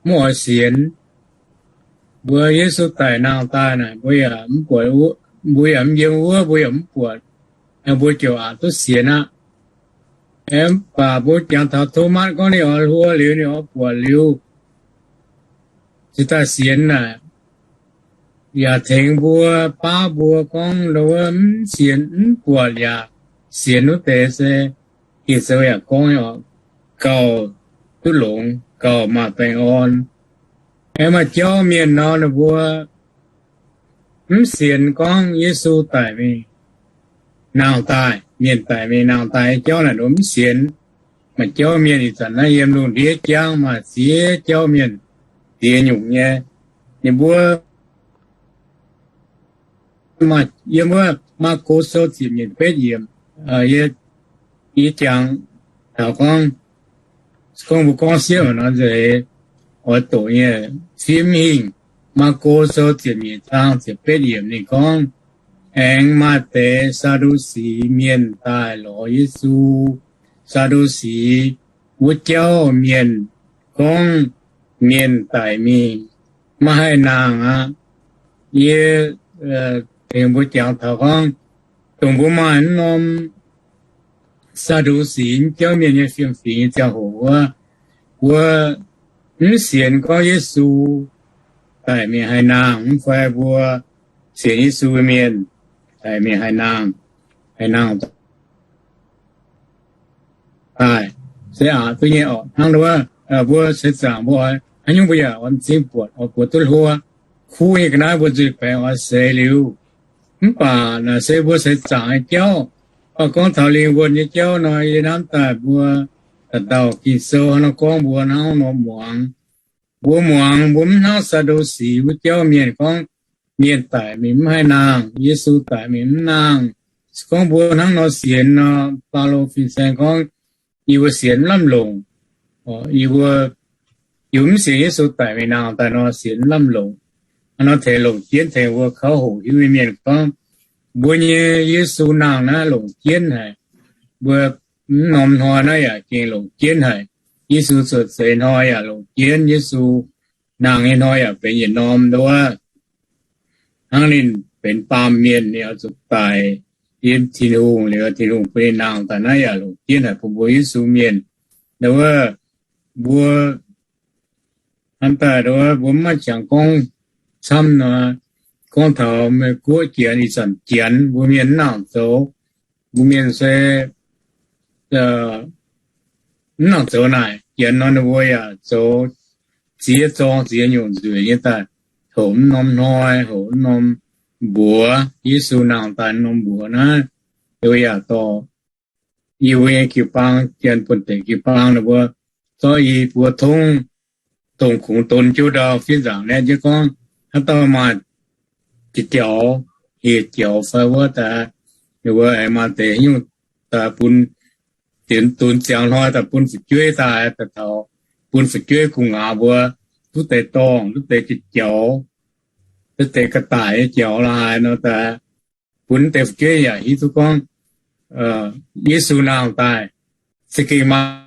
mv oix sienx. Mbuo Yesu daic nangh daaih naaic mbuo yaac mv buatc, mbuo yaac mv yiem wuov, mbuo yaac mv buatc, mbuo ziouc aqc duqv sienx aqv. Mv baac mbuo jangx taux Tomatv gorngv ninh oix hluo liuz, ninh oix buatc liuz, cingx daaih sienx naaic, yaac tengx mbuo, baav mbuo gorngv ndau wuov mv sienx mv buatc yaac sienx wuov deix se Ging-Sou yaac gorngv gauh duqv longx, gauh maaih baengh orn. Aengx maaih jauv mienh nor ninh mbuo mv sienx gorngv Yesu daic mingh nangh daaih, mienh daic mingh nangh daaih nyei jauv naaic ninh mbuo mv sienx. Maaih jauv mienh ih zanc naaiv yiem lungh ndiev jangv maaih ziex jauv mienh, ziex nyungc nyei. Ninh mbuo maaih, yiem wuov Maako Sou ziepc nyeic betv yiemc, yie jangx taux gorngv, gorngv mbuo gorngv siepv nor nzeix oix doqc nyei fim hingh. Maako Sou ziepc nyeic zaang ziepc betv yiemc ninh gorngv, aengx maaih deix Saa^ndu^si Mienh daaih lorz Yesu. Saa^ndu^si wuov jauv mienh gorngv mienh daic mingh maiv haih nangh aqv. Yie tengx mbuo jangx taux gorngv, dongh mbuo maaih mv norm Saa^ndu^si jauv mienh nyei fiem-fingx nyei ziangh hoc wuov, mbuo mv sienx gorngv Yesu daic mingh haih nangh, mv fai mbuo sienx Yesu mienh daic mingh haih nangh, haih nangh daaih. Se aqc duqv nyei orqc. Hnangv nduov, mbuo seix zaangc mbuo oix haaix nyungc mbuo yaac oix m'zing buatc, oix buatc duqv hluo. Kuv nyei ga'naaiv mbuo nzuih baengx oix seix liuz. Mv baac naaic se mbuo seix zaangc nyei jauv. Mv baac gorngv taux lingh wuonh nyei jauv nor, yie hnamv daaih mbuo dauh dauh Ging-Sou hnangv nor gorngv mbuo hnangv nor muangx. Mbuo muangx mbuo mv hnangv Saa^ndu^si wuov jauv mienh gorngv mienh daic mingh mv haih nangh, Yesu daic mingh mv nangh. Se gorngv mbuo hnangv nor sienx nor, Baulo fin-saeng gorngv, yie mbuo sienx mv lamh longc. Yie mbuo, yie mbuo mv sienx Yesu daic mingh nangh daaih nor sienx mv lamh longc. Hnangv nor tengx longc jienv tengx mbuo kauv hoqc hiuv nyei mienh gorngv, mbuo nyei Yesu nangh naaiv longc jienv haic. Mbuo mv norm hnoi naaiv yaac gengh longc jienv haic. Yesu cuotv seix hnoi yaac longc jienv, Yesu nangh nyei hnoi yaac benx yietc norm nduov. Hnangv ninh benx baamh mienh, ninh oix zuqc daic yiem Tin-Hungh liuz, Tin-Hungh bun ninh nangh daaih naaiv yaac longc jienv haic bun mbuo Yesu mienh. Nduov, mbuo hnamv daaih nduov mbuo mv maaih qangx gorngv camv nor, gorngv taux meih guoqv Janx ih zanc Janx, mbuo mienh mv nangc zoux. Mbuo mienh se mv nangc zoux naaic. Janx nor ninh mbuo yaac zoux ziex zorng ziex nyungc nzueic nyei daaih, houc mv norm hnoi, houc mv norm mbuox. Yesu nangh daaih norm mbuox naaiv, yaac dorh yie mbuo nyei jiu-baang, Janx buonv-deic jiu-baang ninh mbuo zorqv i buo tongv, dongh kungx donx jiu ndau fiev nzaangc naaiv jienv gorngv, haaix dauh maaih jiex jaux, hieh jaux fai wuov daaih, ninh mbuo aengx maaih deix nyungc daaih bun, dinx dunx ziangx hnoi daaih bun fu'jueiv daaih, daaih taux bun fu'jueiv gu'nguaaz mbuo duqv deix dorngh, duqv deix jiex jaux, duqv deix ga'daic nyei jaux la'haaix nor daaih, bun deix fu'jueiv yaac hiuv duqv gorngv Yesu nangh daaih za'gengh maaih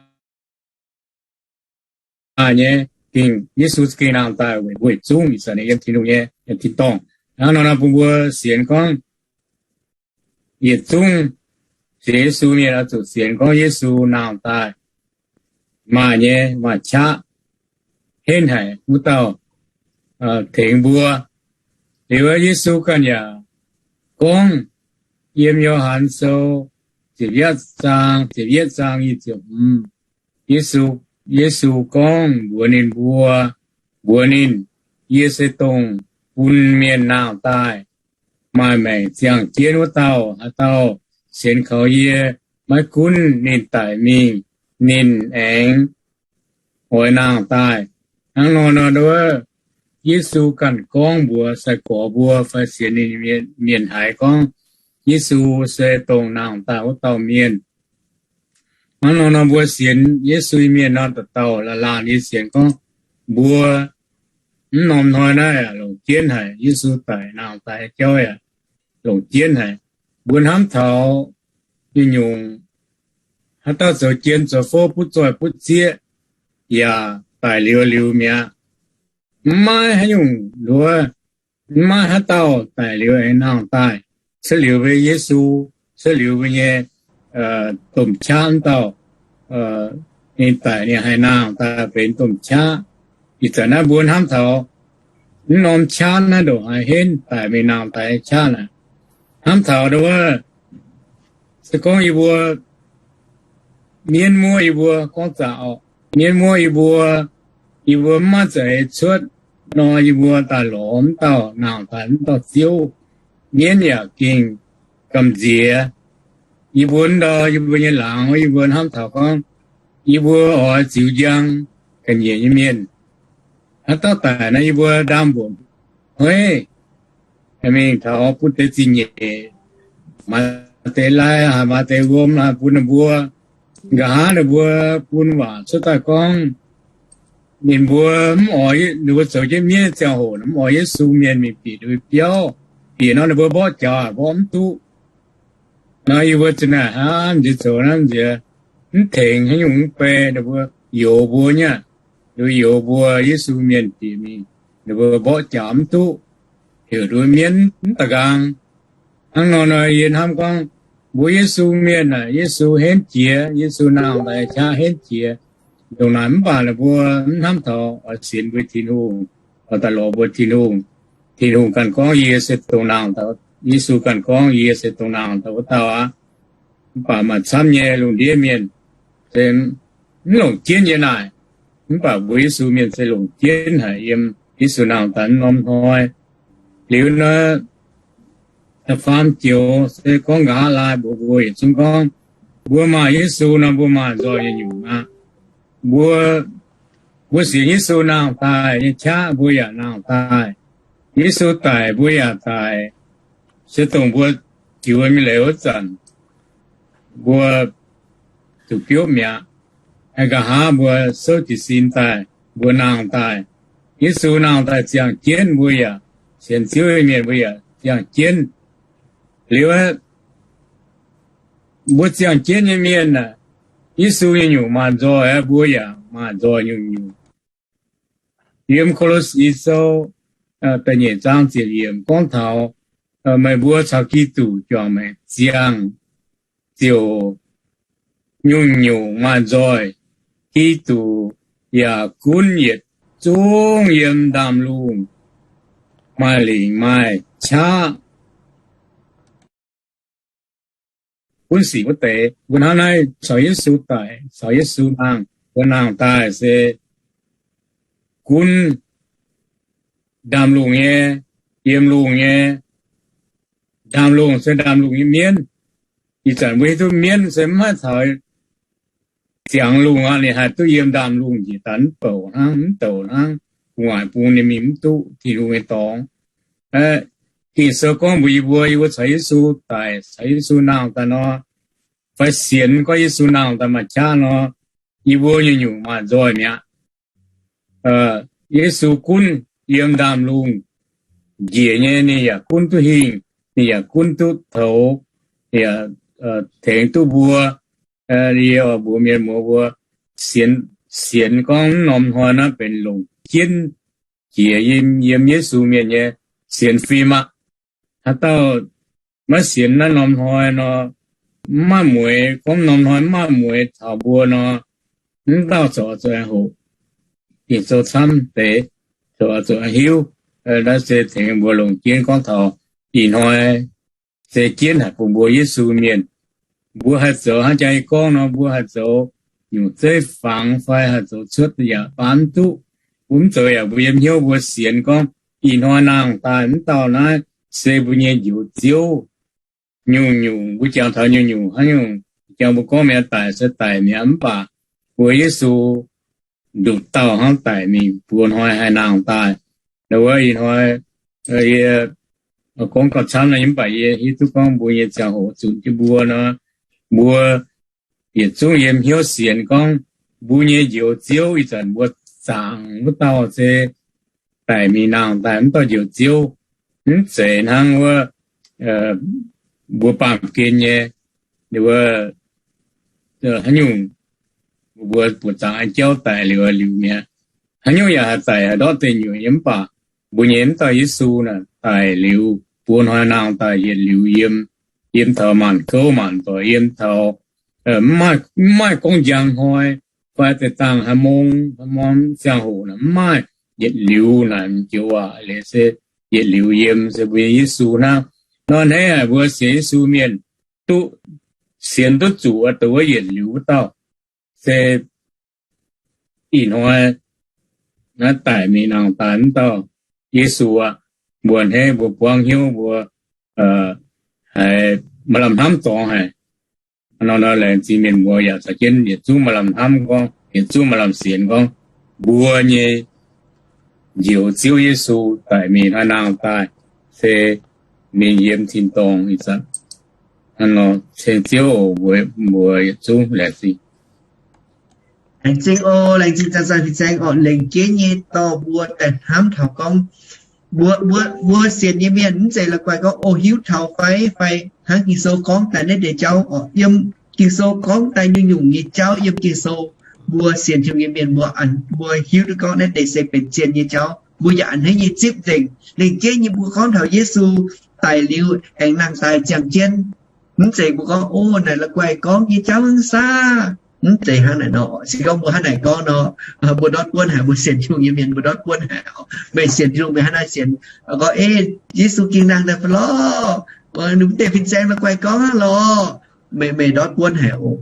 nyei, gengh Yesu za'gengh nangh daaih weic mbuo yietc zungv, ih zanc ninh yiem Tin-Hungh nyei tin-dorngh. Hnangv nor nor bun mbuo sienx gorngv yietc zungv sienx Yesu mienh oix zuqc sienx gorngv Yesu nangh daaih maaih nyei, maaih qaqv henv haic wuov dauh tengx mbuo. Liuz Yesu ganh yaac gorngv yiem Yo^han Sou ziepc yietv zaang, ziepc yietv zaang nyic ziepc hmz, Yesu, Yesu gorngv mbuox ninh mbuo, mbuox ninh, Yie se dongh bun mienh nangh daaih maaih maengc ziangh jienv wuov dauh. Haaix dauh sienx kaux yie, maiv gunv ninh daic mingh, ninh aengx oix nangh daaih. Hnangv nor nor, Yesu ganh gorngv mbuox sai-gorx mbuo fai sienx ninh mienh haiz gorngv Yesu se dongh nangh daaih wuov dauh mienh. Hnangv nor nor mbuo sienx Yesu nyei mienh nor, dauh dauh laanh laanh nyei sienx gorngv mbuo mv norm hnoi naaiv yaac longc jienv haic. Yesu daic nangh daaih nyei jauv yaac longc jienv haic. Mbuo hnamv taux nyungc-nyungc, haaix dauh zoux jien zoux fouv butv zoih butv zieqv yaac daic liuz liuz mi'aqv. Mv maaih haaix nyungc nduov, mv maaih haaix dauh daic liuz aengx nangh daaih, cuotv liuz mbuo Yesu, cuotv liuz mbuo nyei domh qaqv wuov dauh, ninh daic ninh haih nangh daaih benx domh qaqv. Ih zanc naaiv mbuo hnamv taux mv norm qaqv naaiv ndongc haaix henv daic mingh nangh daaih nyei qaqv naaic. Hnamv taux wuov, se gorngv yie mbuo mienv muoqv yie mbuo gorngv zaqc orqc, mienv muoqv yie mbuo, yie mbuo mv maaih za'eix cuotv nor, yie mbuo daaih lorz mv dauh nangh daaih mv dauh Ziouv, mienv yaac gengh gamh nziex. Yie mbuo ndau yie mbuo nyei laangz, yie mbuo hnamv taux gorngv yie mbuo oix ziux njang ga'nyiec nyei mienh. Haaix dauh daic nor, yie mbuo ndaam mbuoqc hueiv, mingh taux bun deix zingh nyeic, maaih deix lai haic, maaih deix wuom haic bun ninh mbuo. Nqa'haav ninh mbuo bun waac cuotv daaih gorngv, ninh mbuo mv oix, ninh mbuo zoux jienv mienv ziangh hoc mv oix Yesu mienh mingh bieqc ninh mbuo biauv. Bieqc nor ninh mbuo mborqv jaax mborqv mv duqv. Nor yie mbuo za'naaic hnamv nziex zoux hnamv nziex, mv tengx haaix nyungc mv bei, ninh mbuo youx mbuo nyei aqv. Ninh mbuo youx mbuo Yesu mienh bieqc mingh, ninh mbuo mborqv jaax mv duqv, heuc ninh mbuo mienv mv da'nqaang. Hnangv nor nor yie hnamv gorngv, mbuo Yesu mienh aah, Yesu henv jiex, Yesu nangh daaih qaqv henv jiex ndongc naaic, mv baac ninh mbuo mv hnamv taux oix sienx mbuo Tin-Hungh, oix daaih lorz mbuo Tin-Hungh. Tin-Hungh ganh gorngv, Yie se dongh nangh daaih, Yesu ganh gorngv, Yie se dongh nangh daaih wuov dauh aqv. Mv baac maaih camv nyei lungh ndiev mienh se mv longc jienv nyei naaic. Mv baac mbuo Yesu mienh se longc jienv haic yiem Yesu nangh daaih norm hnoi. Liuz nor, da'faam joux se gorngv nqa'haav laai mbuox mbuo yietc zungv gorngv, mbuo maaih Yesu nor mbuo maaih nzoih nyei nyungc aqv. Mbuo, mbuo sienx Yesu nangh daaih nyei qaqv mbuo yaac nangh daaih. Yesu daic mbuo yaac daic. Se dongh mbuo jiu mingh leiz wuov zanc, mbuo zuqc biopv mi'aqv. Nqa'haav mbuo souv jiez sin daaih, mbuo nangh daaih. Yesu nangh daaih ziangh jienv mbuo yaac, sienx Ziouv nyei mienh mbuo yaac ziangh jienv. Liuz, mbuo ziangh jienv nyei mienh aah, Yesu nyei nyungc maaih nzoih aqv, mbuo yaac maaih nzoih nyungc-nyungc. Yiem Ko^lo^si Sou da'nyeic zaang ziepc yiemc gorngv taux, meih mbuo caux Giduc juangc maengc ziangh ziouc nyungc-nyungc maaih nzoih. Giduc yaac gunv yietc zungv yiem ndaamv-lungh maaih lingc maaih qaqv, gunv sic wuov deix. Mbuo hnangv naaiv caux Yesu daic, caux Yesu nangh, mbuo nangh daaih se gunv ndaamv-lungh nyei, yiem lungh nyei, ndaamv-lungh se ndaamv-lungh nyei mienv. Ih zanc mbuo hiuv duqv mienv se mv haih caux ziangx lungh aqv. Ninh haih duqv yiem ndaamv-lungh njiec daaih mv douc hnangv, mv douc hnangv, gu'nguaaic bung ninh mingh mv duqv Tin-Hungh nyei dorngx. Ging-Sou gorngv mbuox yie mbuo, yie mbuo caux Yesu daic, caux Yesu nangh daaih nor, fai sienx gorngv Yesu nangh daaih maaih qaqv nor, yie mbuo nyei nyungc maaih nzoih mi'aqv. Yesu gunv yiem ndaamv-lungh njiec nyei, ninh yaac gunv duqv hingh, ninh yaac gunv duqv toux, yaac tengx duqv mbuo. Yie oix mbuox mienh muoz mbuo, sienx, sienx gorngv norm hnoi naaiv benx longc jienv jiex yiem Yesu mienh nyei sienx fim aqv. Haaix dauh maiv sienx naaiv norm hnoi nor, mv maaih mueix, gorngv norm hnoi mv maaih mueix taux mbuo nor, mv dauh corc oix zuqc aengx hoqc Ging-Sou camv deix, corc oix zuqc aengx hiuv. Naaiv se tengx mbuo longc jienv gorngv taux ih hnoi se jienv haic bun mbuo Yesu mienh. Mbuo haih zoux hnangv jang yie gorngv nor, mbuo haih zoux nyungc zeiv fangx fai haih zoux cuotv yaac baan mv duqv. Mbuo mv zoux yaac mbuo yiem hnyouv mbuo sienx gorngv ih hnoi nangh daaih mv dauh naaiv se mbuo nyei Njoux Ziouv. Nyungc-nyungc mbuo jangx taux nyungc-nyungc haaix nyungc, jangx mbuo gorngv mi'aqv, daic se daic mi'aqv, mv baac mbuo Yesu nduqc dauh hnangv daic mingh, buo hnoi haih nangh daaih. Wuov ih hnoi yie gorngv gauh camv nor, mv baac yie hiuv duqv gorngv mbuo nyei ziangh hoc zunc jienv mbuo nor, mbuo yietc zungv yiem hnyouv sienx gorngv mbuo nyei Njoux Ziouv ih zanc mbuo zaangc wuov dauh se daic mingh nangh daaih wuov dauh Njoux Ziouv. Mv zeiz hnangv wuov mbuo baamh gen nyei, wuov haaix nyungc mbuo buoz-zaangc an jauv daic liuz liuz mi'aqv. Haaix nyungc yaac haih daic, haih ndortv deic nyuoqc nyei, mv baac mbuo nyei wuov dauh Yesu naaic daic liuz buo hnoi nangh daaih yietc liuz yiem, yiem taux maanc gouv maanc doic, yiem taux mv maaih gorngv njang hnoi fai deix dangh haaix mong haaix morn ziangh hoc naaic mv maaih. Yietc liuz naaic joux aac, leiz se yietc liuz yiem se mbuo nyei Yesu hnangv. Nor hneiv haic mbuo sienx Yesu mienh duqv sienx duqv zuqc douc wuov yietc liuz wuov dauh se ih hnoi naaiv daic mingh nangh daaih wuov dauh Yesu aqv. Mbuo hneiv mbuo buangv hnyouv mbuo haiz maaih lamh hnamv dorngx haic. Nor nor laengz zingh mienh muoz yaac caux jienv yietc zungv maaih lamh hnamv gorngv, yietc zungv maaih lamh sienx gorngv, mbuo nyei Njoux Ziouv Yesu daic mingh hnoi nangh daaih se mingh yiem tin-dorngh ih zanc. Hnangv nor ceng Ziouv oc, mbuo yietc zungv laengz zingh. Laengz zingh oc, laengz zingh zanc-zanc fin-saeng oc, lengc jeiv nyei dorh mbuo daaih hnamv taux gorngv mbuo, mbuo, mbuo sienx nyei mienh mv zeiz la'guaih gorngv o hiuv taux fai, fai hnangv Ging-Sou gorngv daaih naaiv deix jauv oc. Yiem Ging-Sou gorngv daaih nyungc-nyungc nyei jauv yiem Ging-Sou, mbuo sienx Tin-Hungh nyei mienh mbuo, mbuo hiuv duqv gorngv naaiv deix se benx zien nyei jauv. Mbuo yaac a'hneiv nyei zipv nzengc. Lengc jeiv nyei mbuo gorngv taux Yesu daic liuz aengx nangh daaih ziangh jienv, mv zeiz mbuo gorngv o naaic la'guaih gorngv nyei jauv hnangv saah. Mv zeiz hnangv naaic nor. Se gorngv mbuo hnangv naaic gorngv nor, mbuo ndortv buonv haic. Mbuo sienx Tin-Hungh nyei mienh mbuo ndortv buonv haic. Meih sienx Tin-Hungh meih hnangv naaiv sienx gorngv, ei, Yesu gengh nangh daaih fai lorqc, mv deix fin-saeng la'guaih gorngv hnangv lorqc. Meih, meih ndortv buonv haic oc.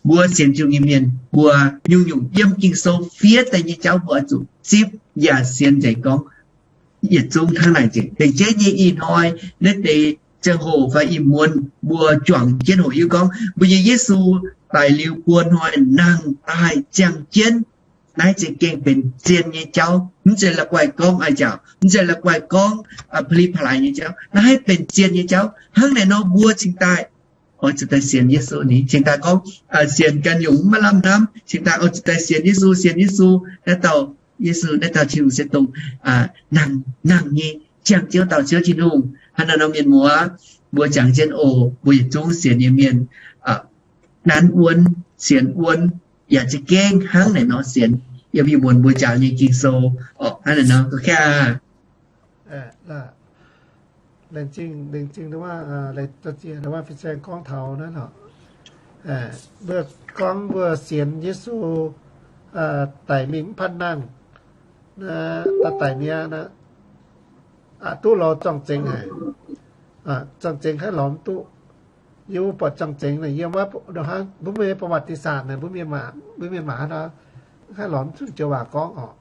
Mbuo sienx Tin-Hungh nyei mienh mbuo nyungc-nyungc yiem Ging-Sou fiev daaih nyei jauv mbuo oix zuqc zipv yaac sienx nzengc gorngv yietc zungv hnangv naaic nzengc. Lengc jeiv nyei ih hnoi naaiv deix ziangh hoc fai ih muonz mbuo juangc jienv hoqc hiuv gorngv mbuo nyei Yesu daic liuz buo hnoi nangh daaih ziangh jienv. Naaiv za'gengh benx zien nyei jauv. Mv zeiz la'guaih gorngv a'jauc, mv zeiz la'guaih gorngv pa'li pa'laaix nyei jauv. Naaiv benx zien nyei jauv. Hnangv naaic nor mbuo cingx daaih oix zuqc daaih sienx Yesu ni. Cingx daaih gorngv sienx ganh nyungc maiv lamh hnamv, cingx daaih oix zuqc daaih sienx Yesu, sienx Yesu. Naaiv dauh Yesu, naaiv dauh Tin-Hungh se dongh nangh, nangh nyei, ziangh Ziouv dauh Ziouv Tin-Hungh. Hnangv naaiv nor mienh muoz, mbuo jangx jienv oc, mbuo yietc zungv sienx nyei mienh nanv wuonv, sienx wuonv, yaac za'gengh hnangv naaic nor sienx yiem ih muonz mbuo jangx nyei Ging-Sou oc. Hnangv naaic nor, laengz zingh, laengz zingh, fin-saeng gorngv taux naaiv oc, mbuo gorngv mbuo sienx Yesu daic mingh mv patv nangh, daic mi'aqv, aqc duqv lorz zorng-zengx haic. Zorng-zengx haih lorz mv duqv. Yie mbuo buatc zorng-zengx naaic yiem wuov, mbuo mienh ประวัติศาสตร์ naaic, mbuo mienh maac, mbuo mienh maac haaix nor haih lorz mv duqv joux waac gorngv orqc.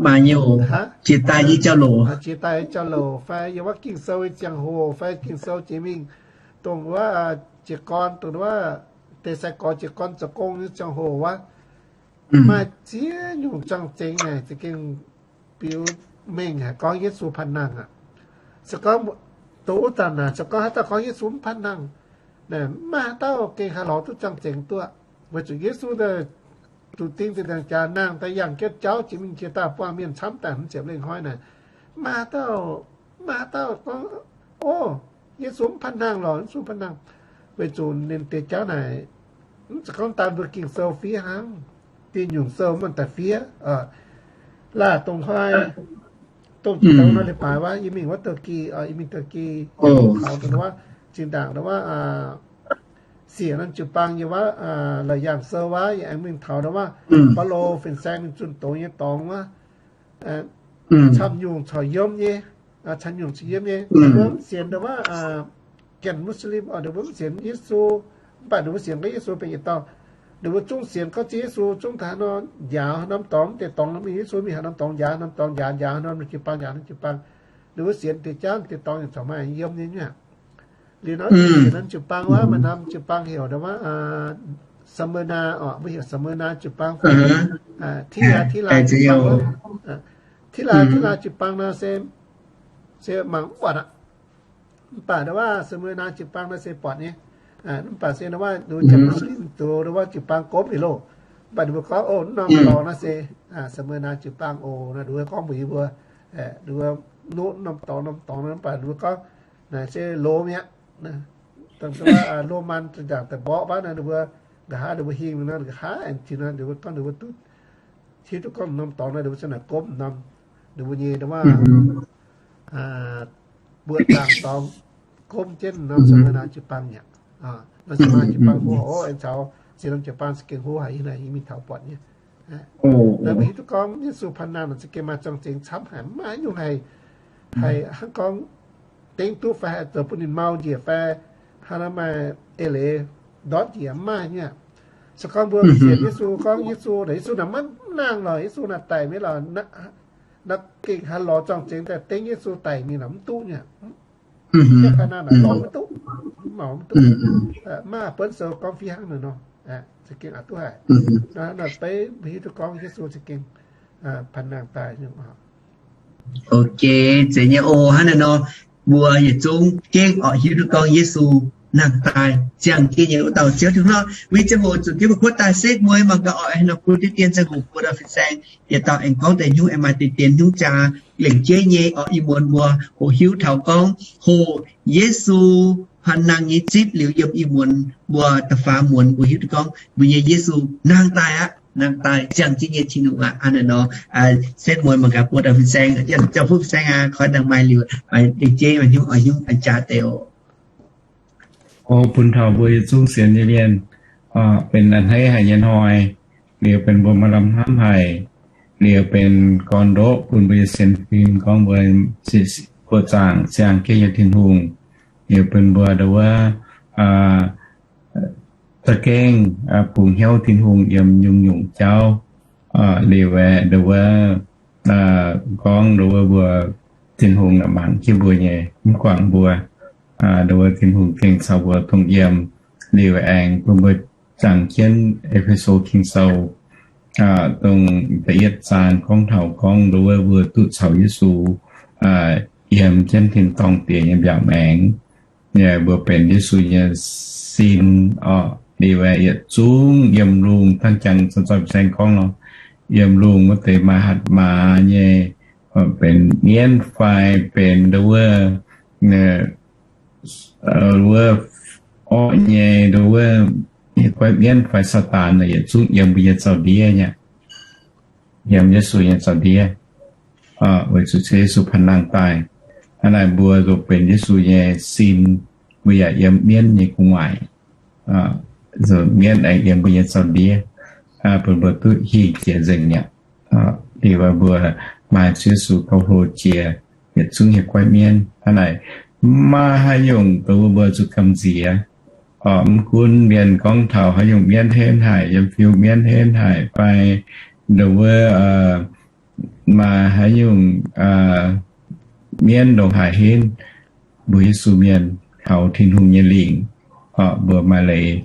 Maac nyei oc, jiex daaih nyei jauv-louc, jiex daaih nyei jauv-louc fai yiem wuov Ging-Sou nyei ziangh hoc fai Ging-Sou jiex mingh dongh wuov jiez gorn, dongh wuov deix sai-gorx jiez gorn zoux gong nyei ziangh hoc wuov, maaih ziex nyungc zorng-zengx naaic za'gengh biux mengh haic gorngv Yesu พระนาง aqv. Se gorngv dongh wuov zanc naaic, se gorngv haaix dauh gorngv Yesu mv พระนาง naaic, mv maaih haaix dauh gengh haih lorz duqv zorng-zengx duqv, weic zuqc Yesu zuqc ding zinh ndaangc jaax nangh daaih yangh jienv jauv jiex mingh jiex daaih buangh mienh camv daaih hmz ziepc lengh hnoi naaic, mv maaih haaix dauh, mv maaih haaix dauh gorngv, O, Yesu mv พระนาง lorqc, Yesu mv พระนาง. Weic zuqc ninh deix jauv naaic, mv zeiz gorngv daan mbuo Ging-Sou fiev hnangv, dieh nyungc sou mv baac daaih fiev. Laah dongh hnoi, dongh jiex daaih wuov nor leiz-baaix wuov, yie mingh wuov Turkey, yie mingh Turkey taux dongh wuov zinh ndaangc dongh wuov siec norm jiu-baang yiem wuov, La'yangh Sou wuov, yie aengx mingh taux dongh wuov Baulo fin-saeng mingh zunh doz nyei dorngx wuov, camv nyungc corc yiem nyei, camv nyungc corc yiem nyei. Ninh mbuo mv sienx dongh wuov, ganh Muslim oc, ninh mbuo mv sienx Yesu, mv baac ninh mbuo sienx gorngv Yesu benx yietc dauh. Ninh mbuo zungv sienx gorngv Ziouv Yesu zungv taux haaix nor njaaux haaix norm dorngx, mv deix dorngx mingh Yesu mingh haaix norm dorngx njaaux haaix norm dorngx, njaaux njaaux haaix norm jiu-baang, njaaux norm jiu-baang. Ninh mbuo sienx deix jauv deix dorngx yaac corc maaih yiem nyei aqv. Liuz nor sienx norm jiu-baang wuov, maaih norm jiu-baang heuc dongh wuov Smirna oc, mbuo heuc Smirna jiu-baang fai Tiatira jiu-baang wuov. Tiatira jiu-baang nor se, se mangc mv buatc aqv. Mv baac dongh wuov Smirna jiu-baang nor se buatc nyei. Mv baac se dongh wuov nduqc Jerusalem zoux dongh wuov jiu-baang gomv yietc loh. Mv baac ninh mbuo gorngv, O, norm dorngx naaiv se Smirna jiu-baang oc. Naaiv ninh mbuo gorngv mbuox yie mbuo, ninh mbuo nuqv norm dorngx norm dorngx naaiv, mv baac ninh mbuo gorngv naaic se Lomaa mi'aqv. Dongh wuov Lomaa zinh ndaangc daaih mborqv baav naaiv, ninh mbuo nqa'haav ninh mbuo hingh nor, nqa'haav aengx tin nor, ninh mbuo gorngv ninh mbuo duqv hiuv duqv gorngv norm dorngx naaiv, ninh mbuo za'naaic gomv norm, ninh mbuo nyei dongh wuov mbuoqc zaangc dorngx gomv jienv norm Smirna jiu-baang mi'aqv. Norm Smirna jiu-baang hlo, o, aengx caux ziex norm jiu-baang za'gengh hlo haic, yie naaic yie mingh taux buatc nyei. Naaiv mbuo hiuv duqv gorngv Yesu พระนาง naaic za'gengh maaih zorng-zengx camv haic, mv maaih haaix nyungc haih, haih hnangv gorngv dengv duqv fai haih zoux bun ninh mau njiec fai haaix nor maaih eix leiz ndortv njiec, mv maaih nyei aqv. Se gorngv mbuo mv sienx Yesu, gorngv Yesu naaic, Yesu naaic maiv nangh lorqc, Yesu naaic daic mi'aqv lorqc, naaiv gengh haih lorz zorng-zengx daaih dengv Yesu daic mingh lorqc, mv duqv nyei aqv. Jienv พระนาง naaic lorz mv duqv, mv mangc mv duqv. Maaih buonv sou gorngv fih hnangv naaic nor, za'gengh aqc duqv haic. Naaiv beiv mbuo hiuv duqv gorngv Yesu za'gengh พระนาง daaih nyungc. Ok, zeiz nyei oc. Hnangv naaiv nor, mbuo yietc zungv gengh oix hiuv duqv gorngv Yesu nangh daaih ziangh jienv nyei wuov dauh Ziouv Tin-Hungh nor. Mbuo nyei ziangh hoc zuqc jienv mbuo kuotv daaih setv mueiz mangc gaax oc. Hnangv nor bun deix dien ziangh hoc mbuo dauh fin-saeng yietc dauh aengx gorngv deix hnyouv, aengx maaih deix dien hnyouv jaa lengc jeiv nyei oc. Ih muonz mbuo hoqc hiuv taux gorngv hoqc Yesu พระนาง nyei zipv liuz yiem ih muonz mbuo da'faam muonz mbuo hiuv duqv gorngv mbuo nyei Yesu nangh daaih aqv, nangh daaih ziangh jienv nyei Tin-Hungh aqv. Hnangv naaiv nor, setv mueiz mangc gaax buo dauh fin-saeng, Janx-Jauv-Fuqv fin-saeng aqv, koi dangh maaih liuz, maaih lengc jeiv, maaih hnyouv, hnyouv an jaax deix oc. O, bun taux mbuo yietc zungv sienx nyei mienh, benx a'hneiv haic nyei hnoi, liuz benx mbuo maaih lamh hnamv haic, liuz benx gorn-ndoqv bun mbuo nyei sienx fim gorngv mbuo buoqc zaangc siang-jienv nyei Tin-Hungh, liuz benx mbuo nduov wuov za'gengh bungx hnyouv Tin-Hungh yiem nyungc-nyungc jauv. Liuz aeqv, nduov wuov gorngv nduov wuov mbuo Tin-Hungh mangc jienv mbuo nyei, mv guangc mbuo. Nduov wuov Tin-Hungh gengh caux mbuo dongh yiem. Liuz aengx bun mbuo jangx jienv E^fe^so Ging-Sou dongh da'yietv zaang gorngv taux gorngv nduov wuov mbuo duqv caux Yesu yiem jienv tin-dorngh diex nyei mbiaauc maengx. Mbuo benx Yesu nyei sin oc. Liuz aeqv, yietc zungv yiem lungh, dangh jangx caux fin-saeng gorngv nor, yiem lungh wuov deix maaih hatc maaz nyei, benx mienv fai benx nduov wuov, wuov orqv nyei nduov wuov, goiv mienv fai Saadaan naaic yietc zungv yiem mbuo nyei zaux-ndiev nyei, yiem Yesu nyei zaux-ndiev. Weic zuqc Ziouv Yesu พระนาง daaih. Hnangv naaic mbuo zuqc benx Yesu nyei sin, mbuo yaac yiem mienv nyei gu'nguaaic, mienv aengx yiem mbuo nyei zaux-ndiev, bun mbuo duqv hingh jiex nzengc mi'aqv. Liuz mbuo maaih Ziouv Yesu gauh hlo jiex, yietc zungv hieh guaiv mienv. Hnangv naaic, maiv maaih haaix nyungc dongh wuov mbuo zuqc gamh nziex. Orqc, mv gunv mienh gorngv taux haaix nyungc mienv henv haic, yiem fiuv mienv henv haic fai dongh wuov maaih haaix nyungc mienv ndongc haaix henv, mbuo Yesu mienh kaux Tin-Hungh nyei lingc, orqc, mbuo maaih leiz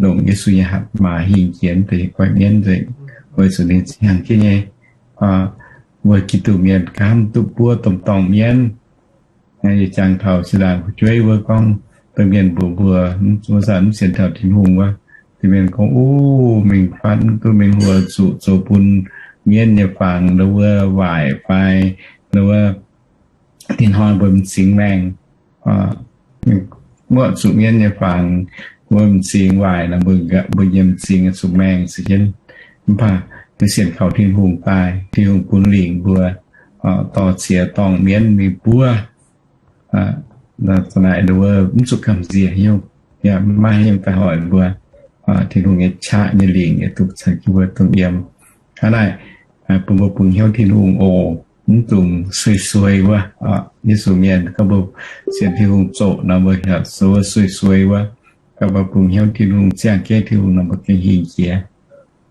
longc Yesu nyei hatc maaz hingh jiex deix hieh guaiv mienv nzengc, weic zuqc ninh ziangh jienv nyei. Mbuo Giduc mienh gaamv duqv buov domh dorngh mienv. Yie jangx taux zinh ndaangc fu'jueiv wuov gorngv, domh mienh mbuox mbuo, mv, mv sienx taux Tin-Hungh wuov, domh mienh gorngv, Ov, mingh fatv mv duqv mingh huo zuqc zoux bun mienv nyei fangx ndongc wuov waaic fai ndongc wuov tin-hnoi mbuo m'zing maengh. Muoqv zuqc mienv nyei fangx, mbuo m'zing waaic nor, mbuo nyei m'zing zuqc maengh se jienv. Mv baac mbuo sienx kaux Tin-Hungh daaih, Tin-Hungh bun lingc mbuo dorh ziex dorngh mienv mingh buov. Za'naaic ndongc wuov mv zuqc gamh nziex nyungc, yaac maiv maaih haaix nyungc daaih hoic mbuo. Tin-Hungh nyei qaqv nyei lingc yaac duqv caux jienv mbuo dongh yiem. Hnangv naaic, bun mbuo bungx hnyouv Tin-Hungh oc, mv dungx sueih sueih wuov. Yesu mienh gorngv mbuo sienx Tin-Hungh zoqc nor, mbuo yaac sueih sueih wuov. Gorngv mbuo bungx hnyouv Tin-Hungh, ziangh jienv Tin-Hungh nor, mbuo gengh hingh jiex.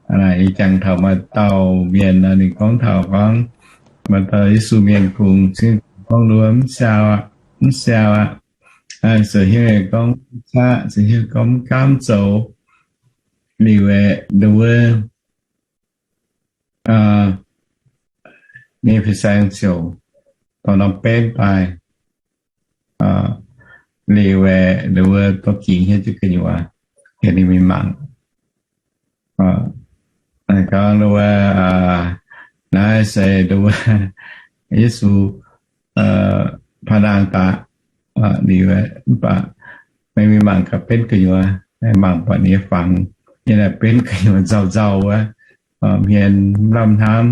Aa, ih jangx taux maaih dauh mienh nor, ninh gorngv taux gorngv maaih dauh Yesu mienh kungx cingv gorngv wuov mv siau aqv, mv siau aqv. Ziouc hiuv gorngv mv qaqv, ziouc hiuv gorngv mv gaamv zoux. Liuz aeqv, nduov nyei fin-saeng ziouc dorh norm benv daaih. Liuz aeqv, nduov dorh gingx hietv jienv gu'nyuoz, tengx ninh mingh mangc. Gorngv nduov, naaiv se nduov Yesu paa-naang daaih. Liuz mv baac meih mingh mangc gaax benv gu'nyuoz, mangc buatc ninh nyei fangx, yiem naaiv benv gu'nyuoz nzauh nzauh wuov, hmien mv lamh hnamv.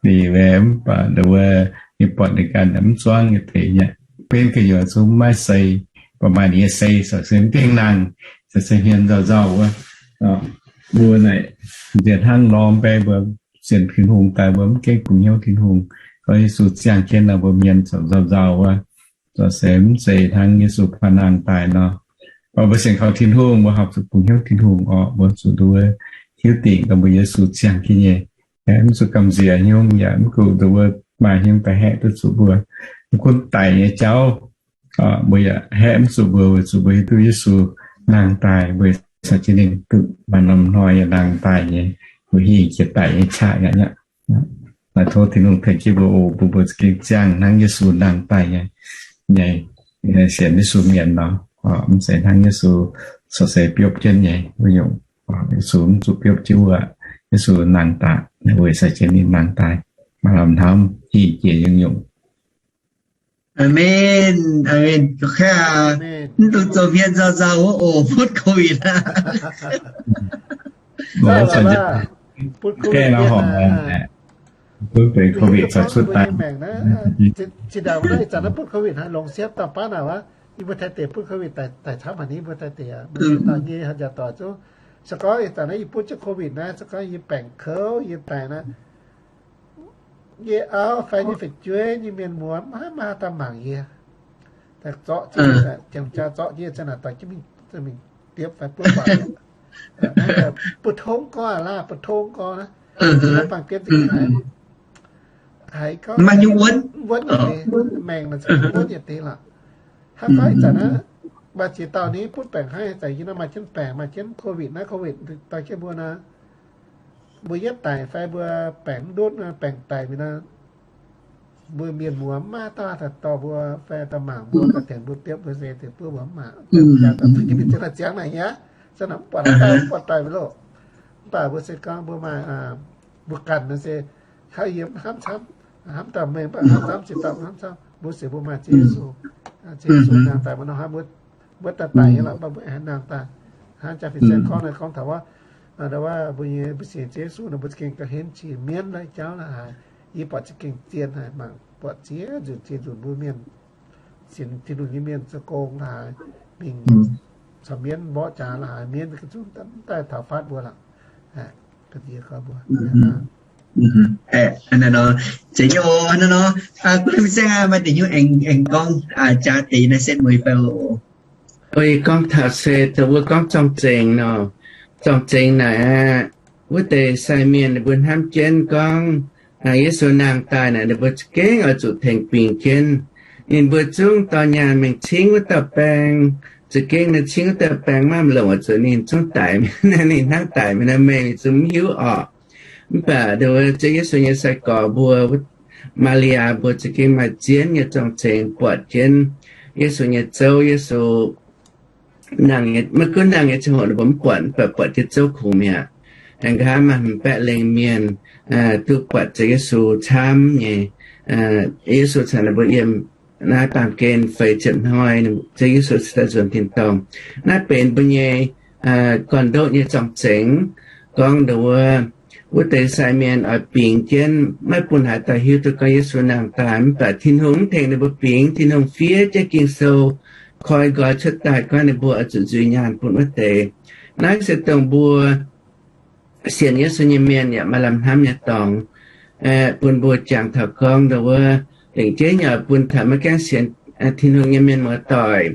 Liuz mv baac nduov, ninh buatc ninh ganh mv zuangv nyei deix, benv gu'nyuoz zungv maiv sei, baac maaih ninh nyei sei, corc se mv gaengh nangh, corc se hmien nzauh nzauh wuov. Mbuo naaic nziex hnangv nor, mv baac mbuo sienx Tin-Hungh daaih mbuo mv gaengh bungx hnyouv Tin-Hungh. Gorngv Yesu ziangh jienv nor, mbuo hmien corc nzauh nzauh wuov, corc se mv zeiz hnangv Yesu paa-naang daaih nor. Mv baac mbuo sienx kaux Tin-Hungh, mbuo horpc zuqc bungx hnyouv Tin-Hungh orqc, mbuo zuqc nduov hiuv dingc gorngv mbuo Yesu ziangh jienv nyei. Mv zuqc gamh nziex nyungc, yaac mv zuqc nduov maaih nyungc daaih haeqv duqv zuqc mbuo. Mv gunv daic nyei jauv, mbuo yaac haeqv mv zuqc mbuo, weic zuqc mbuo hiuv duqv Yesu nangh daaih, mbuo caux jienv ninh duqv maaih norm hnoi yaac nangh daaih nyei, mbuo hingh jiex daic nyei qaqv aqv. Naaiv tov Tin-Hungh tengx jienv mbuo oc, bun mbuo za'gengh ziangh hnangv Yesu nangh daaih nyei, nyei, sienx Yesu mienh nor, mv zeiz hnangv Yesu corc se biopv jienv nyei wuov nyungc. Yesu mv zuqc biopv jienv wuov, Yesu nangh daaih, weic caux jienv ninh nangh daaih, maaih lamh hnamv hingh jiex nyungc-nyungc. Aamen, aamen. Mv dungx zoux hmien nzauh nzauh wuov oc, butv COVID aqv. Butv COVID, zinh ndaangc naaiv ih zanc naaiv butv COVID hnangv, longc siepv dauh baav naaic wuov, yie mbuo Taiv deic butv COVID daaih camv haic ni, mbuo Taiv deic aqv, mbuo nyei haaix jaax doic zungv, se gorngv ih zanc naaiv yie butv jienv COVID naaiv, se gorngv yie baengc kouv yie daic naaiv, yie auv fai nyei fu'jueiv nyei mienh muoz maiv maaih dauh mangc yie. Zorqv jienv, jiem jaa zorqv jienv, za'naaic doic jienv mingh, mingh diepv fai buov guangc. Butv tongv gorngv laah, butv tongv gorngv naaiv, bangc bienv zingh haiz, haiz gorngv wuonv yietc deix, maengc naaic wuonv yietc deix lorqc. Hnangv gorngv ih zanc naaiv, maaih ziex dauh ni butv baengc hnangv ih zanc yie naaiv maaih jienv baengc, maaih jienv COVID naaiv, COVID dorh jienv mbuo naaiv, mbuo yietv daic fai mbuo baengc mv ndutv, baengc daic mingh naaiv, mbuo mienh muoz mv maaih dauh daaih dorh mbuo fai daaih mangc mbuo, daaih tengx mbuo biopv mbuo se deix buov mbuo mv maaih. Jangx daaih zuqc jienv mingh ziangh naaic nyei aqv, se nor mv buatc haaix dauh mv buatc daaih mingh loh. Mv baac mbuo se gorngv mbuo maaih, mbuo ganh nor se haiz yiem hnamv camv, hnamv dauh mengh mv baac hnamv camv, ziex dauh hnamv camv, mbuo sienx mbuo maaih Ziouv Yesu. Ziouv Yesu nangh daaih mbuo nor hnamv mbuo, mbuo daaih daic nyei lorqc, mv baac mbuo aengx hnangv nangh daaih. Hnangv jaa fin-saeng gorngv naaiv gorngv taux wuov, wuov mbuo nyei, mbuo sienx Ziouv Yesu nor mbuo za'gengh gauh henv qiex mienv la'jauv la'haaix. Yie buatc za'gengh zien haic, mangc buatc ziex nzunc ziex nzunc mbuo mienh, sienx Tin-Hungh nyei mienh zoux gong la'haaix, mingh caux mienv mborqv jaax la'haaix, mienv za'gengh zungv mv daaih taux fatv mbuo lorqc. Ga'ndiev gorngv mbuo, Hnangv naaiv nor, zeiz nyei oc. Hnangv naaiv nor, guv liuz fin-saeng aac, maaih deix nyungc aengx gorngv jaax deix naaiv setv mueiz fai oc. Yie gorngv taux se dongh wuov gorngv zorng-zengx nor. Zorng-zengx naaic aqv, wuov deix sai mienh ninh mbuo hnamv jienv gorngv Yesu nangh daaih naaic ninh mbuo za'gengh oix zuqc tengx bingx jienv. Ninh mbuo zungv dorh nyaanh mingh cingv wuov dauh baeng. Za'gengh ninh cingv wuov dauh baeng maiv longc, oix zuqc ninh zungv daic, ninh hnangv daic mingh nor, meih zungv mv hiuv orqc. Mv baac nduov Ziouv Yesu nyei sai-gorx mbuo, Maa^li^yaa mbuo za'gengh maaih zien nyei zorng-zengx buatc jienv Yesu nyei zouv. Yesu maiv gunv nangh nyei ziangh hoc ninh mbuo mv buatc, mv baac buatc jienv zouv kungx mi'aqv. Aengx nqa'haav maaih hmz baeqv lengh mienh duqv buatc Ziouv Yesu camv nyei. Yesu caux ninh mbuo yiem naaiv baamh gen feix ziepc hnoi, Ziouv Yesu cingx daaih nzuonx tin-dorngh. Naaiv benx mbuo nyei gorn-ndoqv nyei zorng-zengx, gorngv nduov wuov deix sai mienh oix bingx jienv, maiv bun haaix dauh hiuv duqv gorngv Yesu nangh daaih. Mv baac Tin-Hungh mv tengx ninh mbuo bingx. Tin-Hungh fiev jienv Ging-Sou koi nqoi cuotv daaih gorngv ninh mbuo oix zuqc nzuih nyaanh bun wuov deix. Naaiv se dongh mbuo sienx Yesu nyei mienh yaac maaih lamh hnamv nyei dorngx, bun mbuo jangx taux gorngv nduov wuov, lengc jeiv nyei bun taux maiv gaengh sienx Tin-Hungh nyei mienh muoz-doic.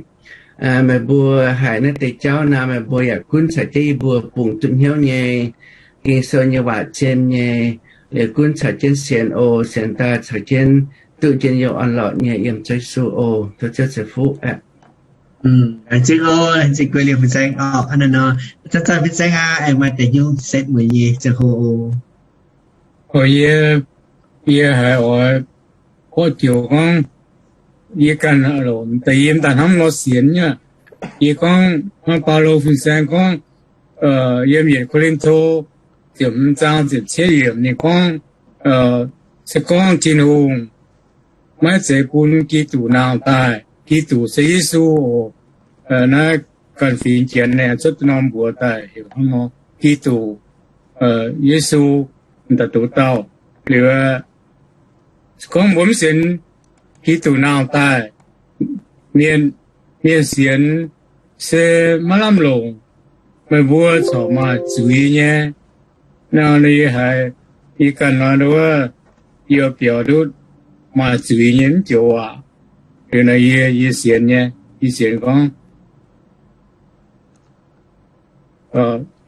Meih mbuo haiz naaiv deix jauv nor, meih mbuo yaac gunv caux jienv yie mbuo bungx duqv hnyouv nyei. Ging-Sou nyei waac zien nyei, liuz gunv caux jienv sienx oc. Sienx daaih caux jienv duqv njien-youh orn-lorqc nyei yiem Ziouv Yesu oc. Tov Ziouv ceix fuqv aqv. Laengz zingh oc, laengz zingh guei liemh fin-saeng oc. Hnangv naaiv nor, zanc-zanc fin-saeng aac, aengx maaih deix nyungc setv mueiz nyei ziangh hoc oc. Yie, yie haiz oix gorngv joux gorngv, yie ganh daaih yiem daaih hnamv nor sienx nyei. Yie gorngv hnangv Baulo fin-saeng gorngv, yiem yietc Ko^lin^to ziepc hmz zaang ziepc cietv yiemc ninh gorngv, se gorngv Tin-Hungh maiv zeiz bun Giduc nangh daaih, Giduc se Yesu oc. Naaiv ganh fingx Janx aengx cuotv norm mbuox daaih heuc hnangv nor, Giduc, Yesu, daaih doz dauh. Liuz, gorngv mbuo mv sienx Giduc nangh daaih, mienh, mienh sienx se maiv lamh longc, meih mbuo corc maaih zuiz nyei. Nor yie haiz, yie ganh nor wuov, yie biaux ndutv maaih zuiz nyei mv joux waac. Liuz nor yie, yie sienx nyei, yie sienx gorngv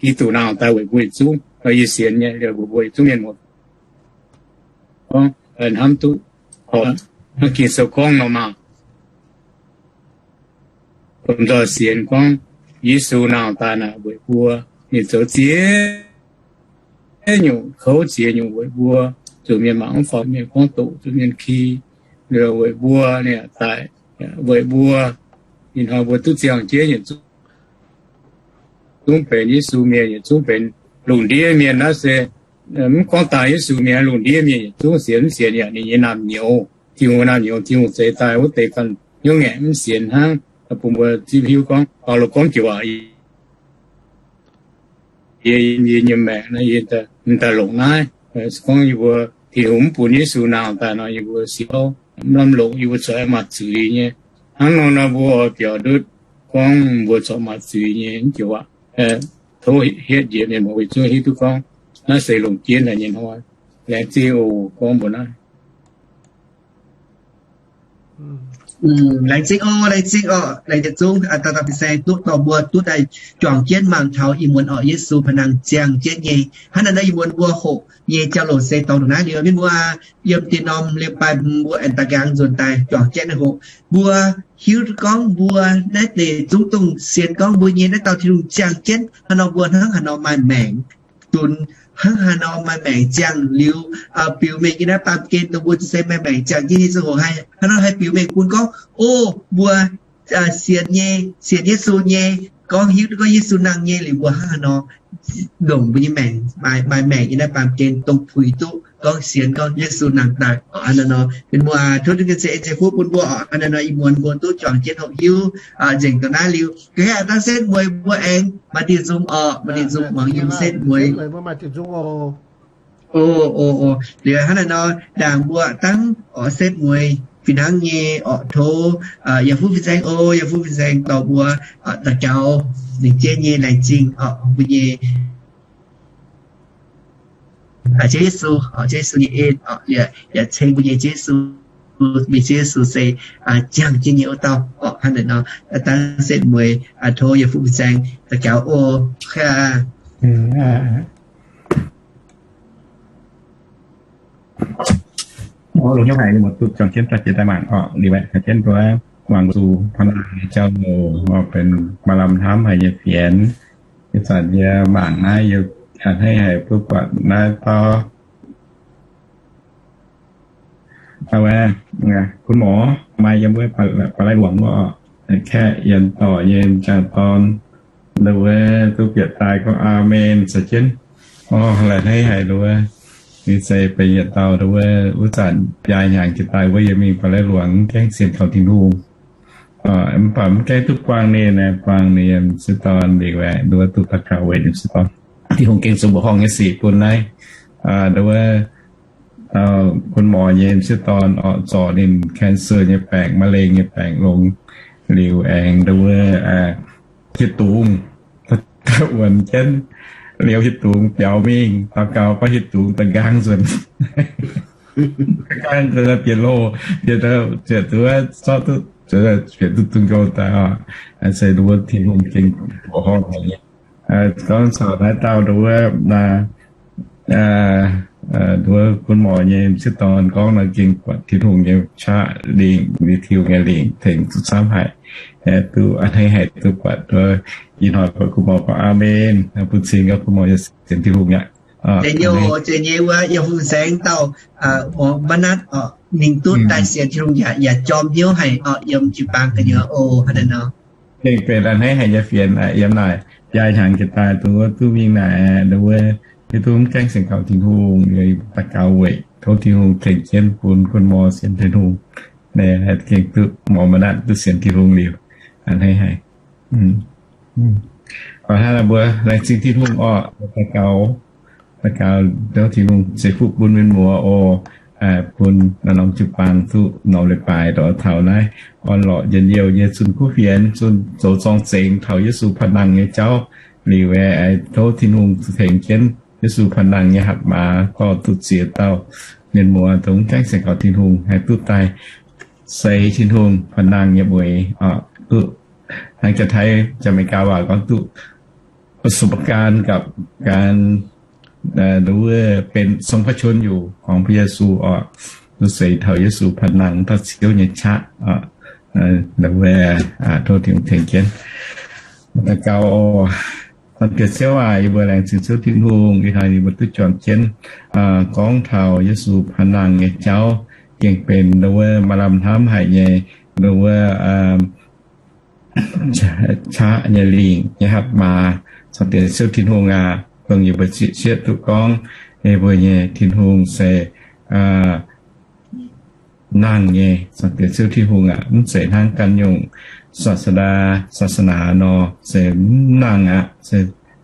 Giduc nangh daaih weic mbuo yietc zungv. Yie sienx nyei, weic mbuo yietc zungv mienh muoz gorngv hnamv duqv, hnangv Ging-Sou gorngv nor maah. Domh nzoih sienx gorngv Yesu nangh daaih naaic weic mbuo, ninh zoux ziex nyungc, kouv ziex nyungc weic mbuo, zuqc mienh mangc mv faaux, mienh gorngv doqc, zuqc mienh ki, weic mbuo ninh daic, weic mbuo, ih hnoi mbuo duqv ziangh jienv yietc zungv benx Yesu mienh, yietc zungv benx lungh ndiev mienh. Naaiv se mv gorngv dangh Yesu mienh, lungh ndiev mienh yietc zungv sienx mv sienx yaac ninh nyei naamh nyouz, Tin-Hungh naamh nyouz, Tin-Hungh zeix daaih wuov deix ganh hnyouv ngaengc mv sienx hnangv. Bun mbuo zipv hiuv gorngv Baulo gorngv joux waac, yie, yie nyei maengc naaiv, yie daaih longc naaiv. Se gorngv yie mbuo, Tin-Hungh mv bun Yesu nangh daaih nor, yie mbuo sienx mv lamh longc, yie mbuo corc maaih zuiz nyei. Hnangv nor nor mbuo oix biaux ndutv gorngv mbuo corc maaih zuiz nyei mv joux waac. Tov hietv njiec mienh muoz weic zuqc hiuv duqv gorngv naaiv se longc jienv haic nyei hnoi. Laengz zingh oc, gorngv mbuo naaiv. Laengz zingh oc, laengz zingh oc, laengz zingh zungv dauh dauh fin-saeng duqv dorh mbuo duqv daaih juangc jienv mangc taux ih muonz orqc Yesu pa'nangh ziangh jienv nyei. Hnangv naaiv nor ih muonz mbuo hoqc nyei jauv-louc se dorngx ndongc naaiv liuz, mienh muoz aac, yiem deix norm liemh baaih mbuo aengx da'nqaang nzuonx daaih juangc jienv naaiv hoc. Mbuo hiuv duqv gorngv mbuo naaiv deix zungv dongh sienx gorngv mbuo nyei naaiv dauh Tin-Hungh ziangh jienv, hnangv nor mbuo hnangv haaix nor maaih maengc dunx, hnangv haaix nor maaih maengc ziangh liuz, biux mengh nyei naaiv baamh gen dongh mbuo se maaih maengc ziangh jienv nyei ziangh hoc, hnangv nor haih biux mengh bun gorngv, o, mbuo sienx nyei, sienx Yesu nyei, gorngv hiuv duqv gorngv Yesu nangh nyei liuz mbuo hnangv haaix nor longc mbuo nyei maengc, maaih maengc nyei naaiv baamh gen dongh puix duqv gorngv sienx gorngv Yesu nangh daaih. Hnangv naaiv nor mienh muoz aac, tov Tin-Hungh ceix en ceix fuqv bun mbuo oc. Hnangv naaiv nor ih muonz mbuo duqv juangc jienv hoqc hiuv nzengc dongh naaiv liuz, ga'haav dangh setv mueiz mbuo aengx maaih diuh nzung orqc, maaih diuh nzung muangx yiem setv mueiz. O, o, o, liuz hnangv naaiv nor ndaangc mbuo dangv oix setv mueiz fih hnangv nyei orqc. Tov yaac fuqv fin-saeng, o, yaac fuqv fin-saeng dorh mbuo daux gaux nzengc jienv nyei laengz zingh orqc mbuo nyei Ziouv Yesu, Ziouv Yesu nyei en, yaac ceng mbuo nyei Ziouv Yesu, mingh Ziouv Yesu se ziangh jienv nyei wuov dauh. Hnangv naaiv nor, dangv setv mueiz tov yie fungx zaeng daux gaux oc. Longc hnyouv haic, mbuo duqv juangc jienv daaih jiex daaih mangc oc. Liuz aeqv, caux jienv mbuo muangx zuqc Ba'nangh nyei jauv-louc, benx maaih lamh hnamv haic nyei fienx. Ih zanc yie mangc naaiv, yie a'hneiv haic duqv buatc naaiv dauh, bun morz maaih yiem wuov ba'laqv luangc wuov, kaeqv yienx dorc nyei m'jangc dorn, nduov wuov duqv bieqc daaih gorngv Aamen caux jienv. Orv, la'hneiv haic nduov wuov. Ninh se benx yietc dauh nduov wuov, wuov zanc biaa hnyangx jiex daaih wuov yie mingh ba'laqv luangc, mv gaengh sienx kaux Tin-Hungh. Mv baac mv gaengh duqv buangh ninh, buangh ninh nyei m'sieqv dorn liuz aeqv, nduov duqv daux gaux weic ninh m'sieqv dorn. Tin-Hungh gengh zuqc mbuoqc horngh nyei sic bun naaiv, nduov wuov, bun morz nyei m'sieqv dorn orqc, zorc ninh cancer nyei baengc, มะเร็ง nyei baengc longx liuz aengx nduov wuov, hieh dungz, wuonx jienv liuz hieh dungz biaux mingh, daux gaux baav hieh dungz da'nqaang nzuonx, da'nqaang nzuonx bieqc loh, bieqc, bieqc duqv zorqv duqv, bieqc duqv dunh nqou daaih oc. Se nduov wuov Tin-Hungh gengh mbuoqc horngh haic nyei. Gorngv caux naaiv dauh nduov wuov, nduov bun morz nyei m'sieqv dorn gorngv nor gengh buatc Tin-Hungh nyei qaqv lingc, liuz Tin-Hungh nyei lingc tengx zuqc camv haic. Duqv a'hneiv haic duqv buatc nduov. Ih hnoi buatc bun morz gorngv Aamen, bun cing gorngv bun morz yaac sienx Tin-Hungh aqv. Deix nyei, deix nyei wuov yie hungh nzaeng dauh morz maiv natv oc, ninh duqv daaih sienx Tin-Hungh yaac, yaac jorm hnyouv haic oc, yiem jiu-baang gu'nyuoz oc, hnangv naaiv nor. Gengh benx a'hneiv haic nyei fienx, yiem naaic biaa hnyangx jiex daaih duqv, duqv mingh naaic nduov wuov, hiuv duqv mv gaengh sienx kaux Tin-Hungh, daux gaux weic tov Tin-Hungh tengx jienv bun bun morz sienx Tin-Hungh. Gengh duqv morz maiv natv duqv sienx Tin-Hungh liuz, a'hneiv haic. Hnangv naaic mbuo laengz zingh Tin-Hungh orqc, daux gaux, daux gaux tov Tin-Hungh ceix fuqv bun mienh muoz oc, bun norm jiu-baang duqv norm leiz-baaix dorh taux naaiv orn-lorqc njien-youh nyei zunh kuv fienx, zunh zoux zorng-zengx taux Yesu paan-nangh nyei jauv. Liuz aeqv, tov Tin-Hungh tengx jienv Yesu paan-nangh nyei hatc maaz dorh duqv ziex dauh mienh muoz dongh mv gaengh sienx kaux Tin-Hungh haih duqv daaih seix Tin-Hungh paan-nangh nyei mueix oc. Duqv hnangv Janx-Taiv, Janx-Meigaa waac gorngv duqv ประสบการณ์ กับการ nduov wuov benx ทรงพระชนม์อยู่ ของพระเยซู oc. Duqv seix taux Yesu paan-nangh dauh Ziouv nyei qaqv oc. Nduov wuov tov Tin-Hungh tengx jienv. Daux gaux oc. Diex Ziouv aac, yie mbuo laengz zingh Ziouv Tin-Hungh, ih hnoi yie mbuo duqv juangc jienv gorngv taux Yesu paan-nangh nyei jauv, gengh benx nduov wuov maaih lamh hnamv haic nyei, nduov wuov qaqv nyei lingc nyei hatc maaz. Zaangc Diex Ziouv Tin-Hungh aac, dongh yie mbuo zieqv sieqv duqv gorngv, yie mbuo nyei Tin-Hungh se nangh nyei. Zaangc Diex Ziouv Tin-Hungh aac, mv zeiz hnangv ganh nyungc ศาสดา ศาสนา nor, se mv nangh aqv, se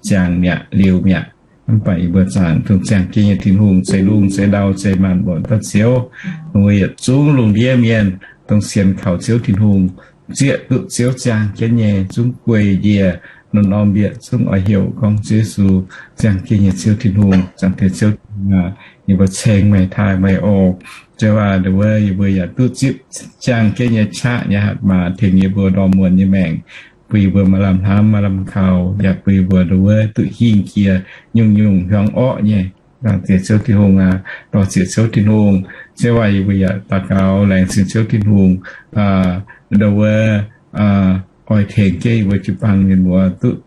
ziangh mi'aqv, liuz mi'aqv. Mv baac yie mbuo zaangc, dongh ziangh jienv nyei Tin-Hungh, se lungh, se ndau, se maanc muotc dauh Ziouv. Dongh mbuo yietc zungv lungh ndiev mienh, dongh sienx kaux Ziouv Tin-Hungh, zieqv duqv Ziouv ziangh jienv nyei, zungv guei njiec, norm-norm mbietc zungv oix heuc gorngv Ziouv Yesu, ziangh jienv nyei Ziouv Tin-Hungh. Zaangc Diex Ziouv Tin-Hungh aac, yie mbuo ceng meih, taaih meih oc. Ziouv aac, nduov wuov yie mbuo yaac duqv zipv ziangh jienv nyei qaqv nyei hatc maaz tengx yie mbuo ndorm muonz nyei maengc, bun yie mbuo maaih lamh hnamv, maaih lamh kaux, yaac bun yie mbuo nduov wuov duqv hingh jiex nyungc-nyungc hiuang orqv nyei. Zaangc Diex Ziouv Tin-Hungh aac, dorh zieqc Ziouv Tin-Hungh. Ziouv aac, yie mbuo yaac daux gaux laengz zingh Ziouv Tin-Hungh, nduov wuov oix tengx jienv yie mbuo jiu-baang mienh muoz duqv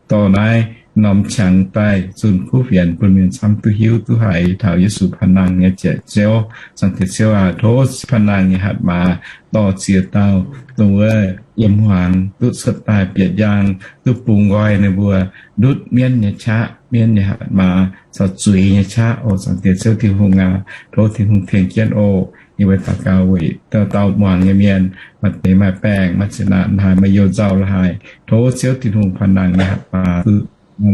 dorh naaiv norm qangx daaih zunh kuv fienx bun mienh camv duqv hiuv duqv haiz taux Yesu paan-nangh nyei jiex Ziouv. Zaangc Diex Ziouv aac, tov Ziouv paan-nangh nyei hatc maaz dorh ziex dauh dongh wuov yiem hmuangx duqv cuotv daaih bieqc njang, duqv bungx nqoi ninh mbuo ndutv mienv nyei qaqv, mienv nyei hatc maaz, caux zuiz nyei qaqv oc. Zaangc Diex Ziouv Tin-Hungh aac, tov Tin-Hungh tengx jienv oc. Yie mbuo daux gaux weic dauh dauh muangx nyei mienh, maaih deix maaih baengc, maaih zeqc naanc la'haaix, maaih you nzauh la'haaix, tov Ziouv Tin-Hungh paan-nangh nyei hatc maaz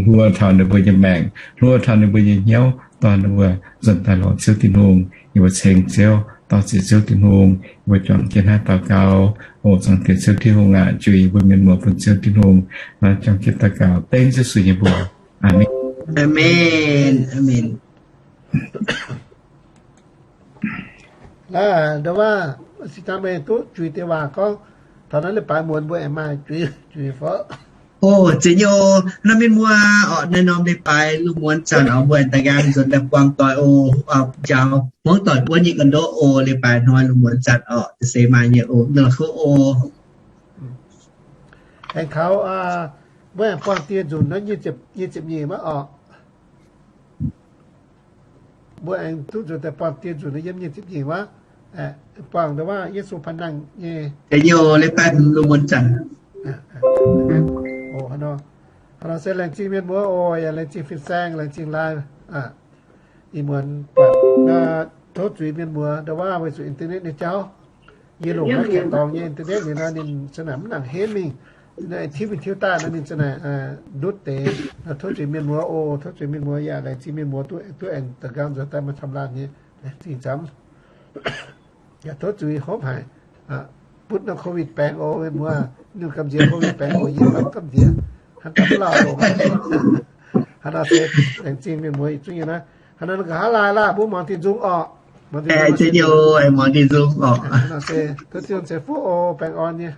hluo taux ninh mbuo nyei maengc, hluo taux ninh mbuo nyei hnyouv, dorh ninh mbuo nzuonx daaih lorz Ziouv Tin-Hungh. Yie mbuo ceng Ziouv, dorh zieqc Ziouv Tin-Hungh. Yie mbuo juangc jienv naaiv daux gaux. O Zaangc Diex Ziouv Tin-Hungh aac, juix yie mbuo mienh muoz bun Ziouv Tin-Hungh. Naaiv juangc jienv daux gaux dengv Yesu nyei mbuox. Aamen. Aamen. Aamen. Naaiv nda'waav, se dangh meih duqv juix deix waac gorngv, taux naaiv leiz-baaix muonz mbuo aengx maaih juix, juix fai? O, zeiz nyei oc. Naaiv mienh muoz orqc, naaiv norm leiz-baaix lungh muonz zanc orqc, mbuo aengx daaih nqaang nzuonx daaih buangh doic oc. Njaaux hmuangv doic wuov nyei ga'ndoqv oc. Leiz-baaix hnoi lungh muonz zanc orqc, da'seix maaih nyei oc. Mienh la'kuqv oc. Aengx kaux, mbuo aengx buangh dieh nzunc naaiv nyic ziepc nyic maiv orqc? Mbuo aengx duqv nzuonx daaih buangh dieh nzunc naaiv yiem nyic ziepc nyeic wuov, buangh nda'waav Yesu paan nangh nyei. Da'nyeic oc, leiz-baaix lungh muonz zanc. Hnangv nor se laengz zingh mienh muoz oc, yaac laengz zingh fin-saeng, laengz zingh laai. Ih muonz buatc, tov zuiz mienh muoz nda'waav weic zuqc internet nyei jauv. Yie longc naaiv kaeqv dorngx nyei internet liuz nor, ninh za'naaic mv nangc henv mingh. Ninh aengx tiuv mingh tiuv daaih nor, ninh za'naaic ndutv deix. Tov zuiz mienh muoz oc, tov zuiz mienh muoz, yaac laengz zingh mienh muoz duqv aengx da'nqaang nzuonx daaih maaih camv laanh nyei, laengz zingh camv. Yaac tov zuiz hopv haic, butv naaiv COVID baengx oc mienh muoz. Ninh gamh nziex COVID baengx oc, yie mv baac mv gamh nziex. Hnangv daaih mv lauh longx. Hnangv nor se laengz zingh mienh muoz yietc zungv nyei naaiv. Hnangv nor nqa'haav laai laah, mbuo muangx diuh nzung orqc. Muangx diuh nzung orqc. Se tov Ziouv ceix fuqv oc, baengh orn nyei.